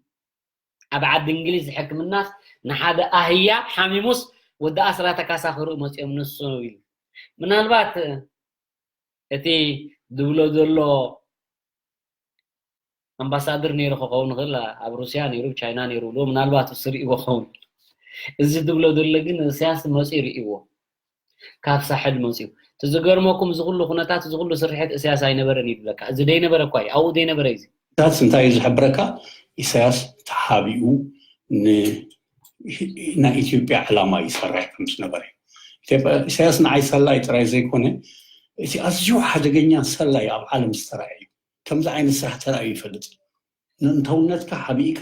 ኣብ ዓዲ እንግሊዝ ሕክምናስ ንሓደ ኣህያ ሓሚሙስ ወዲ ኣስራተ ካሳ ክርኢ መፅኦም ንሱ ኢሉ ምናልባት እቲ ዝብሎ ዘሎ ኣምባሳደር ነይሩ ክኸውን ይኽእል ኣብ ሩስያ ነይሩ ቻይና ነይሩ ብሎ ምናልባት እሱ ርእይዎ ክኸውን እዚ ዝብሎ ዘሎ ግን እስያስ መፂኡ ርእይዎ ካብ ሳሕል መፂኡ እቲ ዝገርመኩም እዚ ኩሉ ኩነታት እዚ ኩሉ ስርሒት እስያስ ኣይነበረን ይብለካ እዚ ደይነበረ እኳ እዩ ኣብኡ ደይነበረ እዩ ታት እንታይ እዩ ዝሕብረካ ኢሳያስ ተሓቢኡ ናይ ኢትዮጵያ ዕላማ ይሰርሕ ከም ዝነበረ ኢሳያስ ንዓይ ሰላይ ጥራይ ዘይኮነ እቲ ኣዝዩ ሓደገኛ ሰላይ ኣብ ዓለም ዝተረኣየ እዩ ከምዚ ዓይነት ስራሕ ተራእዩ ይፈልጥ ንእንተውነትካ ሓቢእካ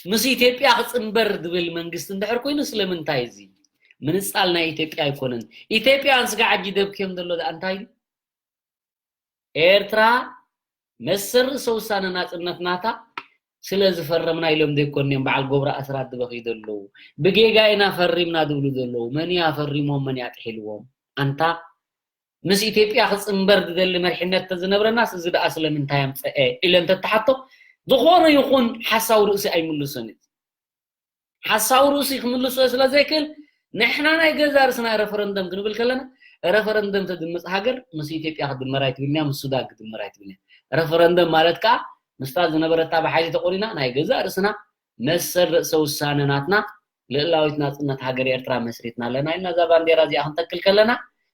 ምስ ኢትዮጵያ ክፅንበር ዝብል መንግስቲ እንድሕር ኮይኑ ስለምንታይ እዚ ምንፃል ናይ ኢትዮጵያ ኣይኮነን? ኢትዮጵያን ስጋዕ ሕጂ ደብክዮም ዘሎ ደኣ እንታይ እዩ? ኤርትራ መሰል ርእሰ ውሳነ ናጽነት ናታ ስለ ዝፈረምና ኢሎም ዘይኮንዮም በዓል ጎብራ ኣስራት ዝበኽዩ ዘለዉ። ብጌጋ ኢና ፈሪምና ዝብሉ ዘለዉ። መን እዩ ኣፈሪሞም፣ መን እዩ ኣጥሒልዎም? ኣንታ ምስ ኢትዮጵያ ክጽንበር ዝደሊ መሪሕነት ተዝነብረናስ እዚ ደኣ ስለምንታይ ኣምጸአ ኢለ እንተተሓቶ ዝኾነ ይኹን ሓሳዊ ርእሲ ኣይምልስን እዩ። ሓሳዊ ርእሲ ክምልሶ ስለ ዘይክእል ንሕና ናይ ገዛ ርእስና ረፈረንደም ክንብል ከለና ረፈረንደም ተድምፅ ሃገር ምስ ኢትዮጵያ ክድመር ኣይትብልንያ ምስ ሱዳን ክድመር ኣይትብልንያ። ረፈረንደም ማለት ከዓ ምስታ ዝነበረታ ብሓይሊ ተቆኒና ናይ ገዛ ርእስና መሰል ርእሰ ውሳነ ናትና ልእላዊት ናፅነት ሃገር ኤርትራ መስሪትና ኣለና ኢልና እዛ ባንዴራ እዚኣ ክንተክል ከለና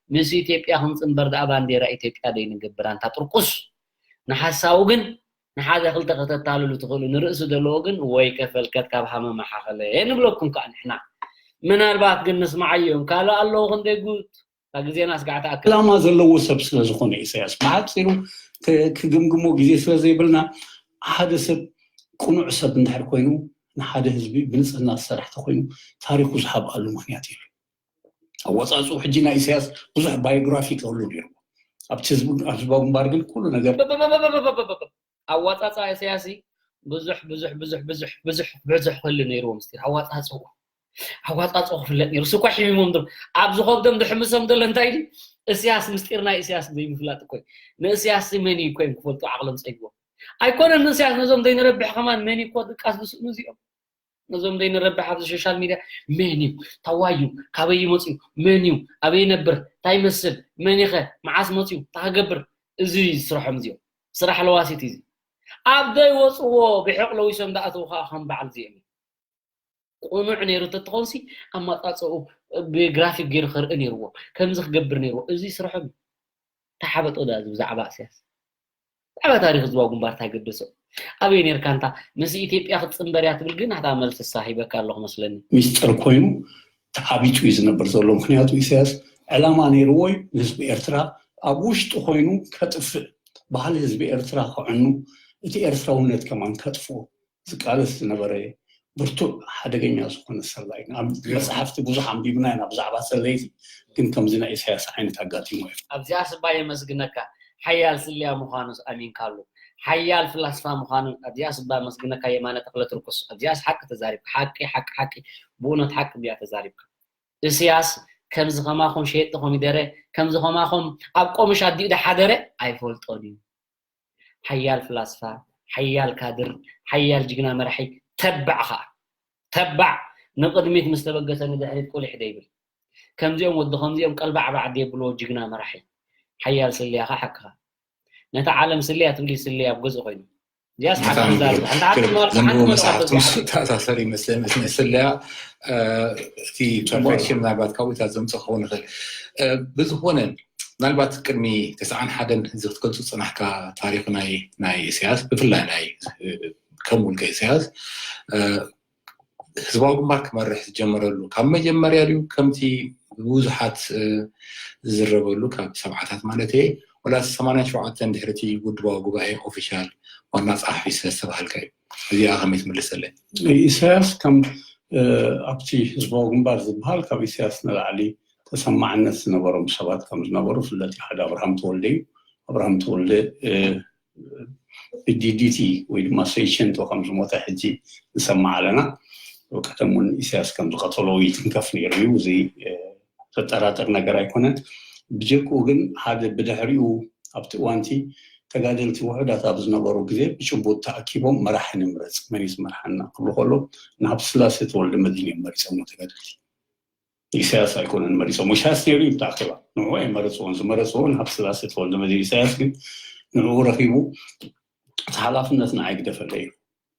ምስ ኢትዮጵያ ክንፅንበር ደኣ ባንዴራ ኢትዮጵያ ደይንገብር ኣንታ ጥርቁስ ንሓሳዊ ግን ንሓደ ክልተ ከተታልሉ ትኽእሉ ንርእሲ ዘለዎ ግን ወይ ከፈልከት ካብ ሃመማ ሓኸለ ንብለኩም ከዓ ንሕና ምናልባት ግን ንስማዓዮም ካልእ ኣለዉ ክንደይ ጉድ ካብ ግዜና ስጋዕ ተኣክል ዕላማ ዘለዎ ሰብ ስለ ዝኾነ ኢሳያስ ብሓፂሩ ክግምግሞ ግዜ ስለ ዘይብልና ሓደ ሰብ ቅኑዕ ሰብ እንድሕር ኮይኑ ንሓደ ህዝቢ ብንፅህና ዝሰርሕ ተኮይኑ ታሪኩ ዝሓብኣሉ ምክንያት የሉ ኣወፃፅኡ ሕጂ ናይ ኢሳያስ ብዙሕ ባዮግራፊ ክህሉ ነይሩ ኣብቲ ህዝባዊ ግንባር ግን ኩሉ ነገር ኣዋፃፃ ኢሳያስ ብዙሕ ብዙሕ ብዙሕ ብዙሕ ብዙሕ ብዙሕ ክህሉ ነይርዎ ምስጢር ኣዋፃፅኡ ኣዋፃፅኡ ክፍለጥ ነይሩ ስኳ ሒሚሞም ዶ ኣብ ዝኸብዶም ዝሕምሶም ዘሎ እንታይ ድዩ እስያስ ምስጢር ናይ እስያስ ዘይምፍላጥ እኮ ንእስያስ መን እዩ እኮ እዮም ክፈልጡ ዓቕሎም ፀይዎም ኣይኮነን ንእስያስ ነዞም ዘይንረብሕ ከማን መን እኮ ድቃስ ዝስእኑ እዚኦም ነዞም ዘይንረብሕ ኣብዚ ሶሻል ሚድያ መን እዩ ታዋዩ ካበይ ይመፅዩ መን እዩ ኣበይ ይነብር እንታይ ይመስል መን ይኸ መዓስ መፅዩ እንታይ ክገብር እዚ ስርሖም እዚኦም ስራሕ ለዋሲት እዩ ኣብ ዘይወፅዎ ብሕቕ ለዊሶም ዝኣተዉ ከዓ ከም በዓል እዚኦም እዩ ቁኑዕ ነይሩ ተትኾንሲ ኣማፃፅኡ ብግራፊክ ገይሩ ከርኢ ነይርዎ ከምዚ ክገብር ነይርዎ እዚ ስርሖም እዩ ተሓበጦ ዳ እዚ ብዛዕባ እስያስ ብዛዕባ ታሪክ ህዝባዊ ግንባር እንታይ ገደሶ ኣበይ ነርካ እንታ ምስ ኢትዮጵያ ክትፅንበር እያ ትብል ግን ኣታ መልስሳ ሂበካ ኣለኹ መስለኒ ሚስጥር ኮይኑ ተዓቢጡ እዩ ዝነብር ዘሎ ምክንያቱ ኢሳያስ ዕላማ ነይርዎ እዩ ንህዝቢ ኤርትራ ኣብ ውሽጡ ኮይኑ ከጥፍእ ባህሊ ህዝቢ ኤርትራ ከዕኑ እቲ ኤርትራውነት ከማን ከጥፍኦ ዝቃለስ ዝነበረ ብርቱዕ ሓደገኛ ዝኾነ ሰላይ መፅሓፍቲ ብዙሕ ኣንቢብና ኢና ብዛዕባ ሰለይቲ ግን ከምዚ ናይ ኢሳያስ ዓይነት ኣጋጢሞ እዩ ኣብዚኣ ስባ የመስግነካ ሓያል ስልያ ምዃኑስ ኣሚንካሉ ሓያል ፍላስፋ ምዃኑ ኣብዚኣ ስባ የመስግነካ የማነ ተኽለ ትርኩስ ኣብዚኣስ ሓቂ ተዛሪብካ ሓቂ ሓቂ ሓቂ ብእውነት ሓቂ እዚኣ ተዛሪብካ እስያስ ከምዚ ከማኹም ሸየጥቲ ኮሚደረ ከምዚ ከማኹም ኣብ ቆምሽ ኣዲኡ ዝሓደረ ኣይፈልጦን እዩ ሓያል ፍላስፋ፣ ሓያል ካድር፣ ሓያል ጅግና መራሒ ተባዕ ኸዓ። ተባዕ ንቕድሚት ምስ ተበገሰ ንድሕሪት ቁሊሕ ዘይብል። ከምዚኦም ወዲ ከምዚኦም ቀልባዕባዕ ዘየብልዎ ጅግና መራሒ። ሓያል ስልያ ኸዓ ሓቅኻ። ነታ ዓለም ስልያ ትብል እዩ ስልያ ኣብ ገዝኡ ኮይኑ። እዚኣስ ሓቂ ንዛረብ። ሓንቲ ሓቂ ንበል፣ ሓንቲ ዘንብቦ መጽሓፍ መጽሓፍ ትወስድ ትኣሳሰር ይመስለኒ። እቲ ናይ ስለያ፣ እ፣ እቲ ጽቡቕ። ፐርፌክሽን ምናልባት ካብኡ ኢታ ዘምጽእ ክኸውን ይኽእል። እ፣ ብዝኾነ፣ ምናልባት ቅድሚ ተስዓን ሓደን እዚ ክትገልጹ ዝጸናሕካ ታሪኽ ናይ፣ ናይ ኢሳያስ፣ ብፍላይ ናይ፣ እ፣ ከም ውልቀ ኢሳያስ፣ እ፣ ህዝባዊ ግንባር ክመርሕ ዝጀመረሉ ካብ መጀመርያ ድዩ ከምቲ ብዙሓት፣ እ፣ ዝዝረበሉ ካብ ሰብዓታት ማለት እየ፣ ወላ ሰማንያን ሸውዓተን ድሕሪ እቲ ውድባዊ ጉባኤ ኦፊሻል ዋና ጸሓፊ ስለ ዝተባሃልካ እዩ? እዚኣ ከመይ ትምልሰለይ? ኢሳያስ ከም፣ እ፣ ኣብቲ ህዝባዊ ግንባር ዝበሃል ካብ ኢሳያስ ንላዕሊ ተሰማዕነት ዝነበሮም ሰባት ከም ዝነበሩ ፍለጥ እዩ። ሓደ ኣብርሃም ተወልደ እዩ። ኣብርሃም ተወልደ፣ እ፣ ብ ዲ ዲ ቲ ወይ ድማ ሰይሸንቶ ከም ዝሞተ ሕጂ ንሰምዕ ኣለና። ቀደም እውን ኢሳያስ ከም ዝቐተሎ ይትንከፍ ነይሩ እዩ። እዚ፣ እ፣ ዘጠራጥር ነገር ኣይኮነን። ብጀክኡ ግን ሓደ ብድሕሪኡ ኣብቲ እዋንቲ ተጋደልቲ ውሑዳት ኣብ ዝነበሩ ግዜ ብጭቡጥ ተኣኪቦም መራሒ ንምረፅ፣ መን እዩ ዝመርሓና ክብሉ ከለዉ ንሃብተስላሴ ተወልደመድህን እዮም መሪፆሞ ተጋደልቲ። ኢሳያስ ኣይኮነን መሪፆሞ። ኢሳያስ ነይሩ እዩ ኣብቲ ኣኼባ። ንዕኡ ኣይመረፅዎን። ዝመረፅዎ ንሃብተስላሴ ተወልደመድህን። ኢሳያስ ግን ንዕኡ ረኺቡ እቲ ሓላፍነት ንዓይ ግደፈለይ ኢሉ።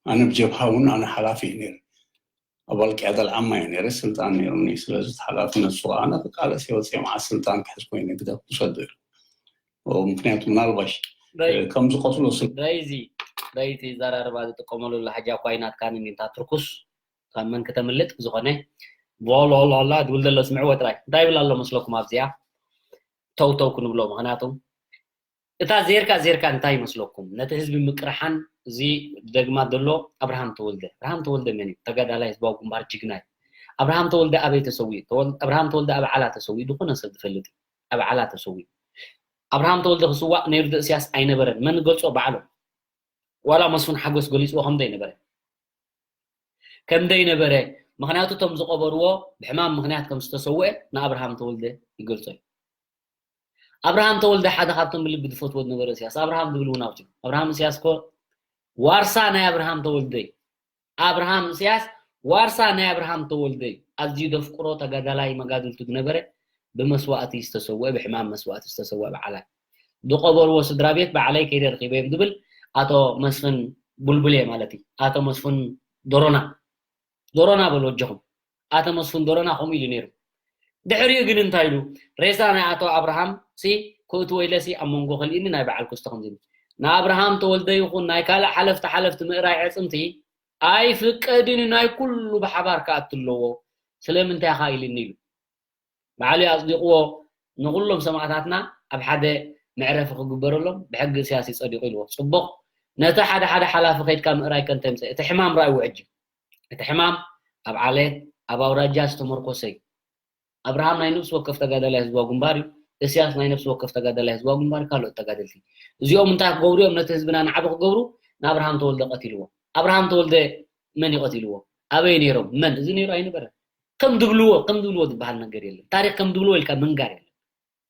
ኣነ ብጀብሃ እውን ኣነ ሓላፊ እየ ነይረ። ኣባል ቅያዳ ኣልዓማ እየ ነይረ፣ ስልጣን ነይሩኒ። ስለዚ እቲ ሓላፍነት ንሱ ኣነ ክቃለስ እየ ወፅየ፣ መዓስ ስልጣን ክሕዝ ኮይነ ግደፍ ውሰዶ ኢሉ። ምክንያቱ ምናልባሽ ከም ዝቀትሎ ስለ ዳይዚ ዳይቲ ዘራርባ ዝጥቀመሉ ኣሎ ሓጃ እኳ ኣይናትካን እንዲንታ ትርኩስ ካብ መን ክተምልጥ ብዝኾነ ቮሎሎላ ድብል ዘሎ ስምዕዎ ጥራይ እንታይ ይብል ኣሎ መስለኩም ኣብዚኣ ተው ተው ክንብሎ ምክንያቱ እታ ዜርካ ዜርካ እንታይ ይመስለኩም? ነቲ ህዝቢ ምቅርሓን እዚ ደግማ ዘሎ ኣብርሃም ተወልደ። ኣብርሃም ተወልደ መን እዩ? ተጋዳላይ ህዝባዊ ግንባር ጅግና እዩ። ኣብርሃም ተወልደ ኣበይ ተሰዊኡ? ተወል-፣ ኣብርሃም ተወልደ ኣብ ዓላ ተሰዊኡ፣ ዝኾነ ሰብ ዝፈልጥ እዩ። ኣብ ዓላ ተሰዊኡ። ኣብርሃም ተወልደ ክስዋእ ነይሩ ዶ እስያስ? ኣይነበረን። መን ገልጾ? ባዕሎም። ዋላ መስፍን ሓጎስ ገሊጽዎ ከም ዘይነበረ። ከም ዘይነበረ። ምኽንያቱ እቶም ዝቐበርዎ ብሕማም ምኽንያት ከም ዝተሰውአ ንኣብርሃም ተወልደ ይገልጾ እዩ። ኣብርሃም ተወልደ ሓደ ካብቶም ብልቢ ዝፈትዎ ዝነበረ እስያስ ኣብርሃም ዝብል እውን ኣውፅኡ። ኣብርሃም እስያስ እኮ ዋርሳ ናይ ኣብርሃም ተወልደ እዩ። ኣብርሃም እስያስ ዋርሳ ናይ ኣብርሃም ተወልደ እዩ። ኣዝዩ ዘፍቅሮ ተጋዳላይ መጋድልቱ ዝነበረ ብመስዋእቲ ዝተሰወአ፣ ብሕማም መስዋእቲ ዝተሰወአ በዓላይ። ዝቐበርዎ ስድራ ቤት ባዕለይ ከይደ ረኺበዮም ዝብል ኣቶ መስፍን ቡልቡሌ ማለት እዩ። ኣቶ መስፍን ዶሮና፣ ዶሮና በሉ ኣጆኹም። ኣቶ መስፍን ዶሮና ከምኡ ኢሉ ነይሩ። ድሕሪኡ ግን እንታይ ኢሉ? ሬሳ ናይ ኣቶ ኣብርሃም ሲ ክእትዎ ኢለ ሲ ኣብ መንጎ ከልኢኒ ናይ በዓል ክስቶ ከምዚ ኢሉ። ንኣብርሃም ተወልደ ይኹን ናይ ካልእ ሓለፍቲ ሓለፍቲ ምእራይ ኣዕፅምቲ ኣይፍቀድን እዩ፣ ናይ ኩሉ ብሓባር ክኣቱ ኣለዎ። ስለምንታይ ኢኻ ኢልኒ ኢሉ። ባዕሉ እዩ ኣፅዲቕዎ ንኩሎም ሰማእታትና ኣብ ሓደ መዕረፊ ክግበረሎም ብሕጊ እስያስ እዩ ጸዲቑ ኢልዎ። ጽቡቕ፣ ነቲ ሓደ ሓደ ሓላፊ ከይድካ ምእራይ ከ እንታይ ምጸእ? እቲ ሕማም ርኣይዎ ሕጂ። እቲ ሕማም ኣብ ዓሌት፣ ኣብ ኣውራጃ ዝተመርኮሰ እዩ። ኣብርሃም ናይ ነፍሲ ወከፍ ተጋዳላይ ህዝባዊ ግንባር እዩ። እስያስ ናይ ነፍሲ ወከፍ ተጋዳላይ ህዝባዊ ግንባር፣ ካልኦት ተጋደልቲ። እዚኦም እንታይ ክገብሩ እዮም? ነቲ ህዝብና ንዓቢ ክገብሩ ንኣብርሃም ተወልደ ቀቲልዎ። ኣብርሃም ተወልደ መን እዩ ቀቲልዎ? ኣበይ ነይሮም? መን? እዚ ነይሩ ኣይነበረን። ከም ድብልዎ፣ ከም ድብልዎ ዝበሃል ነገር የለን። ታሪኽ ከም ድብልዎ ኢልካ ምንጋር የለን።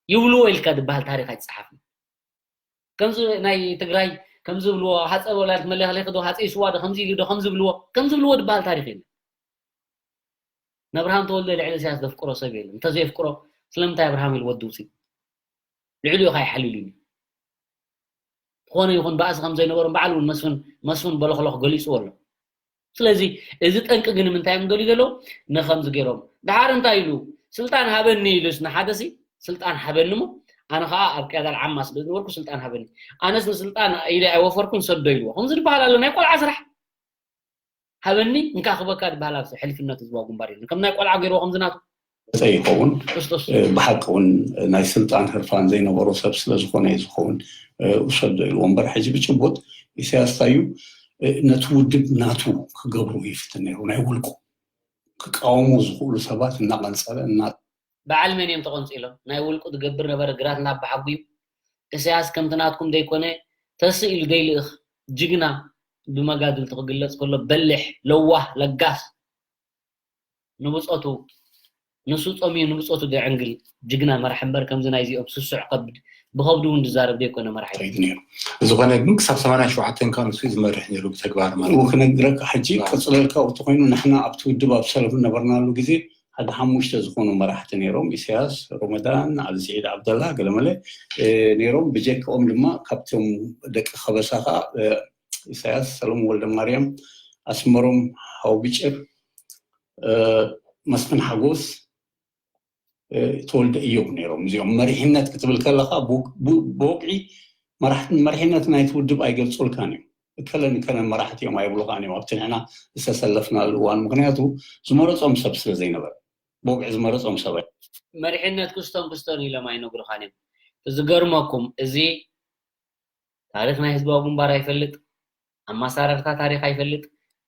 ይብልዎ ኢልካ ዝበሃል ታሪኽ ኣይተጻሓፍን። ከምዚ ናይ ትግራይ ከምዚ ብልዎ፣ ሃፀ ወላዲት መለኽለኺ ዶ፣ ሃፀይ ስዋ ዶ፣ ከምዚ ኢሉ ዶ፣ ከምዚ ብልዎ፣ ከምዚ ብልዎ ዝበሃል ታሪኽ የለን። ንኣብርሃም ተወልደ ልዕሊ ኢሳያስ ዘፍቅሮ ሰብ የለን። እንተዘየፍቅሮ ስለምንታይ ኣብርሃም ኢሉ ወዲ ውፅእ? ልዕሊኡ ከ ኣይሓልዩሉን እዩ። ዝኾነ ይኹን ባእሲ ከም ዘይነበሮም ባዕሉ እውን መስፍን፣ መስፍን በለኽለኽ ገሊፅዎ ኣሎ። ስለዚ እዚ ጠንቂ ግን ንምንታይ እዮም ደልዩ ዘለዉ? ንኸምዚ ገይሮም። ደሓር እንታይ ኢሉ? ስልጣን ሃበኒ ኢሉስ ንሓደ ሲ ስልጣን ሃበኒ እሞ ኣነ ኸዓ ኣብ ቅያዳ ዓማ ስለ ዝነበርኩ ስልጣን ሃበኒ። ኣነስ ንስልጣን ኢለ ኣይወፈርኩን ሰዶ ኢልዎ። ከምዚ ዝበሃል ኣሎ ናይ ቆልዓ ስራሕ። ሃበኒ እንካ ክበካ ዝበሃል ኣብ ሕልፍነት ህዝባዊ ግንባር የለን። ከም ናይ ቆልዓ ገይርዎ ከምዚ ናቱ። ይኸውን። ክርስቶስ። እ፣ ብሓቂ እውን ናይ ስልጣን ህርፋን ዘይነበሮ ሰብ ስለ ዝኾነ እዩ ዝኸውን፣ እ፣ ውሰዶ ኢልዎ እምበር ሕጂ ብጭቡጥ ኢሳያስ እንታይ እዩ፣ እ፣ ነቲ ውድብ ናቱ ክገብሩ ይፍትን ነይሩ። ናይ ውልቁ ክቃወሙ ዝኽእሉ ሰባት እናቐንጸበ እና በዓል መን እዮም ተቐንጺሎም? ናይ ውልቁ ዝገብር ነበረ ግራት እናበሓጉ እዩ። ኢሳያስ ከምቲ ናትኩም ዘይኮነ ተስእ ኢሉ ዘይልእኽ ጅግና ብመጋድልቱ ክግለጽ ከሎ በሊሕ፣ ለዋህ፣ ለጋስ ንብጾቱ ንሱ ጸምዩ ንብጾቱ ዘዕንግል ጅግና መራሒ እምበር ከምዚ ናይዚኦም ስሱዕ ከብድ ብኸብዱ እውን ዝዛረብ ዘይኮነ መራሒ እዩ። ከይዱ ነይሩ። ዝኾነ ግን ክሳብ ሰማንያን ሸውዓተን ካብ ንሱ እዩ ዝመርሕ ነይሩ ብተግባር ማለት እዩ። ክነግረካ ሕጂ ኣዎ። ቀጽለልካ እንተኾይኑ ንሕና ኣብቲ ውድብ ኣብ ሰልፍ ዝነበርናሉ ግዜ ሓደ ሓሙሽተ ዝኾኑ መራሕቲ ነይሮም። ኢሳያስ፣ ሮመዳን፣ ዓሊ ስዒድ ዓብደላ፣ ገለመለ፣ እ፣ ነይሮም። ብጀክኦም ድማ ካብቶም ደቂ ከበሳ ኸዓ፣ እ፣ ኢሳያስ፣ ሰለሙን ወልደማርያም፣ ኣስመሮም ሃውቢጭር፣ እ፣ መስፍን ሓጎስ፣ እ፣ ተወልደ እዮም ነይሮም። እዚኦም መሪሕነት ክትብል ከለኻ ብ-፣ ብ-፣ ብወግዒ መራሕ-፣ መሪሕነት ናይቲ ውድብ ኣይገልጹልካን እዮም። እከለን እከለን መራሕቲ እዮም ኣይብሉኻን እዮም ኣብቲ ንሕና ዝተሰለፍናሉ እዋን። ምኽንያቱ ዝመረጾም ሰብ ስለ ዘይነበረ፣ ብወግዒ ዝመረጾም ሰብ ኣይ- መሪሕነት ክስቶን ክስቶን ኢሎም ኣይነግሩኻን እዮም። ዝገርመኩም፣ እዚ ታሪኽ ናይ ህዝባዊ ግንባር ኣይፈልጥ፣ ኣመሳረርታ ታሪኽ ኣይፈልጥ፣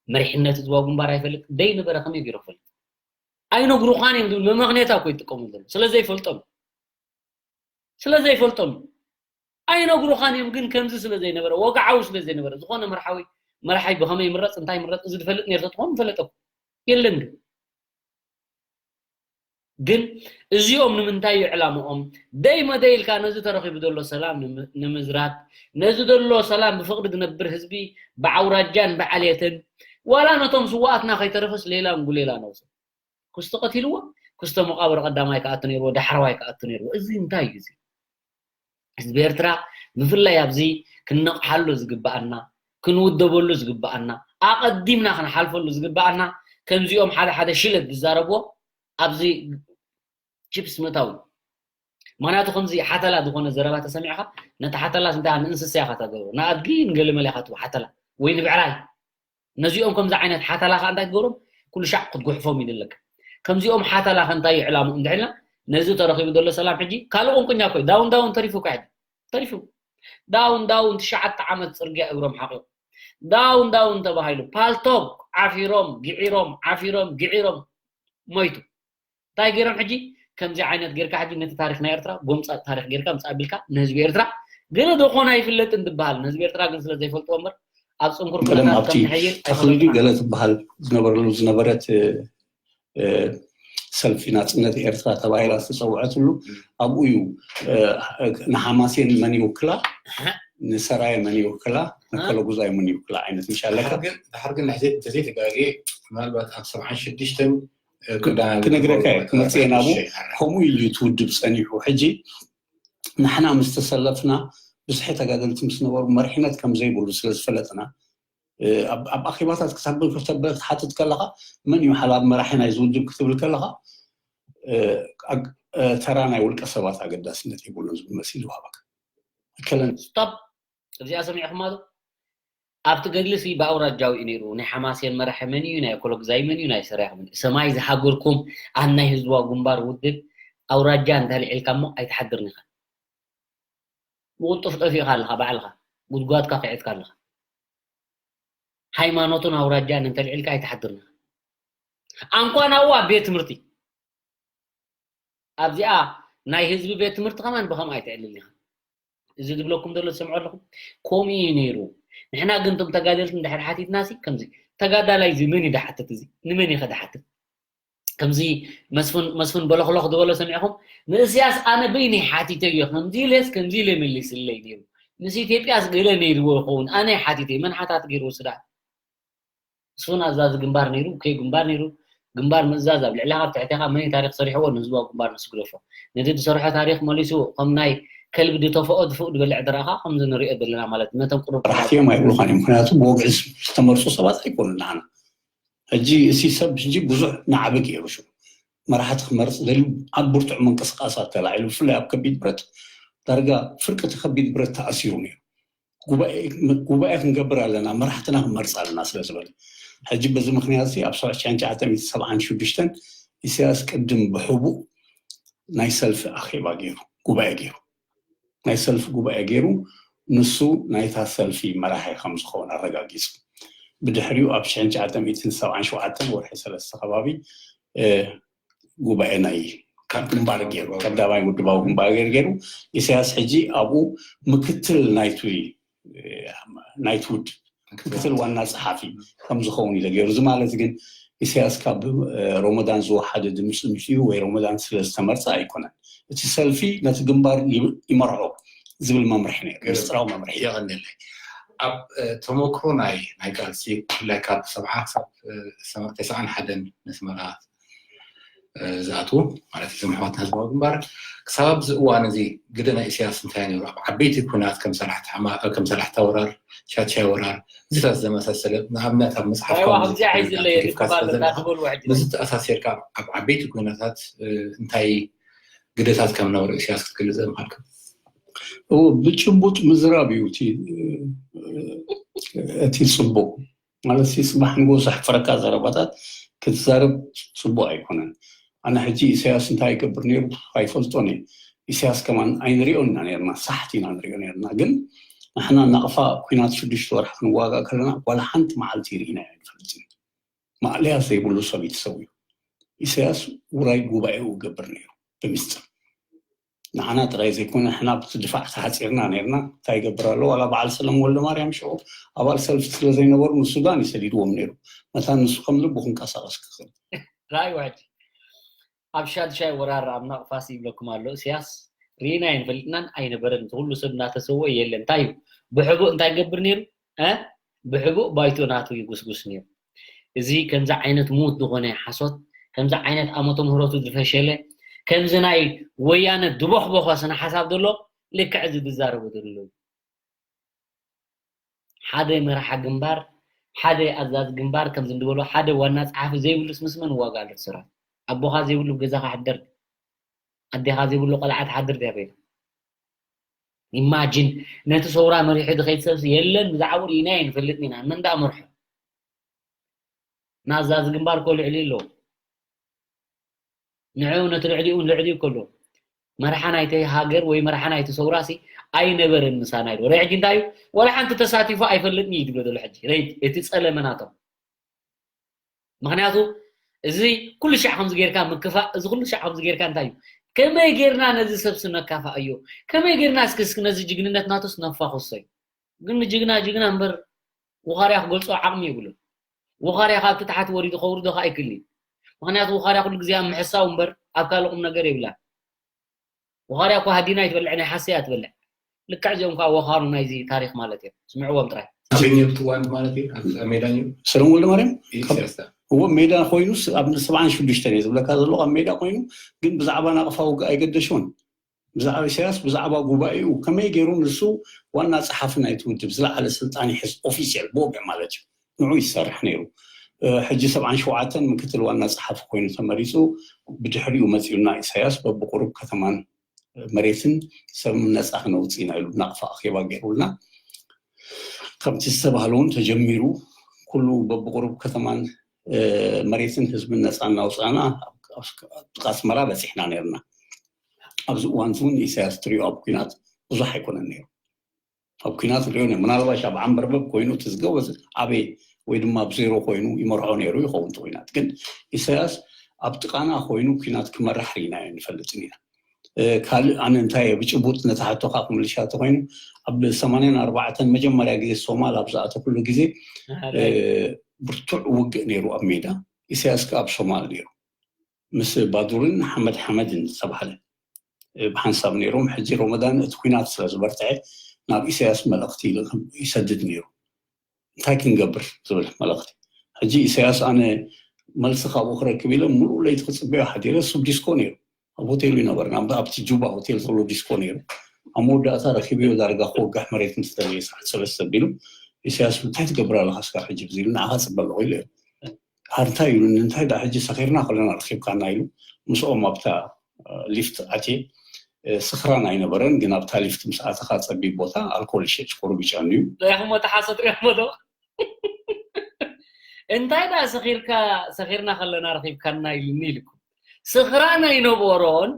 መሪሕነት ህዝባዊ ግንባር ኣይፈልጥ፣ ዘይነበረ ከመይ ገይሩ ክፈልጥ? ኣይነግሩኻን እዮም ዝብል መመኽንያታ እኮ ይጥቀሙ ዘለዉ። ስለ ዘይፈልጦም። ስለ ዘይፈልጦም። ኣይነግሩኻን እዮም ግን ከምዚ ስለ ዘይነበረ፣ ወግዓዊ ስለ ዘይነበረ፣ ዝኾነ መርሓዊ፣ መርሓይ ብኸመይ ይምረጽ፣ እንታይ ይምረጽ፣ እዚ ዝፈልጥ ነይሩ ተትኾን ምፈለጠኩም። የለን ግን። ግን እዚኦም ንምንታይ እዩ ዕላምኦም? ደይ መደይ ኢልካ ነዚ ተረኺቡ ዘሎ ሰላም ንም-፣ ንምዝራግ፣ ነዚ ዘሎ ሰላም ብፍቕሪ ዝነብር ህዝቢ ብዓውራጃን ብዓሌትን፣ ዋላ ነቶም ስዋኣትና ከይተረፈስ ሌላን ጉሌላ ነውፅእ። ክስቶ ቀቲልዎ፣ ክስቶ መቓብር ቀዳማይ ክኣቱ ነይርዎ፣ ዳሕረዋይ ክኣቱ ነይርዎ። እዚ እንታይ እዩ እዚ? ህዝቢ ኤርትራ ብፍላይ ኣብዚ ክንነቕሓሉ ዝግበኣና፣ ክንውደበሉ ዝግበኣና፣ ኣቐዲምና ክንሓልፈሉ ዝግበኣና፣ ከምዚኦም ሓደ ሓደ ሽለት ዝዛረብዎ ኣብዚ ቺፕስ ምእታው እዩ። ምኽንያቱ ከምዚ ሓተላ ዝኾነ ዘረባ ተሰሚዕኻ፣ ነቲ ሓተላስ እንታይ ንእንስሳ ኢኻ ተገብሮ፣ ንኣድጊ ንገለመለ ኢኻ ትህቦ ሓተላ ወይ ንብዕራይ። ነዚኦም ከምዚ ዓይነት ሓተላ ከኣ እንታይ ትገብሮም? ኩሉ ሻዕ ክትጉሕፎም ይደለካ። ከምዚኦም ሓተላ ከ እንታይ እዩ ዕላምኡ እንድሕልና፣ ነዚ ተረኺቡ ዘሎ ሰላም ሕጂ ካልእ ቁንቁኛ እኮ እዩ። ዳውን ዳውን ተሪፉ እኮ ሕጂ። ተሪፉ። ዳውን ዳውን ትሽዓተ ዓመት ጽርግያ እግሮም ሓቂቑ ዳውን ዳውን ተባሂሉ ፓልቶክ ዓፊሮም ግዒሮም ዓፊሮም ግዒሮም ሞይቱ። እንታይ ገይሮም ሕጂ ከምዚ ዓይነት ጌርካ ሕጂ ነቲ ታሪክ ናይ ኤርትራ ጎምፃ ታሪክ ጌርካ ምፃ ቢልካ ንህዝቢ ኤርትራ ግን ዝኾነ ኣይፍለጥን ዝበሃል ንህዝቢ ኤርትራ ግን ስለ ዘይፈልጥዎ እምበር ኣብ ፅንኩር ቀደም ኩነታት ኣብቲ ከም ንሕይል ተኽልዲ ኣይፈልጥን። ገለ ትበሃል ዝነበረሉ ዝነበረት ሰልፊ ናፅነት ኤርትራ ተባሂላ ዝተፀውዐትሉ ኣብኡ እዩ። ንሓማሴን መን ይውክላ፣ ንሰራየ መን ይውክላ፣ ንከለጉዛይ መን ይውክላ ዓይነት ምሻለካ። ድሓር ግን እንተዘይተጋግየ ምናልባት ኣብ ሰብዓን ሽዱሽተን ክነግረካ እየ ክመፅእ ናብኡ። ከምኡ ኢሉ እቲ ውድብ ፀኒሑ ሕጂ ንሕና ምስ ተሰለፍና ብዝሒ ተጋደልቲ ምስ ነበሩ መሪሕነት ከም ዘይብሉ ስለ ዝፈለጥና ኣብ ኣኼባታት ክተብል ክተብል ክትሓትት ከለኻ መን እዩ ሓላፍ መራሒ ናይዚ ውድብ ክትብል ከለኻ ተራ ናይ ውልቀ ሰባት ኣገዳስነት የብሉን ዝብል መሲል ይወሃበካ። እዚኣ ሰሚዕኹማ ዶ? ኣብቲ ገድሊ ሲ ብኣውራጃዊ እዩ ነይሩ። ናይ ሓማሴን መራሒ መን እዩ? ናይ ኮሎግዛይ መን እዩ? ናይ ሰራያ መን እዩ? ሰማይ ዝሃገርኩም ኣብ ናይ ህዝባዊ ግንባር ውድብ ኣውራጃ እንተልዒልካ እሞ ኣይትሓድርን ኢኻ። ብቕልጡፍ ጠፊእኻ ኣለኻ ባዕልኻ ጉድጓድካ ክዒትካ ኣለኻ። ሃይማኖትን ኣውራጃን እንተልዒልካ ኣይትሓድርን ኢኻ። ኣንኳ ናዋ ቤት ትምህርቲ ኣብዚኣ ናይ ህዝቢ ቤት ትምህርቲ ከማን ብኸምኣ ኣይተዕልል ኢኻ። እዚ ዝብለኩም ዘሎ ትሰምዑ ኣለኹም። ከምኡ እዩ ነይሩ። ንሕና ግን እቶም ተጋደልቲ እንድሕር ሓቲትና ሲ ከምዚ ተጋዳላይ እዚ መን እዩ ድሓትት? እዚ ንመን እዩ ከድሓትት? ከምዚ መስፍን መስፍን በለኽለኽ ዝበሎ ሰሚዕኹም ንእስያስ ኣነ በይነይ ሓቲተዮ ከምዚ ኢለስ ከምዚ ኢለ መሊስለይ ነይሩ ምስ ኢትዮጵያስ ገለ ነይርዎ ይኸውን ኣነ ሓቲተይ መን ሓታት ገይርዎ ስዳ ስፉን ኣዛዚ ግንባር ነይሩ፣ ከይ ግንባር ነይሩ፣ ግንባር ምእዛዝ ኣብ ልዕሊኻ ኣብ ትሕቴኻ መን ታሪክ ሰሪሕዎ ንህዝባዊ ግንባር ንሱ ግደፎ። ነቲ ዝሰርሖ ታሪክ መሊሱ ከም ናይ ከልቢ ድተፈኦ ድፉእ ድበልዕ ድረእኻ ከምዚ ንሪኦ ዘለና ማለት ነቶም ቅሩብ መራሕቲ እዮም ኣይብሉኻን እዮም። ምክንያቱ ብወግዒ ዝተመርፁ ሰባት ኣይኮኑን ንዓና። ሕጂ እዚ ሰብ ሕጂ ብዙሕ ናዕቢ ገይሩ ሽዑ መራሕቲ ክመርፅ ደልዩ ኣብ ብርቱዕ ምንቅስቃሳት ተላዒሉ ብፍላይ ኣብ ከቢድ ብረት ዳርጋ ፍርቂ እቲ ከቢድ ብረት ተኣሲሩ ነይሩ። ጉባኤ ክንገብር ኣለና መራሕትና ክንመርፅ ኣለና ስለ ዝበለ ሕጂ በዚ ምክንያት እዚ ኣብ ሰብዓ ትሽዓን ትሽዓተ ሚእትን ሰብዓን ሽዱሽተን ኢሳያስ ቅድም ብሕቡእ ናይ ሰልፊ ኣኼባ ገይሩ ጉባኤ ገይሩ ናይ ሰልፊ ጉባኤ ገይሩ ንሱ ናይታ ሰልፊ መራሒ ከም ዝኸውን ኣረጋጊፁ። ብድሕሪኡ ኣብ ትሽዓን ትሽዓተ ሚእትን ሰብዓን ሸውዓተን ወርሒ ሰለስተ ከባቢ ጉባኤ ናይ ካብ ግንባር ገይሩ ቀዳማይ ውድባዊ ግንባር ገይሩ ገይሩ ኢሳያስ ሕጂ ኣብኡ ምክትል ናይቲ ናይቲ ውድብ ምክትል ዋና ፀሓፊ ከም ዝኸውን ኢለ ገይሩ እዚ ማለት ግን ኢሳያስ ካብ ሮሞዳን ዝወሓደ ድምፂ ምፅኡ ወይ ሮሞዳን ስለ ዝተመርፀ ኣይኮነን እቲ ሰልፊ ነቲ ግንባር ይመርሖ ዝብል መምርሒ ነይሩ ምስጢራዊ መምርሒ የቐንለይ ኣብ ተመክሮ ናይ ናይ ቃልሲ ብፍላይ ካብ ሰብዓ ክሳብ ተስዓን ሓደን ነስመራ ዝኣትዉ ማለት እዞም ኣሕዋትና ህዝባዊ ግንባር ክሳብ ኣብዚ እዋን እዚ ግደ ናይ ኢሳያስ እንታይ ነይሩ ኣብ ዓበይቲ ኩናት ከም ሰላሕታ ወራር ሻቻይ ወራር እዚታት ዘመሳሰለ ንኣብነት ኣብ መፅሓፍ ከምዚ ተኣሳሲርካ ኣብ ዓበይቲ ኩነታት እንታይ ግደታት ከም ነበሩ ኢሳያስ ክትገልፅ ምካልካ ብጭቡጥ ምዝራብ እዩ እቲ ፅቡቅ ማለት ሲ ፅባሕ ንጎ ዘሕፍረካ ዘረባታት ክትዛረብ ፅቡቅ ኣይኮነን ኣነ ሕጂ ኢሳያስ እንታይ ይገብር ነይሩ ኣይፈልጦን እየ ኢሳያስ ከማን ኣይንሪኦ ኢና ነርና ሳሕቲ ኢና ንሪኦ ነርና ግን ንሕና ናቕፋ ኩናት ሽዱሽተ ወርሒ ክንዋጋእ ከለና ዋላ ሓንቲ መዓልቲ ርኢና ኣይንፈልጥን ማእለያ ዘይብሉ ሰብ እዩ ተሰዊኡ ኢሳያስ ውራይ ጉባኤኡ ይገብር ነይሩ ብምስጥር ንዓና ጥራይ ዘይኮነ ንሕና ብቲ ድፋዕ ተሓፂርና ነርና እንታይ ይገብር ኣሎ ዋላ በዓል ሰለም ወልደ ማርያም ሽዑ ኣባል ሰልፊ ስለ ዘይነበሩ ንሱዳን እዩ ሰዲድዎም ነይሩ መታን ንሱ ከም ልቡ ክንቀሳቀስ ክኽእል ራእዩ ሕጂ ኣብ ሻድሻይ ወራር ኣብ ናቕፋስ ይብለኩም ኣሎ እስያስ ርኢና ኣይንፈልጥናን ኣይነበረን እቲ ኩሉ ሰብ እናተሰወ የለ እንታይ እዩ ብሕቡእ እንታይ ገብር ነይሩ ብሕቡእ ባይቶ ናቱ ይጉስጉስ ነይሩ እዚ ከምዚ ዓይነት ሙት ዝኾነ ሓሶት ከምዚ ዓይነት ኣመተ ምህረቱ ዝፈሸለ ከምዚ ናይ ወያነ ድቦኽቦኸ ስነ ሓሳብ ዘሎ ልክዕ እዚ ዝዛረቦ ዘሎ እዩ ሓደ መራሓ ግንባር ሓደ ኣዛዚ ግንባር ከምዚ እንድበሎ ሓደ ዋና ጸሓፊ ዘይብሉስ ምስ መን ዋጋ ኣሎ ስራ ኣቦኻ ዘይብሉ ገዛኻ ሕደር ኣዴኻ ዘይብሉ ቆልዓ ትሓድር ድያ ቤት ኢማጂን ነቲ ሰውራ መሪሑ ዝኸይድ ሰብሲ የለን ብዛዕባኡ ርኢና ኣይንፈልጥን ኢና መን ደኣ መርሖ ናዛዚ ግንባር እኮ ልዕሊ ኣለዎ ንዕኡ ነቲ ልዕሊኡ ልዕሊኡ ከሎ መርሓ ናይቲ ሃገር ወይ መርሓ ናይቲ ሰውራሲ ኣይነበረን ምሳና ኢሉ። ርእ ሕጂ እንታይ እዩ? ወላ ሓንቲ ተሳቲፉ ኣይፈልጥን እዩ ዝብሎ ዘሎ ሕጂ። ርእ እቲ ጸለመ ናቶም። ምኽንያቱ እዚ ኩሉ ሻዕ ከምዚ ጌርካ ምክፋእ፣ እዚ ኩሉ ሻዕ ከምዚ ጌርካ እንታይ እዩ? ከመይ ጌርና ነዚ ሰብሲ ነካፋእዮ? ከመይ ጌርና እስኪ፣ እስኪ ነዚ ጅግንነት ናቱስ ነፋኹሶ እዩ? ግን ንጅግና ጅግና እምበር ውኻርያ ክገልጾ ዓቕሚ የብሉን። ውኻርያ ካብቲ ታሕቲ ወሪዱ ከውርዶ ከኣ ኣይክእልን እዩ። ምኽንያቱ ውኻርያ ኩሉ ግዜ ኣብ ምሕሳው እምበር ኣብ ካልእ ቁም ነገር የብላን። ውኻርያ እኮ ሃዲና ኣይትበልዕ፣ ናይ ሓሰያ ትበልዕ። ልክዕ እዚኦም ከኣ ወኻሩ ናይዚ ታሪኽ ማለት እዮም። ስምዕዎም ጥራይ። ኣበኘ ብትዋን ማለት እዩ፣ ኣብ ሜዳ እዩ። ሰለሞን ወልደማርያም? ኢሳያስ። እዎ፣ ሜዳ ኮይኑስ ኣብ ሰብዓን ሽዱሽተን እየ ዝብለካ ዘለኹ፣ ኣብ ሜዳ ኮይኑ ግን ብዛዕባ ናቕፋ ውግእ ኣይገደሾን። ብዛዕባ ኢሳያስ፣ ብዛዕባ ጉባኤኡ ከመይ ገይሩ ንሱ ዋና ጸሓፊ ናይቲ ውድብ ዝለዓለ ስልጣን ይሕዝ፣ ኦፊሴል ቦገ ማለት እዩ። ንዑ ይሰርሕ ነይሩ። እ፣ ሕጂ ሰብዓን ሸውዓተን ምክትል ዋና ጸሓፊ ኮይኑ ተመሪጹ። ብድሕሪኡ መጺኡና ኢሳያስ በብቁሩብ ከተማን መሬትን ሰብ ነጻ ክነውጽእ ኢና ኢሉ ናቕፋ ኣኼባ ገይሩልና። ከምቲ ዝተባህለ እውን ተጀሚሩ። ኩሉ በብቁሩብ ከተማን፣ እ፣ መሬትን ህዝብን ነጻ እናውጻእና ኣብ፣ ኣብ፣ ኣብ ኣስመራ በጺሕና ነይርና። ኣብዚ እዋን እዚ እውን ኢሳያስ ትሪኦ ኣብ ኲናት ብዙሕ ኣይኮነን ነይሩ። ኣብ ኲናት ንሪኦ ነይሩ። ምናልባሽ ኣብ ዓንበርበብ ኮይኑ እቲ ዝገበዝ ኣበይ ወይ ድማ ኣብ ዜሮ ኮይኑ ይመርሖ ነይሩ ይኸውን እቲ ኲናት። ግን ኢሳያስ ኣብ ጥቓና ኮይኑ ኲናት ክመርሕ ርኢናዮ ንፈልጥን ኢና። እ፣ ካልእ ኣነ እንታይ እየ ብጭቡጥ ነቲ ሕቶኻ ክምልሻ እንተኾይኑ፣ ኣብ ሰማንያን ኣርባዕተን መጀመርያ ግዜ ሶማል ኣብ ዝኣተኩሉ ግዜ፣ እ፣ ብርቱዕ ውግእ ነይሩ ኣብ ሜዳ። ኢሳያስ ከኣ ኣብ ሶማል ነይሩ። ምስ ባዱርን ሓመድ ሓመድን ዝተባህለ፣ እ፣ ብሓንሳብ ነይሮም። ሕጂ ሮመዳን እቲ ኲናት ስለ ዝበርትዐ ናብ ኢሳያስ መልእኽቲ ይልእኽ-፣ ይሰድድ ነይሩ። እንታይ ክንገብር ዝብል መልእኽቲ። ሕጂ ኢሳያስ ኣነ መልሲ ካብኡ ክረክብ ኢለ ሙሉእ ለይቲ ክጽበዮ ሓዲረ። እሱ ኣብ ዲስኮ ነይሩ። ኣብ ሆቴሉ ይነበረ። ናብ-፣ ኣብቲ ጁባ ሆቴል ዘሎ ዲስኮ ነይሩ። ኣብ መወዳእታ ረኺበዮ ዳርጋ ክወግሕ መሬት ምስ ደለየ ሰዓት ሰለስተ ኣቢሉ ኢሳያስ እንታይ ትገብር ኣለኻ እስካ ሕጂ ብዝብል ንዓኻ ጽበ ኣለኹ ኢለ። ኣንታ ኢሉኒ፣ እንታይ ደኣ ሕጂ ሰኺርና ከለና ረኺብካና ኢሉ ምስኦም ኣብታ፣ እ፣ ሊፍት ኣትየ። እ፣ ስኽራን ኣይነበረን፣ ግን ኣብታ ሊፍት ምስ ኣተኻ ጸቢብ ቦታ ኣልኮል ይሸጥ፣ ቁሩብጫኑ እዩ። ሪኢኹሞ ተሓሰ ትሪኢኹሞ ዶ? እንታይ ደኣ ሰኺርካ፣ ሰኺርና ከለና ረኺብካና ኢሉኒ ኢልኩም። ስኽራን ኣይነበሮን፣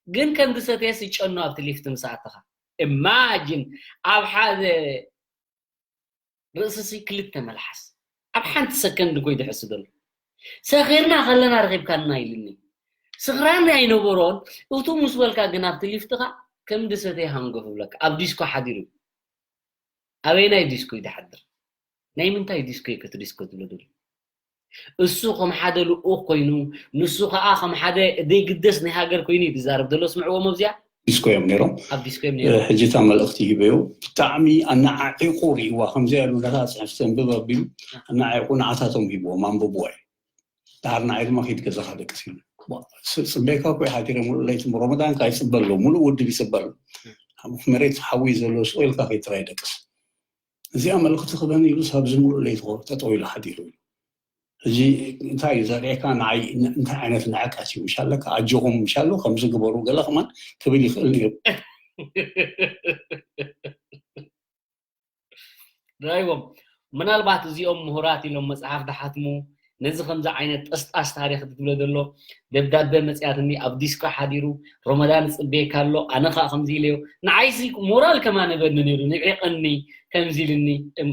ግን ከም ዝሰተየስ ይጨኑ ኣብቲ ሊፍት ምስ ኣተኻ። ኢማጂን ኣብ ሓደ ርእስሲ ክልተ መልሓስ ኣብ ሓንቲ ሰከንድ እኮ እዩ ዝሕስ ዘሎ። ሰኺርና ከለና ረኺብካና ኢሉኒ። ስኽራን ኣይነበሮን። እቱ ምስ በልካ ግን ኣብቲ ሊፍትኻ ከም ድሰተይ ሃንጎፍ ብለካ። ኣብ ዲስኮ ሓዲሩ። ኣበየናይ ዲስኮ እዩ ዝሓድር? ናይ ምንታይ ዲስኮ እዩ ከቲ ዲስኮ ትብሎ ዘሎ? እሱ ከም ሓደ ልኡኽ ኮይኑ፣ ንሱ ኸኣ ከም ሓደ ዘይግደስ ናይ ሃገር ኮይኑ እዩ ዝዛረብ ዘሎ። ስምዕዎ መብዚያ። ዲስኮ እዮም ነይሮም። ኣብ ዲስኮ እዮም እ፣ ነይሮም። ሕጂ እታ መልእኽቲ ሂበዮ። ብጣዕሚ ኣነዓዒቑ ርእይዋ። ከምዚኣ ኢሉ ነታ ጽሕፍቲ ኣንብብ ኣቢሉ ኣነዓዒቑ ንዓታቶም ሂብዎም፣ ኣንብብዋ እዩ። ደሓር ንዓይ ድማ ኪድ ገዛኻ ደቅስ ኢሉ። ስ-፣ ጽበየካ እኮ እዩ ሓዲረ ሙሉእ ለይቲ። ሮመዳን ከኣ ይጽበ ኣሎ፣ ሙሉእ ውድብ ይጽበ ኣሎ። ኣብ መሬት ሓዊ ዘሎ ስቕ ኢልካ ከይትራይ ደቅስ። እዚኣ መልእኽቲ ክበኒ ኢሉ ሳብ ዝምሉእ ለይቲ ጠጠው ኢሉ ሓዲሩ ኢሉ። ሕጂ እንታይ እዩ ዘርእየካ? ንዓይ ን-፣ እንታይ ዓይነት ንዕቀት እዩ? ምሻለካ ኣጆኹም ምሻሎ ከምዚ ግበሩ ገለ ከማን ክብል ይኽእል ነይሩ። ራይዎም፣ ምናልባት እዚኦም ምሁራት ኢሎም መጽሓፍ ድሓትሙ፣ ነዚ ከምዚ ዓይነት ጠስጣስ ታሪኽ ትብሎ ዘሎ ደብዳበ መጽያትኒ፣ ኣብ ዲስኮ ሓዲሩ፣ ሮመዳን ጽበየካ ኣሎ፣ ኣነ ኸኣ ከምዚ ኢለዮ። ንዓይሲ ሞራል ከማን እበኒ ነይሩ፣ ንዒቐኒ፣ ከምዚ ኢልኒ። እም፣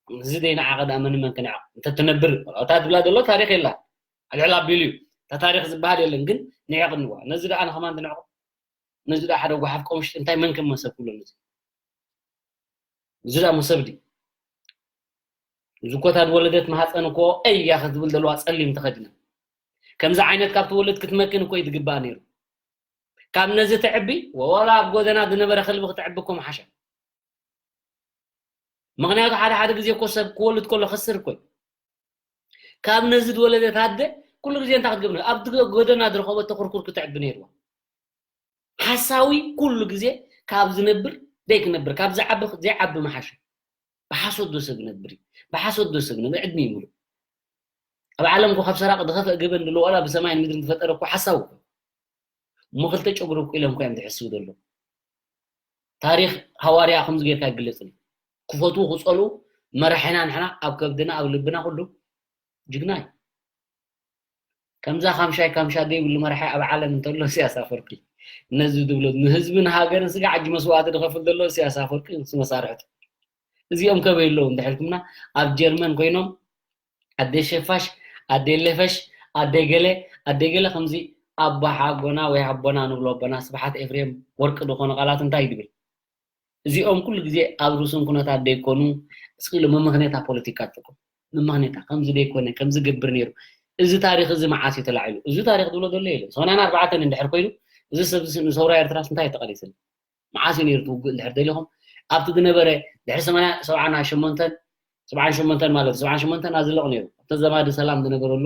እዚ ደይ ንዓቐ ደኣ መን መን ክንዕቕ? እንተ ትነብር፣ እታ ትብላ ዘሎ ታሪኽ የላ። ኣልዕል ኣቢሉ እዩ። እታ ታሪኽ ዝበሃል የለን፣ ግን ንዒቕንዋ። ነዚ ደኣ ንኸማን ትንዕቑ? ነዚ ደኣ ሓደ ጓሓፍ ቀምሽጢ እንታይ መን ከም መሰብ ክብሎ ነዚ? እዚ ደኣ መሰብ ድዩ? እዚ እኮ እታ ዝወለደት ማህፀን እኮ እያ ክትብል ዘለዋ ጸሊም ተኸዲና። ከምዚ ዓይነት ካብ ትወልድ ክትመክን እኮ እዩ ዝግባእ ነይሩ። ካብ ነዚ ትዕቢ፣ ወላ ኣብ ጎደና ዝነበረ ከልቢ ክትዕቢ እኮ ምሓሸ። ምኽንያቱ ሓደ ሓደ ግዜ እኮ ሰብ ክወልድ ከሎ ከስር እኮ እዩ። ካብ ነዚ ዝወለደት ኣደ ኩሉ ግዜ እንታይ ክትገብር? ኣብ ጎደና ዝረኸበቶ ኩርኩር ክትዕቢ ነይርዋ። ሓሳዊ ኩሉ ግዜ ካብ ዝነብር ዘይክነብር፣ ካብ ዝዓቢ ዘይዓቢ ምሓሸ። ብሓሶት ዶ ሰብ ይነብር እዩ? ብሓሶት ዶ ሰብ ይነብር? ዕድሚኡ ሙሉእ። ኣብ ዓለም እኮ ካብ ሰራቂ ዝኸፍአ ገበን ዘሎ ዋላ ብሰማይን ምድርን ዝፈጠረ እኮ ሓሳዊ እኮ። እሞ ክልተ ጨጉሪ ኣብቁሎም እኮ እዮም ዝሕስቡ ዘለዉ። ታሪኽ ሃዋርያ ከምዚ ጌርካ ኣይግለጽን እዩ። ክፈትዉ ክጸልኡ መራሒና ንሕና ኣብ ከብድና ኣብ ልብና ኩሉ ጅግና እዩ። ከምዛ ካምሻይ ካምሻ ዘይብሉ መራሒ ኣብ ዓለም እንተሎ ኢሳያስ ኣፈወርቂ። ነዚ ዝብሎ ንህዝብን ሃገርን ስጋዕ ሕጂ መስዋእቲ ዝኸፍል ዘሎ ኢሳያስ ኣፈወርቂ ምስ መሳርሕቱ። እዚኦም ከበይ ኣለዉ እንድሕር ኢልኩምና፣ ኣብ ጀርመን ኮይኖም ኣደ ሸፋሽ፣ ኣደ ለፈሽ፣ ኣደ ገለ፣ ኣደ ገለ ከምዚ ኣባ ሓጎና ወይ ኣቦና ንብሎ ኣቦና ስብሓት ኤፍሬም ወርቂ ዝኾነ ቃላት እንታይ ይድብል? እዚኦም ኩሉ ግዜ ኣብ ርሱን ኩነታት ደይኮኑ እስኪ ኢሉ መመኽኔታ ፖለቲካ ትጥቀም። መመኽኔታ ከምዚ ደይኮነ፣ ከምዚ ገብር ነይሩ። እዚ ታሪኽ እዚ መዓስ እዩ ተላዒሉ? እዚ ታሪኽ ዝብሎ ዘሎ የለን። ሰማንያን ኣርባዕተን እንድሕር ኮይኑ እዚ ሰብ እዚ ንሰውራ ኤርትራስ እንታይ ተቐሊስን? መዓስ እዩ ነይሩ እቲ ውግእ እንድሕር ደሊኹም ኣብቲ ዝነበረ ድሕሪ ሰማንያ ሰብዓን ሸሞንተን ሰብዓን ሸሞንተን ማለት እዩ ሰብዓን ሸሞንተን ኣዝለቕ ነይሩ ኣብቲ ዘማዲ ሰላም ዝነበረሉ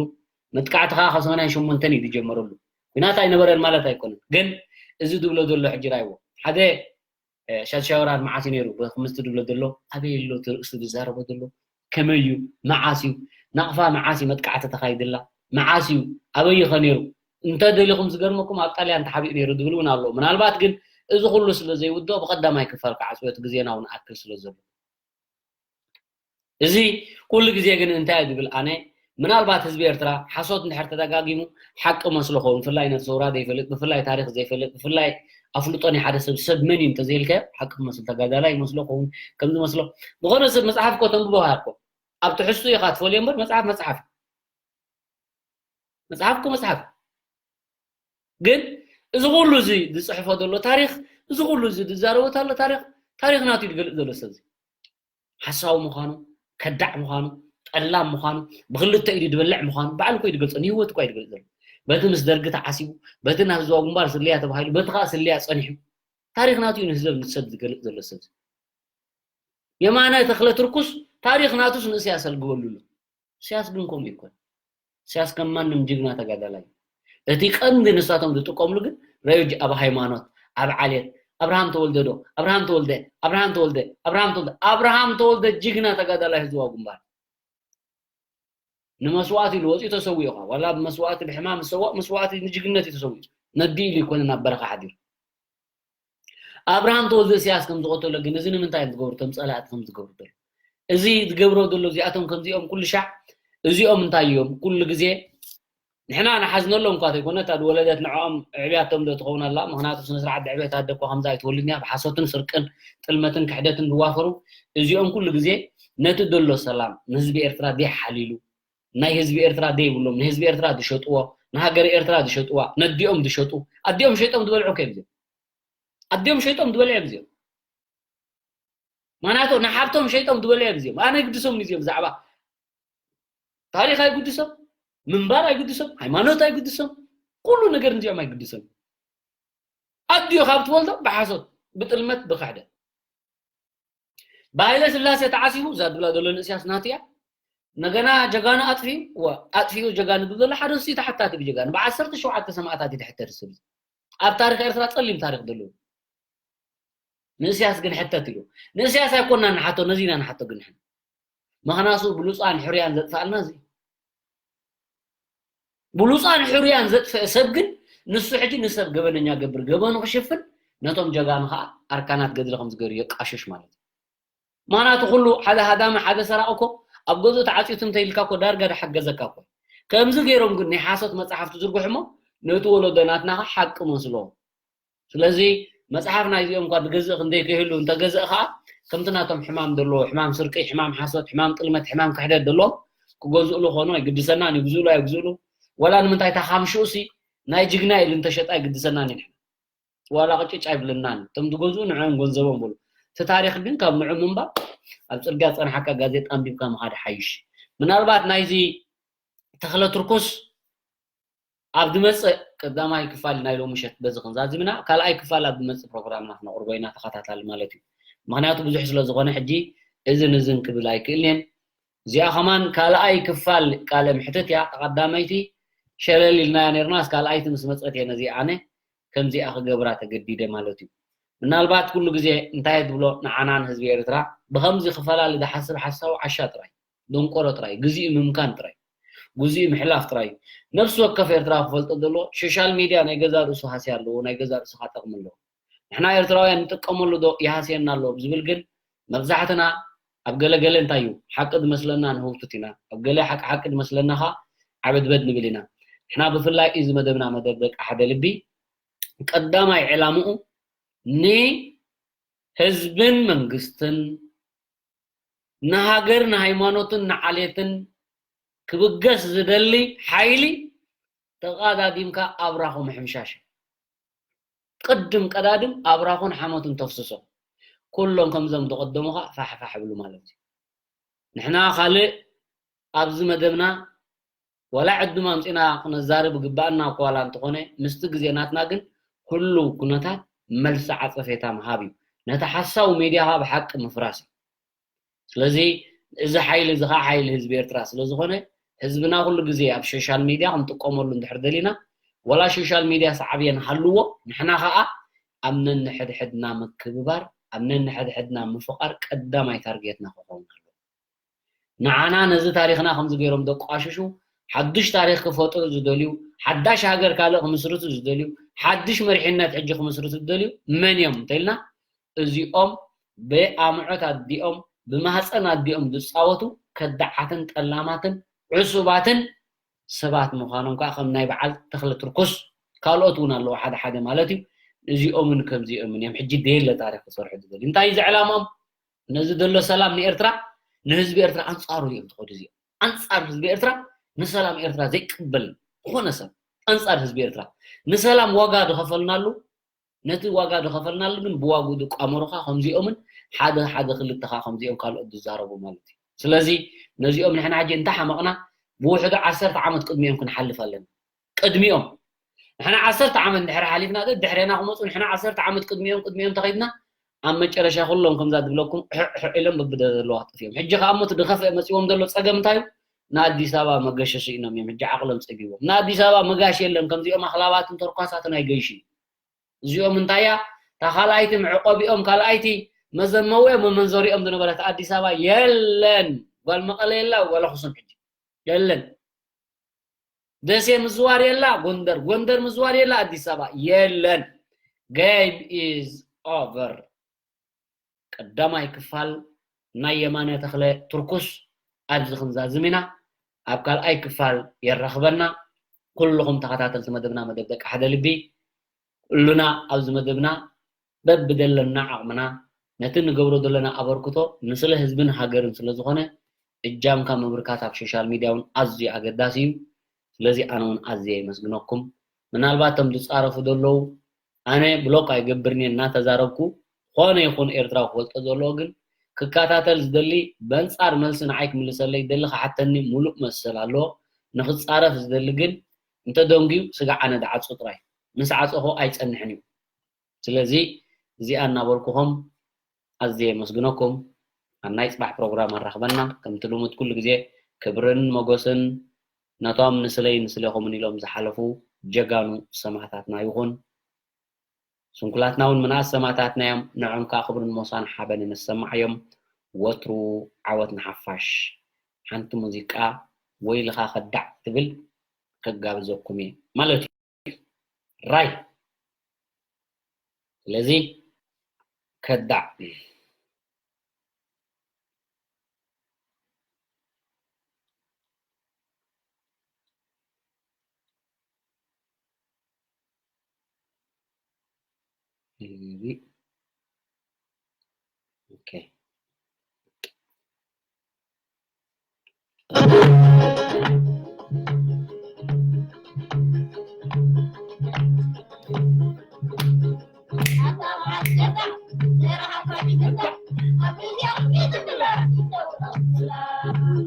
መጥቃዕቲ ከዓ ካብ ሰማንያን ሸሞንተን እዩ ዝጀመረሉ። ኩናት ኣይነበረን ማለት ኣይኮነን፣ ግን እዚ ዝብሎ ዘሎ ሕጂ ራይዎ ሓደ ሻድሻይ ወራር መዓስ እዩ ነይሩ ብክምስቲ ዝብሎ ዘሎ ኣበይ ኣሎ እቲ ርእሱ ዝዛረቦ ዘሎ ከመይ እዩ መዓስ እዩ ናቕፋ መዓስ እዩ መጥቃዕቲ ተኻይድላ መዓስ እዩ ኣበይ ኸ ነይሩ እንተ ደሊኹም ዝገርመኩም ኣብ ጣልያን ተሓቢኡ ነይሩ ዝብል እውን ኣለዉ ምናልባት ግን እዚ ኩሉ ስለ ዘይውድኦ ብቐዳማይ ክፋል ክዓፅዮ እቲ ግዜና እውን ኣክል ስለ ዘሎ እዚ ኩሉ ግዜ ግን እንታይ እዩ ዝብል ኣነ ምናልባት ህዝቢ ኤርትራ ሓሶት እንድሕር ተደጋጊሙ ሓቂ መስሎ ኸውን ብፍላይ ነቲ ሰውራ ዘይፈልጥ ብፍላይ ታሪክ ዘይፈልጥ ብፍላይ ኣፍልጦ ናይ ሓደ ሰብ ሰብ መን እዩ እንተዘይልካዮ ሓቂ ክመስል ተጋዳላይ ይመስሎ ኸውን ከምዚ መስሎ ዝኾነ ሰብ መፅሓፍ እኮ ተንብቦ እኮ ኣብ ትሕዝቱ ኢኻ ትፈልዮ እምበር መፅሓፍ መፅሓፍ መፅሓፍ እኮ መፅሓፍ ግን እዚ ኩሉ እዚ ዝፅሕፎ ዘሎ ታሪክ እዚ ኩሉ እዚ ዝዛረቦ ታሎ ታሪክ ታሪክ ናቱ እዩ ዝገልፅ ዘሎ ሰብ ሓሳዊ ምዃኑ ከዳዕ ምዃኑ ጠላም ምዃኑ ብክልተ ኢዱ ዝበልዕ ምዃኑ ባዕሉ እኮ ይገልፆ ንህይወት እኳ ይገልፅ ዘሎ በቲ ምስ ደርጊ ተዓሲቡ በቲ ናብ ህዝባዊ ግንባር ስለያ ተባሂሉ በቲ ከዓ ስለያ ፀኒሑ ታሪክ ናቱ እዩ ንህዝብ ንሰብ ዝገልፅ ዘሎ ሰብ የማነ ተክለ ትርኩስ ታሪክ ናቱስ ንእስያስ ኣልግበሉ ኣሎ እስያስ ግን ከምኡ ይኮን እስያስ ከም ማንም ጅግና ተጋዳላይ እቲ ቀንዲ ንሳቶም ዝጥቀምሉ ግን ረዩጅ ኣብ ሃይማኖት ኣብ ዓሌት ኣብርሃም ተወልደ ዶ ኣብርሃም ተወልደ ኣብርሃም ተወልደ ኣብርሃም ተወልደ ኣብርሃም ተወልደ ጅግና ተጋዳላይ ህዝባዊ ግንባር ንመስዋእቲ ኢሉ ወፂኡ ተሰዊኡ ኻ ዋላ ብመስዋእቲ ብሕማም ዝሰዋእ መስዋእቲ ንጅግነት እዩ ተሰዊኡ ነዲ ኢሉ ይኮነ ናብ በረኻ ሓዲሩ ኣብርሃም ተወልደ እስያስ ከም ዝቆተሎ ግን እዚ ንምንታይ እዮም ዝገብሩ እቶም ፀላእቲ ከም ዝገብሩ ዘሎ እዚ ዝገብሮ ዘሎ እዚኣቶም ከምዚኦም ኩሉ ሻዕ እዚኦም እንታይ እዮም ኩሉ ግዜ ንሕና ንሓዝነሎም እኳ ተይኮነ እታ ዝወለደት ንዕኦም ዕብያቶም ዶ ትኸውን ኣላ ምክንያቱ ስነስርዓት ድዕቤት ኣደ እኳ ከምዚ ኣይትወልድን እያ ብሓሶትን ስርቅን ጥልመትን ክሕደትን ዝዋፈሩ እዚኦም ኩሉ ግዜ ነቲ ዘሎ ሰላም ንህዝቢ ኤርትራ ደይ ሓሊሉ ናይ ህዝቢ ኤርትራ ደይ ይብሎም ንህዝቢ ኤርትራ ዝሸጥዎ ንሃገር ኤርትራ ዝሸጥዋ ነዲኦም ዝሸጡ ኣዲኦም ሸይጦም ዝበልዑ ከ እዮም ኣዲኦም ሸይጦም ዝበልዑ እዮም እዚኦም ማናቶ ንሓብቶም ሸይጦም ዝበልዑ እዮም እዚኦም ኣነ ግድሶም እዚኦም ብዛዕባ ታሪኽ ኣይግድሶም ምንባር ኣይግድሶም ሃይማኖት ኣይግድሶም ኩሉ ነገር እዚኦም ኣይግድሶም ኣዲኡ ካብ ትወልዶ ብሓሶት ብጥልመት ብክሕደት ብሃይለ ስላሴ ተዓሲቡ እዛ ድብላ ዘሎ ንእስያስ ናትያ ነገና ጀጋኑ ኣጥፊኡ ኣጥፊኡ ጀጋኑ ዝብል ዘሎ ሓደ ንሱ ተሓታቲ ብጀጋኑ ብዓሰርተ ሸውዓተ ሰማእታት እዩ ዝሕተት ስብ ኣብ ታሪክ ኤርትራ ጸሊም ታሪክ ዘለዎ ንእስያስ ግን ሕተት ኢሉ ንእስያስ ኣይኮና ንሓቶ ነዚና ንሓቶ ግን ንሕና ምኽናሱ ብሉፃን ሕርያን ዘጥፋልና እዚ ብሉፃን ሕርያን ዘጥፈአ ሰብ ግን ንሱ ሕጂ ንሰብ ገበነኛ ገብር ገበኑ ክሽፍን ነቶም ጀጋኑ ከዓ ኣርካናት ገድሊ ከም ዝገሩ የቃሽሽ ማለት እዩ ማናቱ ኩሉ ሓደ ሃዳሚ ሓደ ሰራቂ እኮ ኣብ ገዝኡ ተዓፅዩ ትም ተይልካ እኮ ዳርጋ ዝሓገዘካ እኮ ከምዚ ገይሮም ግን ናይ ሓሶት መፅሓፍ ትዝርግሑ እሞ ነቲ ወለዶ ናትና ከዓ ሓቂ መስሎ ስለዚ መፅሓፍ ናይዚኦም እኳ ዝገዝእ ክንደይ ከይህሉ እንተገዝእ ከዓ ከምቲ ናቶም ሕማም ዘለዎ ሕማም ስርቂ ሕማም ሓሶት ሕማም ጥልመት ሕማም ክሕደት ዘለዎም ክገዝእሉ ኾኑ ኣይግድሰናን ይግዝእሉ ኣይግዝእሉ ወላ ንምንታይ እታ ካብ ሽኡሲ ናይ ጅግና ኢሉ እንተሸጣ ኣይግድሰናን እዩ ዋላ ቅጭጭ ኣይብለናን እቶም ዝገዝኡ ንዕኦም ገንዘቦም በሉ እቲ ታሪክ ግን ካብ ንዑ ምንባብ ኣብ ፅርግያ ዝፀንሓካ ጋዜጣ ኣንቢብካ ምኻድ ሓይሽ ምናልባት ናይዚ ተኽለ ትርኩስ ኣብ ዝመፅእ ቀዳማይ ክፋል ናይ ሎሚ ምሸት በዚ ክንዛዝም ኢና ካልኣይ ክፋል ኣብ ዝመፅእ ፕሮግራምና ክነቕርቦ ኢና ተኸታታሊ ማለት እዩ ምክንያቱ ብዙሕ ስለ ዝኾነ ሕጂ እዝን እዝን ክብል ኣይክእልን እዚኣ ከማን ካልኣይ ክፋል ቃለ ምሕትት እያ ተቐዳመይቲ ሸለል ኢልናያ ነርናስ ካልኣይቲ ምስ መፀት እየ ነዚ ኣነ ከምዚኣ ክገብራ ተገዲደ ማለት እዩ ምናልባት ኩሉ ግዜ እንታይ ትብሎ ንዓና ንህዝቢ ኤርትራ ብከምዚ ክፈላሊ ዝሓስብ ሓሳዊ ዓሻ ጥራይ ደንቆሮ ጥራይ ግዜኡ ምምካን ጥራይ ግዜኡ ምሕላፍ ጥራይ እዩ ነፍሲ ወከፍ ኤርትራ ክፈልጦ ዘለዎ ሶሻል ሚድያ ናይ ገዛ ርእሱ ሃስያ ኣለዎ ናይ ገዛ ርእሱ ካጠቕሚ ኣለዎ ንሕና ኤርትራውያን ንጥቀመሉ ዶ ይሃስየና ኣሎ ዝብል ግን መብዛሕትና ኣብ ገለገለ እንታይ እዩ ሓቂ ዝመስለና ንህውትት ኢና ኣብ ገለ ሓቂ ሓቂ ዝመስለና ኸ ዓበድበድ ንብል ኢና ንሕና ብፍላይ እዚ መደብና መደብ ደቂ ሓደ ልቢ ቀዳማይ ዕላምኡ ንህዝብን መንግስትን ንሃገር ንሃይማኖትን ንዓሌትን ክብገስ ዝደሊ ሓይሊ ተቓዳዲምካ ኣብራኹ ምሕምሻሽ። ቅድም ቀዳድም ኣብራኹን ሓመቱን ተፍስሶ። ኩሎም ከምዞም ዝቐደሙኻ ፋሕፋሕ ይብሉ ማለት እዩ። ንሕና ካልእ ኣብዚ መደብና ዋላ ዕድም ኣምጺና ክነዛርብ ግባእና እኳ ዋላ እንተኾነ፣ ምስቲ ግዜ ናትና ግን ህሉው ኩነታት መልሲ ዓጸፌታ ምሃብ እዩ። ነቲ ሓሳዊ ሜድያ ከኣ ብሓቂ ምፍራስ እዩ። ስለዚ እዚ ሓይሊ እዚ ከኣ ሓይሊ ህዝቢ ኤርትራ ስለ ዝኾነ፣ ህዝብና ኩሉ ግዜ ኣብ ሶሻል ሜድያ ክንጥቀመሉ እንድሕር ደሊና፣ ዋላ ሶሻል ሜድያ ሳዕቤን ሃልዎ፣ ንሕና ከኣ ኣብ ነንሕድሕድና ምክብባር፣ ኣብ ነንሕድሕድና ምፍቓር ቀዳማይ ታርጌትና ክኸውን ኣለዎ። ንዓና ነዚ ታሪኽና ከምዚ ገይሮም ዘቋሽሹ፣ ሓዱሽ ታሪኽ ክፈጥሩ ዝደልዩ፣ ሓዳሽ ሃገር ካልእ ክምስርቱ ዝደልዩ፣ ሓድሽ መሪሕነት ሕጂ ክምስርቱ ዝደልዩ መን እዮም እንተኢልና፣ እዚኦም ብኣምዑት ኣዲኦም፣ ብማህፀን ኣዲኦም ዝፃወቱ ከዳዓትን ጠላማትን ዕሱባትን ሰባት ምዃኖም ከዓ ከም ናይ በዓል ተኽለ ትርኩስ ካልኦት እውን ኣለዉ ሓደ ሓደ ማለት እዩ። እዚኦምን ከምዚኦምን እዮም ሕጂ ደየለ ታሪኽ ክሰርሑ ዝደልዩ። እንታይ እዩ እዚ ዕላማኦም? ነዚ ዘሎ ሰላም ንኤርትራ ንህዝቢ ኤርትራ ኣንፃሩ እዮም ዝኸዱ። እዚኦም ኣንፃር ህዝቢ ኤርትራ፣ ንሰላም ኤርትራ ዘይቅበል ዝኾነ ሰብ ኣንፃር ህዝቢ ኤርትራ። ንሰላም ዋጋ ዝኸፈልናሉ፣ ነቲ ዋጋ ዝኸፈልናሉ ግን ብዋግኡ ዝቋመሩኻ ከምዚኦምን ሓደ ሓደ ክልተኻ ከምዚኦም ካልኦት ዝዛረቡ ማለት እዩ። ስለዚ ነዚኦም ንሕና ሕጂ እንተሓመቕና ብውሕዱ ዓሰርተ ዓመት ቅድሚኦም ክንሓልፍ ኣለና። ቅድሚኦም ንሕና ዓሰርተ ዓመት እንድሕር ሓሊፍና ግን ድሕሬና ክመፁ ንሕና ዓሰርተ ዓመት ቅድሚኦም ቅድሚኦም ተኸይድና ኣብ መጨረሻ ኩሎም ከምዛ ዝብለኩም ሕዕ ሕዕ ኢሎም በብደ ዘለዋ ክጠፍኦም። ሕጂ ከዓ እሞ እቲ ዝኸፍአ መፂዎም ዘሎ ፀገም እንታይ እዩ? ንኣዲስ ኣበባ መገሸ ስኢኖም እዮም። ሕጂ ዓቕሎም ፀጊቦም ንኣዲስ ኣበባ መጋሽ የለን። ከምዚኦም ኣኽላባትን ተርኳሳትን ኣይገይሽ እዩ። እዚኦም እንታይ እያ እታ ካልኣይቲ መዕቆቢኦም ካልኣይቲ መዘመውያ መመንዘሪኦም ዝነበረት ኣዲስ ኣበባ የለን። ጓል መቐለ የላ ጓል ኣኽሱም ሕጂ የለን። ደሴ ምዝዋር የላ ጎንደር፣ ጎንደር ምዝዋር የላ ኣዲስ ኣበባ የለን። Game is over። ቀዳማይ ክፋል ናይ የማነ ተኽለ ትርኩስ ኣብዚ ክንዛዝም ኢና። ኣብ ካልኣይ ክፋል የራኽበና። ኩልኹም ተኸታተልቲ መደብና መደብ ደቂ ሓደ ልቢ ኩሉና ኣብዚ መደብና በብደለና ዓቕምና ነቲ ንገብሮ ዘለና ኣበርክቶ ንስለ ህዝብን ሃገርን ስለ ዝኾነ እጃምካ ምብርካት ኣብ ሶሻል ሚድያ እውን ኣዝዩ ኣገዳሲ እዩ። ስለዚ ኣነ እውን ኣዝየ የመስግነኩም። ምናልባት እቶም ዝፃረፉ ዘለዉ ኣነ ብሎክ ኣይገብርን እየ እናተዛረብኩ፣ ዝኾነ ይኹን ኤርትራዊ ክፈልጦ ዘለዎ ግን ክከታተል ዝደሊ በንጻር መልሲ ንዓይ ክምልሰለይ ዝደሊ ክሓተኒ ሙሉእ መሰል ኣለዎ። ንክጻረፍ ዝደሊ ግን እንተደንጉዩ ስጋዕ ኣነ ድዓጹ ጥራይ። ምስ ዓጸኹ ኣይጸንሕን እዩ። ስለዚ እዚኣ እናበልኩኹም ኣዝየ የመስግነኩም። ኣብ ናይ ጽባሕ ፕሮግራም ኣራኽበና። ከምቲ ልሙድ ኩሉ ግዜ ክብርን ሞገስን ነቶም ንስለይ ንስሌኹምን ኢሎም ዝሓለፉ ጀጋኑ ሰማእታትና ይኹን። ስንኩላትና እውን ምንኣስ ሰማእታትና እዮም። ንዕኦም ከኣ ክብርን ሞሳን ሓበንን ነሰማዓዮም። ወትሩ ዓወት ንሓፋሽ። ሓንቲ ሙዚቃ ወይልኻ ከዳዕ ትብል ከጋብዘኩም እየ ማለት እዩ። ራይ ስለዚ ከዳዕ ኦኬ።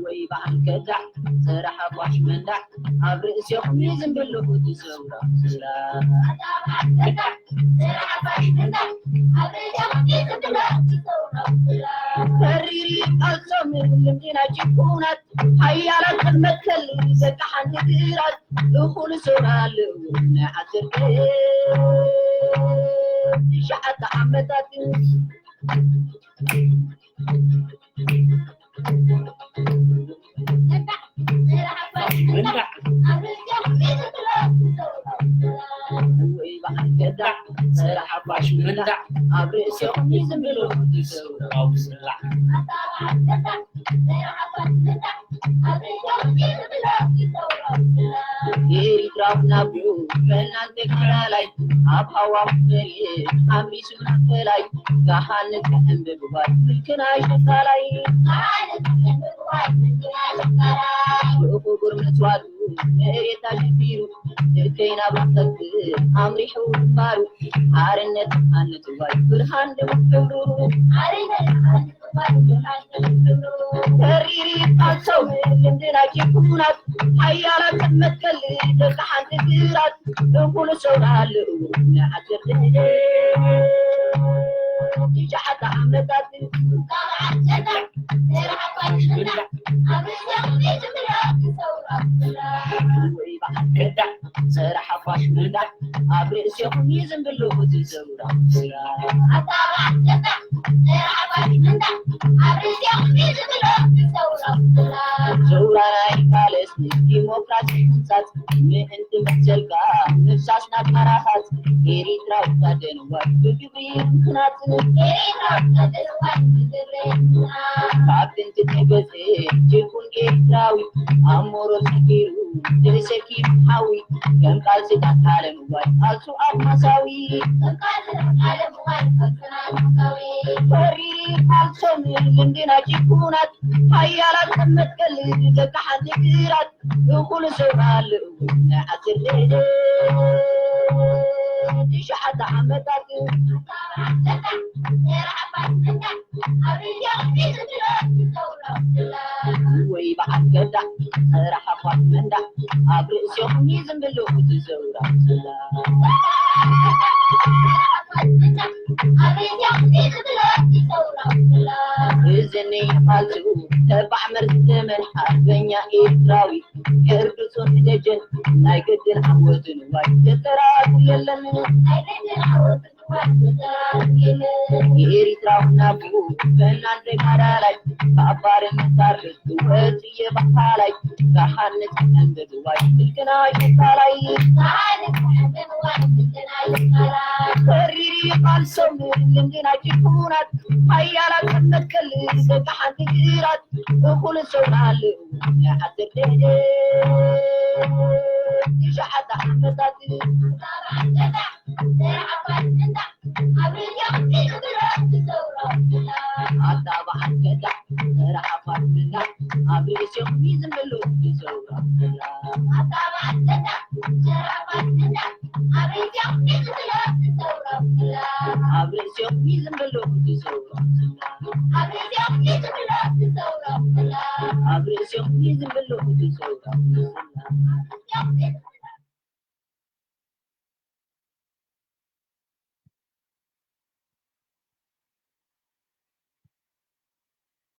ወይ በዓል ከዳዕ ስራሕ ጓሽ መንዳዕ ኣብ ርእሲኹም እዩ ዝንብልኹ ትሰውራ ስላ ተሪሪ ቃልሶም ልምዲ ናይ ጭቁናት ሓያላት ቅድመት ከሊ ደቂ ሓንቲ ግራት እኹል ሰውራ ኣለዉ ናይ ዓሰርተ ትሽዓተ ዓመታት ኣብ ናብኡ ፈናን ተጋዳላይ ኣብ ሃዋም መሬት ኣምሪሱ ናፈላይ ጋሓን ዕምብብዋይ ብልክና ይሸፋላይ ብኽቡር መስዋእቱ መሬት ኣሸፊሩ እከይ ናብ ኣምሪሑ ግንባሩ ሓርነት ኣነጽዋይ ብርሃን ድሙቕ ሕብሩ ተሪሪ ቃልሶም ልምድና ጅቡናት ሓያላት መትከል ደቂ ሓንቲ ግራት ንኩሉ ሰው ኣለኡ ንዓገር ትሽዓተ ዓመታት ወይ በዓል ገዳ ሰራሕ ኣፋሽ ምንዳ ኣብ ርእስኹም እዩ ዝንብሉ እቲ ሰውራ ሰውራ ናይ ቃለስ ዲሞክራሲ ሕንጻት ምእንቲ መሰልካ ምፍሳስ ናብ ማራኻት ኤሪትራ ወታደንዋይ ብግብሪ ምኽናት ካብ ጥንቲ ተገዘ ጅቡን ኤርትራዊ ኣሞሮ ሰጊሩ ተሰኪሙ ሓዊ ከም ቃልስታት ዓለም ዋይ ቃልሱ ኣድማሳዊ ፈሪሪ ቃልሶም ልምድና ጅቡናት ሓያላት ከም መትከል ደቂ ሓንቲ ግራት እኹል ሰው ኣለዉ ናይ ዓስር ደደ ትሽዓተ ዓመታት ወይ በዓል ገዳ ሰራሕ ኣኳት መንዳ ኣብ ርእሲኹም ይዝንብሉ እቲ ዘውራ እዝኒ ቃልሱ ተባዕ መርዚ ተመን ሓርበኛ ኤርትራዊ የርድጹ ንደጀን ናይ ግድን ዓወትን ዋይ ተጠራጥር የለን ናይ ግድን ዓወትን የኤሪትራዊ ናብኡ ፈናን ተጋዳላይ ካብ ባርነት ኣርነት ክወጽእ የባሃላይ ብርሃን ንጽሕን ብዝዋይ ስልክና ይባላይ ተሪሪ ቃልሶም ልምድና ጅቡናት ሓያላት መትከል ደቂ ሓንቲ ግራት እኹል ሰው ኣለው ዓስር ደደ ትሽዓተ ዓመታት ኣታ በዓል ገዳ ሰራሕ ኣፋት ምንዳ ኣብ ርእሲኹም ይዝንብሉ ዝሰውራ ኣታ በዓል ገዳ ሰራሕ ኣፋት ምንዳ ኣብ ርእሲኹም ይዝንብሉ ዝሰውራ ኣብ ርእሲኹም ይዝንብሉ ዝሰውራ ኣብ ርእሲኹም ይዝንብሉ ዝሰውራ ኣብ ርእሲኹም ይዝንብሉ ዝሰውራ